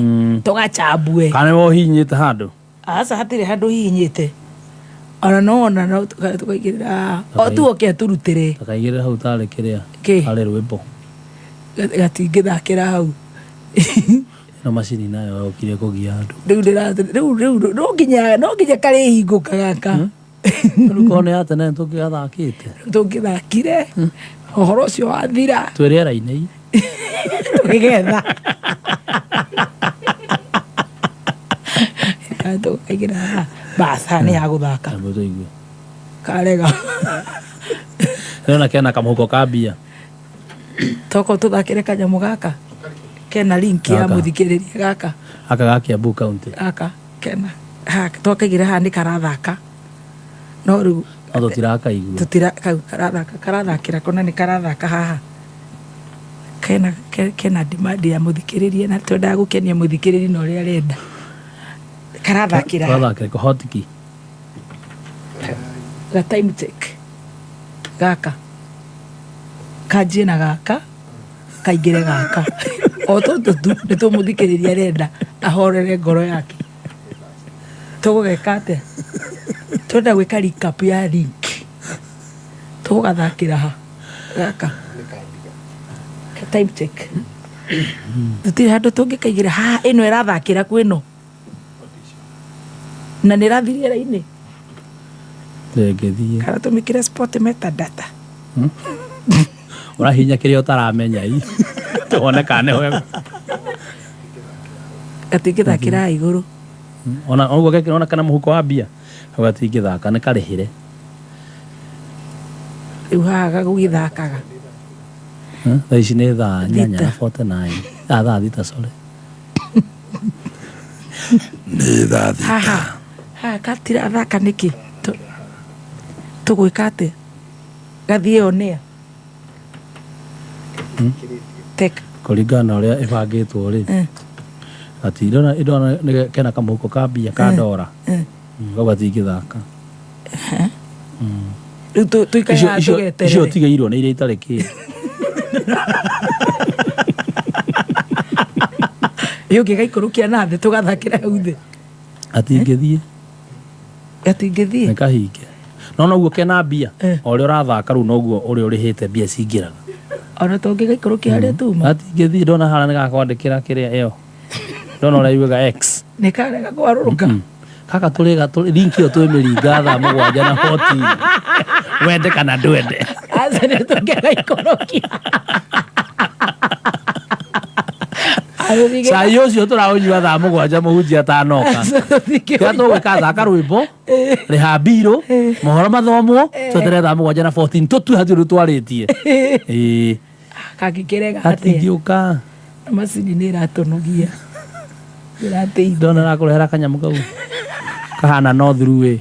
tũgachambue. Kana nĩwe ũhihinyĩte handũ. Aca, hatirĩ handũ hihinyĩte ona no ona no tũkaigĩrĩra haha o tu oke atũrutĩre. Takaigĩrĩra hau tarĩ kĩrĩa. Kĩ? Tarĩ rwĩmbo. Gatingĩthakĩra hau. Ĩno macini nayo yokire kũgia andũ. Rĩu ndĩra rĩu no nginya karĩhingũka gaka. Rĩu korwo nĩ ya tene tũngĩgathakĩte. Tũngĩthakire ũhoro ũcio wathira. Twĩ rĩera-inĩ. Tũkĩgetha. Tũkaigĩra haha. Bas, haha nĩ ha gũthaka. Amba tũigue. Karega. Ndĩrona kena kamũhuko ka mbia. Toko tũthakĩre kanyamũ gaka. Kena link ya Gaka. mũthikĩrĩria gaka. Gaka ga Kiambu County. Gaka kena. Haha twakaigĩra haha nĩ karathaka. No rĩu No tũtirakaigua. Tutira kau karathaka karathakĩra kona nĩ karathaka haha. Kena kena demand ya mũthikĩrĩria na twendaga gũkenia mũthikĩrĩria na ũrĩa arenda. Karathakĩra. Karathakĩra kũ hotkey. Ga time check. Gaka. Kanjie na gaka. Kaingĩre gaka. O tũtũ tu nĩ tũmũthikĩrĩria arenda ahorere ngoro yake. Tũgũgeka atĩa? Twenda gwĩka recap ya link. Tũgũgathakĩra ha? Gaka. Ka time check. Tũtirĩ handũ tũngĩkaigĩra haha ĩno ĩrathakĩra kwĩ ĩno. Na nĩ ĩrathiĩ rĩera-inĩ. Ndĩngĩthiĩ. Kana tũmĩkĩre spot metadata. Ũrahihinya kĩrĩa ũtaramenya ii. Tuone kana nĩho. Gatingĩthakĩra haha igũrũ. Ona ũguo gekĩra ona kana mũhuko wa mbia. Hau gatingĩthaka nĩ karĩhĩre. Rĩu haha gagũgĩthakaga. Thaa ici nĩ thaa 8 na Thita. 49. Ah, thaa 6 sorry. Nĩ thaa 6. Haha. Haha gatirathaka nĩkĩ? Tũgwĩka atĩa? Gathiĩ on air. Tek. Kũringana na ũrĩa ĩbangĩtwo rĩ. Gati ndona ndona nĩ kena kamũhuko ka mbia ka ndora. Kau gatingĩthaka. Rĩu tũikare haha Icio tũgeterere. ũtigĩirwo nĩ iria itarĩ kĩndũ. Ĩ ũngĩgaikũrũkia na thĩ tũgathakĩra hau thĩ. Gatingĩthiĩ. Gatingĩthiĩ. Nĩ kahinge. No noguo kena mbia. O ũrĩa ũrathaka rĩu noguo ũrĩa ũrĩhĩte mbia cingĩraga. Ona tũngĩgaikũrũkia harĩa tuma. Gatingĩthiĩ ndona harĩa nĩ gakwandĩkĩra kĩrĩa ĩyo. Ndona ũrĩa yugaga X. Nĩ karega kwarũrũka. Kaka tũrĩga link ĩyo twĩmĩringa thaa 7 na 14. Wende kana ndwende. Aca nĩ tũngĩgaikũrũkia. Cai ũcio tũraũnyua thaa 7 mũhunjia atanoka. Kĩrĩa tũgwĩka thaka rwĩmbo rĩha mbirũ mohoro mathomwo tweterere thaa 7 na 14 tũtue hatirĩ ũndũ twarĩtie. Ĩĩ. Kangĩkĩrega atĩa? Gatingĩũka. Macini nĩ ĩratũnogia. Ĩrateithia. Ndona arakũrehera kanyamũ kau kahana no through ĩ.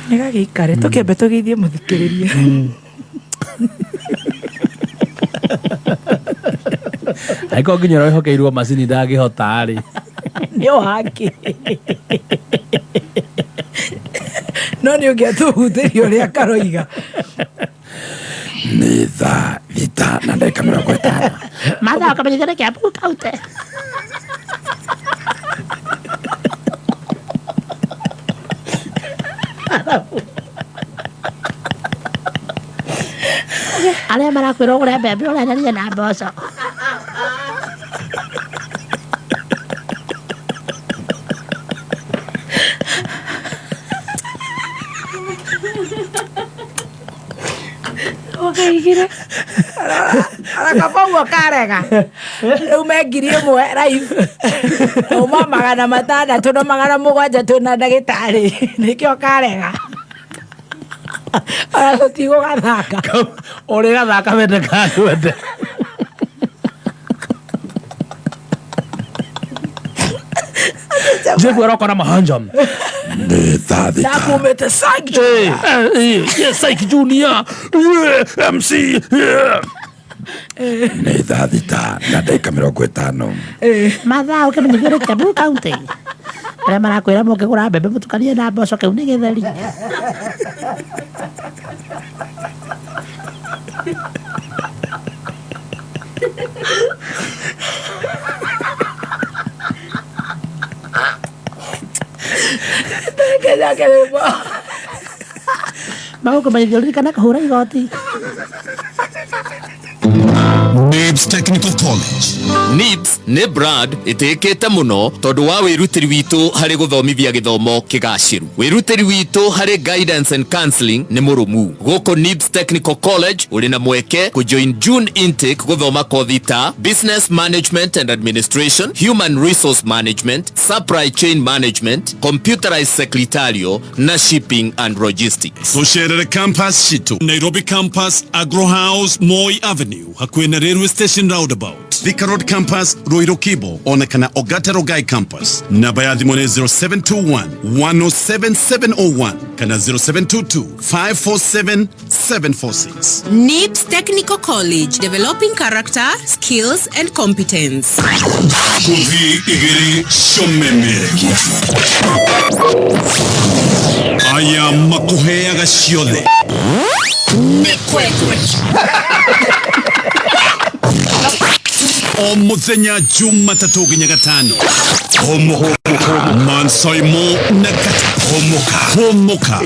Nĩ gagĩikare tũkĩambe tũgeithie mũthikĩrĩria. Angĩkorwo nginya ũrĩa wĩhokeirwo macini ndangĩhota rĩ. Nĩ wake. No nĩ ũngĩatũhutĩria ũrĩa karoiga. Nĩ thaa 6 na ndagĩka 50. Mathaa ũkamenyithia nĩ Kiambu County. Arĩa marakwĩra ũgũre mbembe ũrendanie na mboco. Ũkaigire. Arakaba ũguo karega. Rĩu me 1000 live. Uma 600 na 700 twĩna ndagĩtarĩ. Nĩkĩo karega. Ona tũtigũgathaka. Ũrĩgathaka wende kana ndwende. Jeff aroka na mahanjam. Nĩ thaa 6. Ndakumĩte Psych Junior. Yes, Psych Junior. Yeah, MC. Yeah. Nĩ thaa 6 na ndagĩka 50. Mathaa ũkĩmenyithio nĩ Kiambu County. Arĩa marakwĩra mũngĩgũra mbembe mũtukanie na mboco kĩu nĩ gĩtheri. Magũkũmenyithia ũririkane kũhũra igoti. Nibs Technical College. NIBS nĩ brand ĩtĩĩkĩte mũno tondũ wa wĩrutĩri witũ harĩ gũthomithia gĩthomo kĩgacĩru. Wĩrutĩri witũ harĩ guidance and counseling nĩ mũrũmu. Gũkũ NIBS Technical College ũrĩ na mweke kũjoin June intake gũthoma kothi ta Business Management and Administration, Human Resource Management, Supply Chain Management, Computerized Secretarial na Shipping and Logistics. Tucerere campus citu Nairobi campus, Agro House, Moi Avenue, hakuhĩ na railway station roundabout, Thika Road campus, Ruiru Kibo, ona kana Ogata Rogai campus. Namba ya thimũ nĩ 0721 107701 kana 0722 547 746. NIBS Technical College, developing character, skills and competence. Ngũthi igĩrĩ ciomemerekia aya makũheaga ciothe. O mũthenya Jumatatũ nginya Gatano, Mansaimo na Kata Homoka Homoka,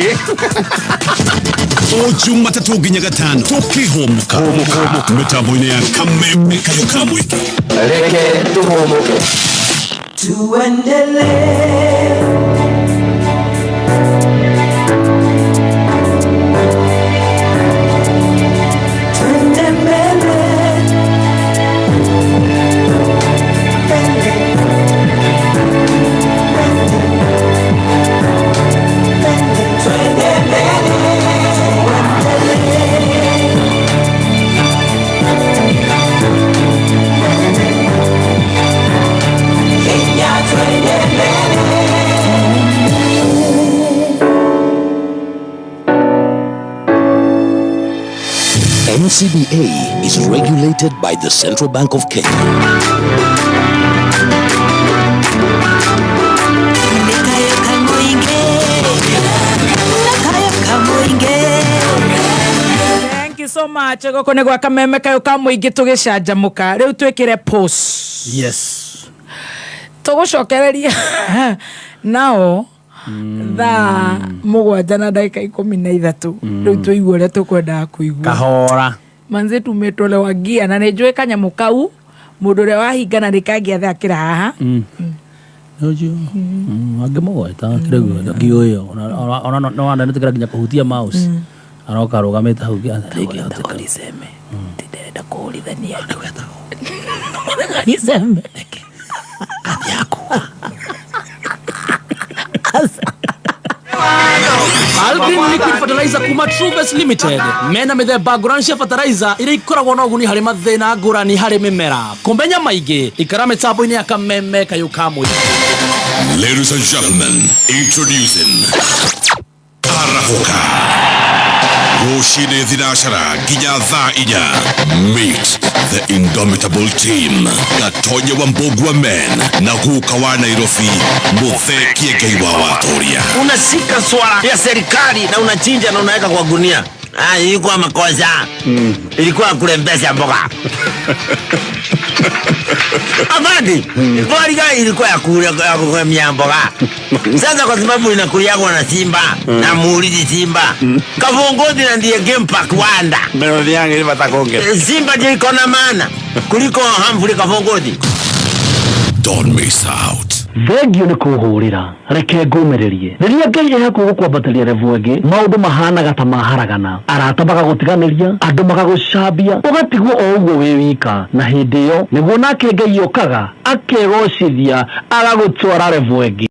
o Jumatatũ nginya Gatano tũkĩhomoka mĩtambo-inĩ ya Kameme Kayo ka Mũingĩ. Reke tũhũmũke. Tuendelee. Twende mbele. Twende mbele. Kenya, twende mbele. NCBA is regulated by the Central Bank of Kenya. Thank you so much. Gũkũ nĩ gwa Kameme Kayũ ka Mũingĩ tũgĩcanjamũka. Rĩu twĩkĩre pause. Yes. Tũgũcokereria nao thaa 7:13. Rĩu tũigue ũrĩa tũkwendaga kũigua. Kahora. Manze tumetolewa gia na nĩ njũĩ kanyamũ kau mũndũ ũrĩa wahingana nĩ kangĩathakĩra haha. Nĩũnjũĩ angĩmũgweta kĩrĩguo ngĩũĩ ona no wananĩtĩkĩra nginya kũhutia mouse aroka arũgamĩte hau ndĩngĩhoteka. Ndĩrenda kũhũrithania andũ. Niseme. Algreen liquid fertilizer kuma Truebest Limited mena mĩthemba ngũrani cia fertilizer iria ikoragwo na ũguni harĩ mathĩna ngũrani harĩ mĩmera. Kũmenya maingĩ ikara mĩtambo-inĩ ya Kameme Kayũ ka Mũingĩ. Ladies and gentlemen, introducing Arahoka. Rũcinĩ thinacara nginya thaa 4. Meet the indomitable team. Gatonye wa Mbogua Men na guka wa Nairobi Muthee Kiengei wa Watoria. Unashika swala ya serikali na unachinja na unaweka kwa gunia. Ah, ilikuwa makosa. Ilikuwa kulembesha mboga. Amadi, mboga ilikuwa ya kulemia mboga. Sasa kwa sababu inakuliagwa na simba na muulizi simba. Kavongozi na ndiye game park wanda. Melody yangu ile batakonge. Simba ndio iko na maana kuliko Humphrey Kavongozi. Don't miss out. Thengio nĩ kũhũrĩra reke ngũmĩrĩrie rĩrĩa Ngai ehakuo gũkwambatĩria revu ĩngĩ maũndũ mahanaga ta maharagana arata magagũtiganĩria andũ magagũcambia ũgatigwo o ũguo wĩ wika na hĩndĩ ĩyo nĩguo nake Ngai okaga akegocithia agagũtwara revu ĩngĩ.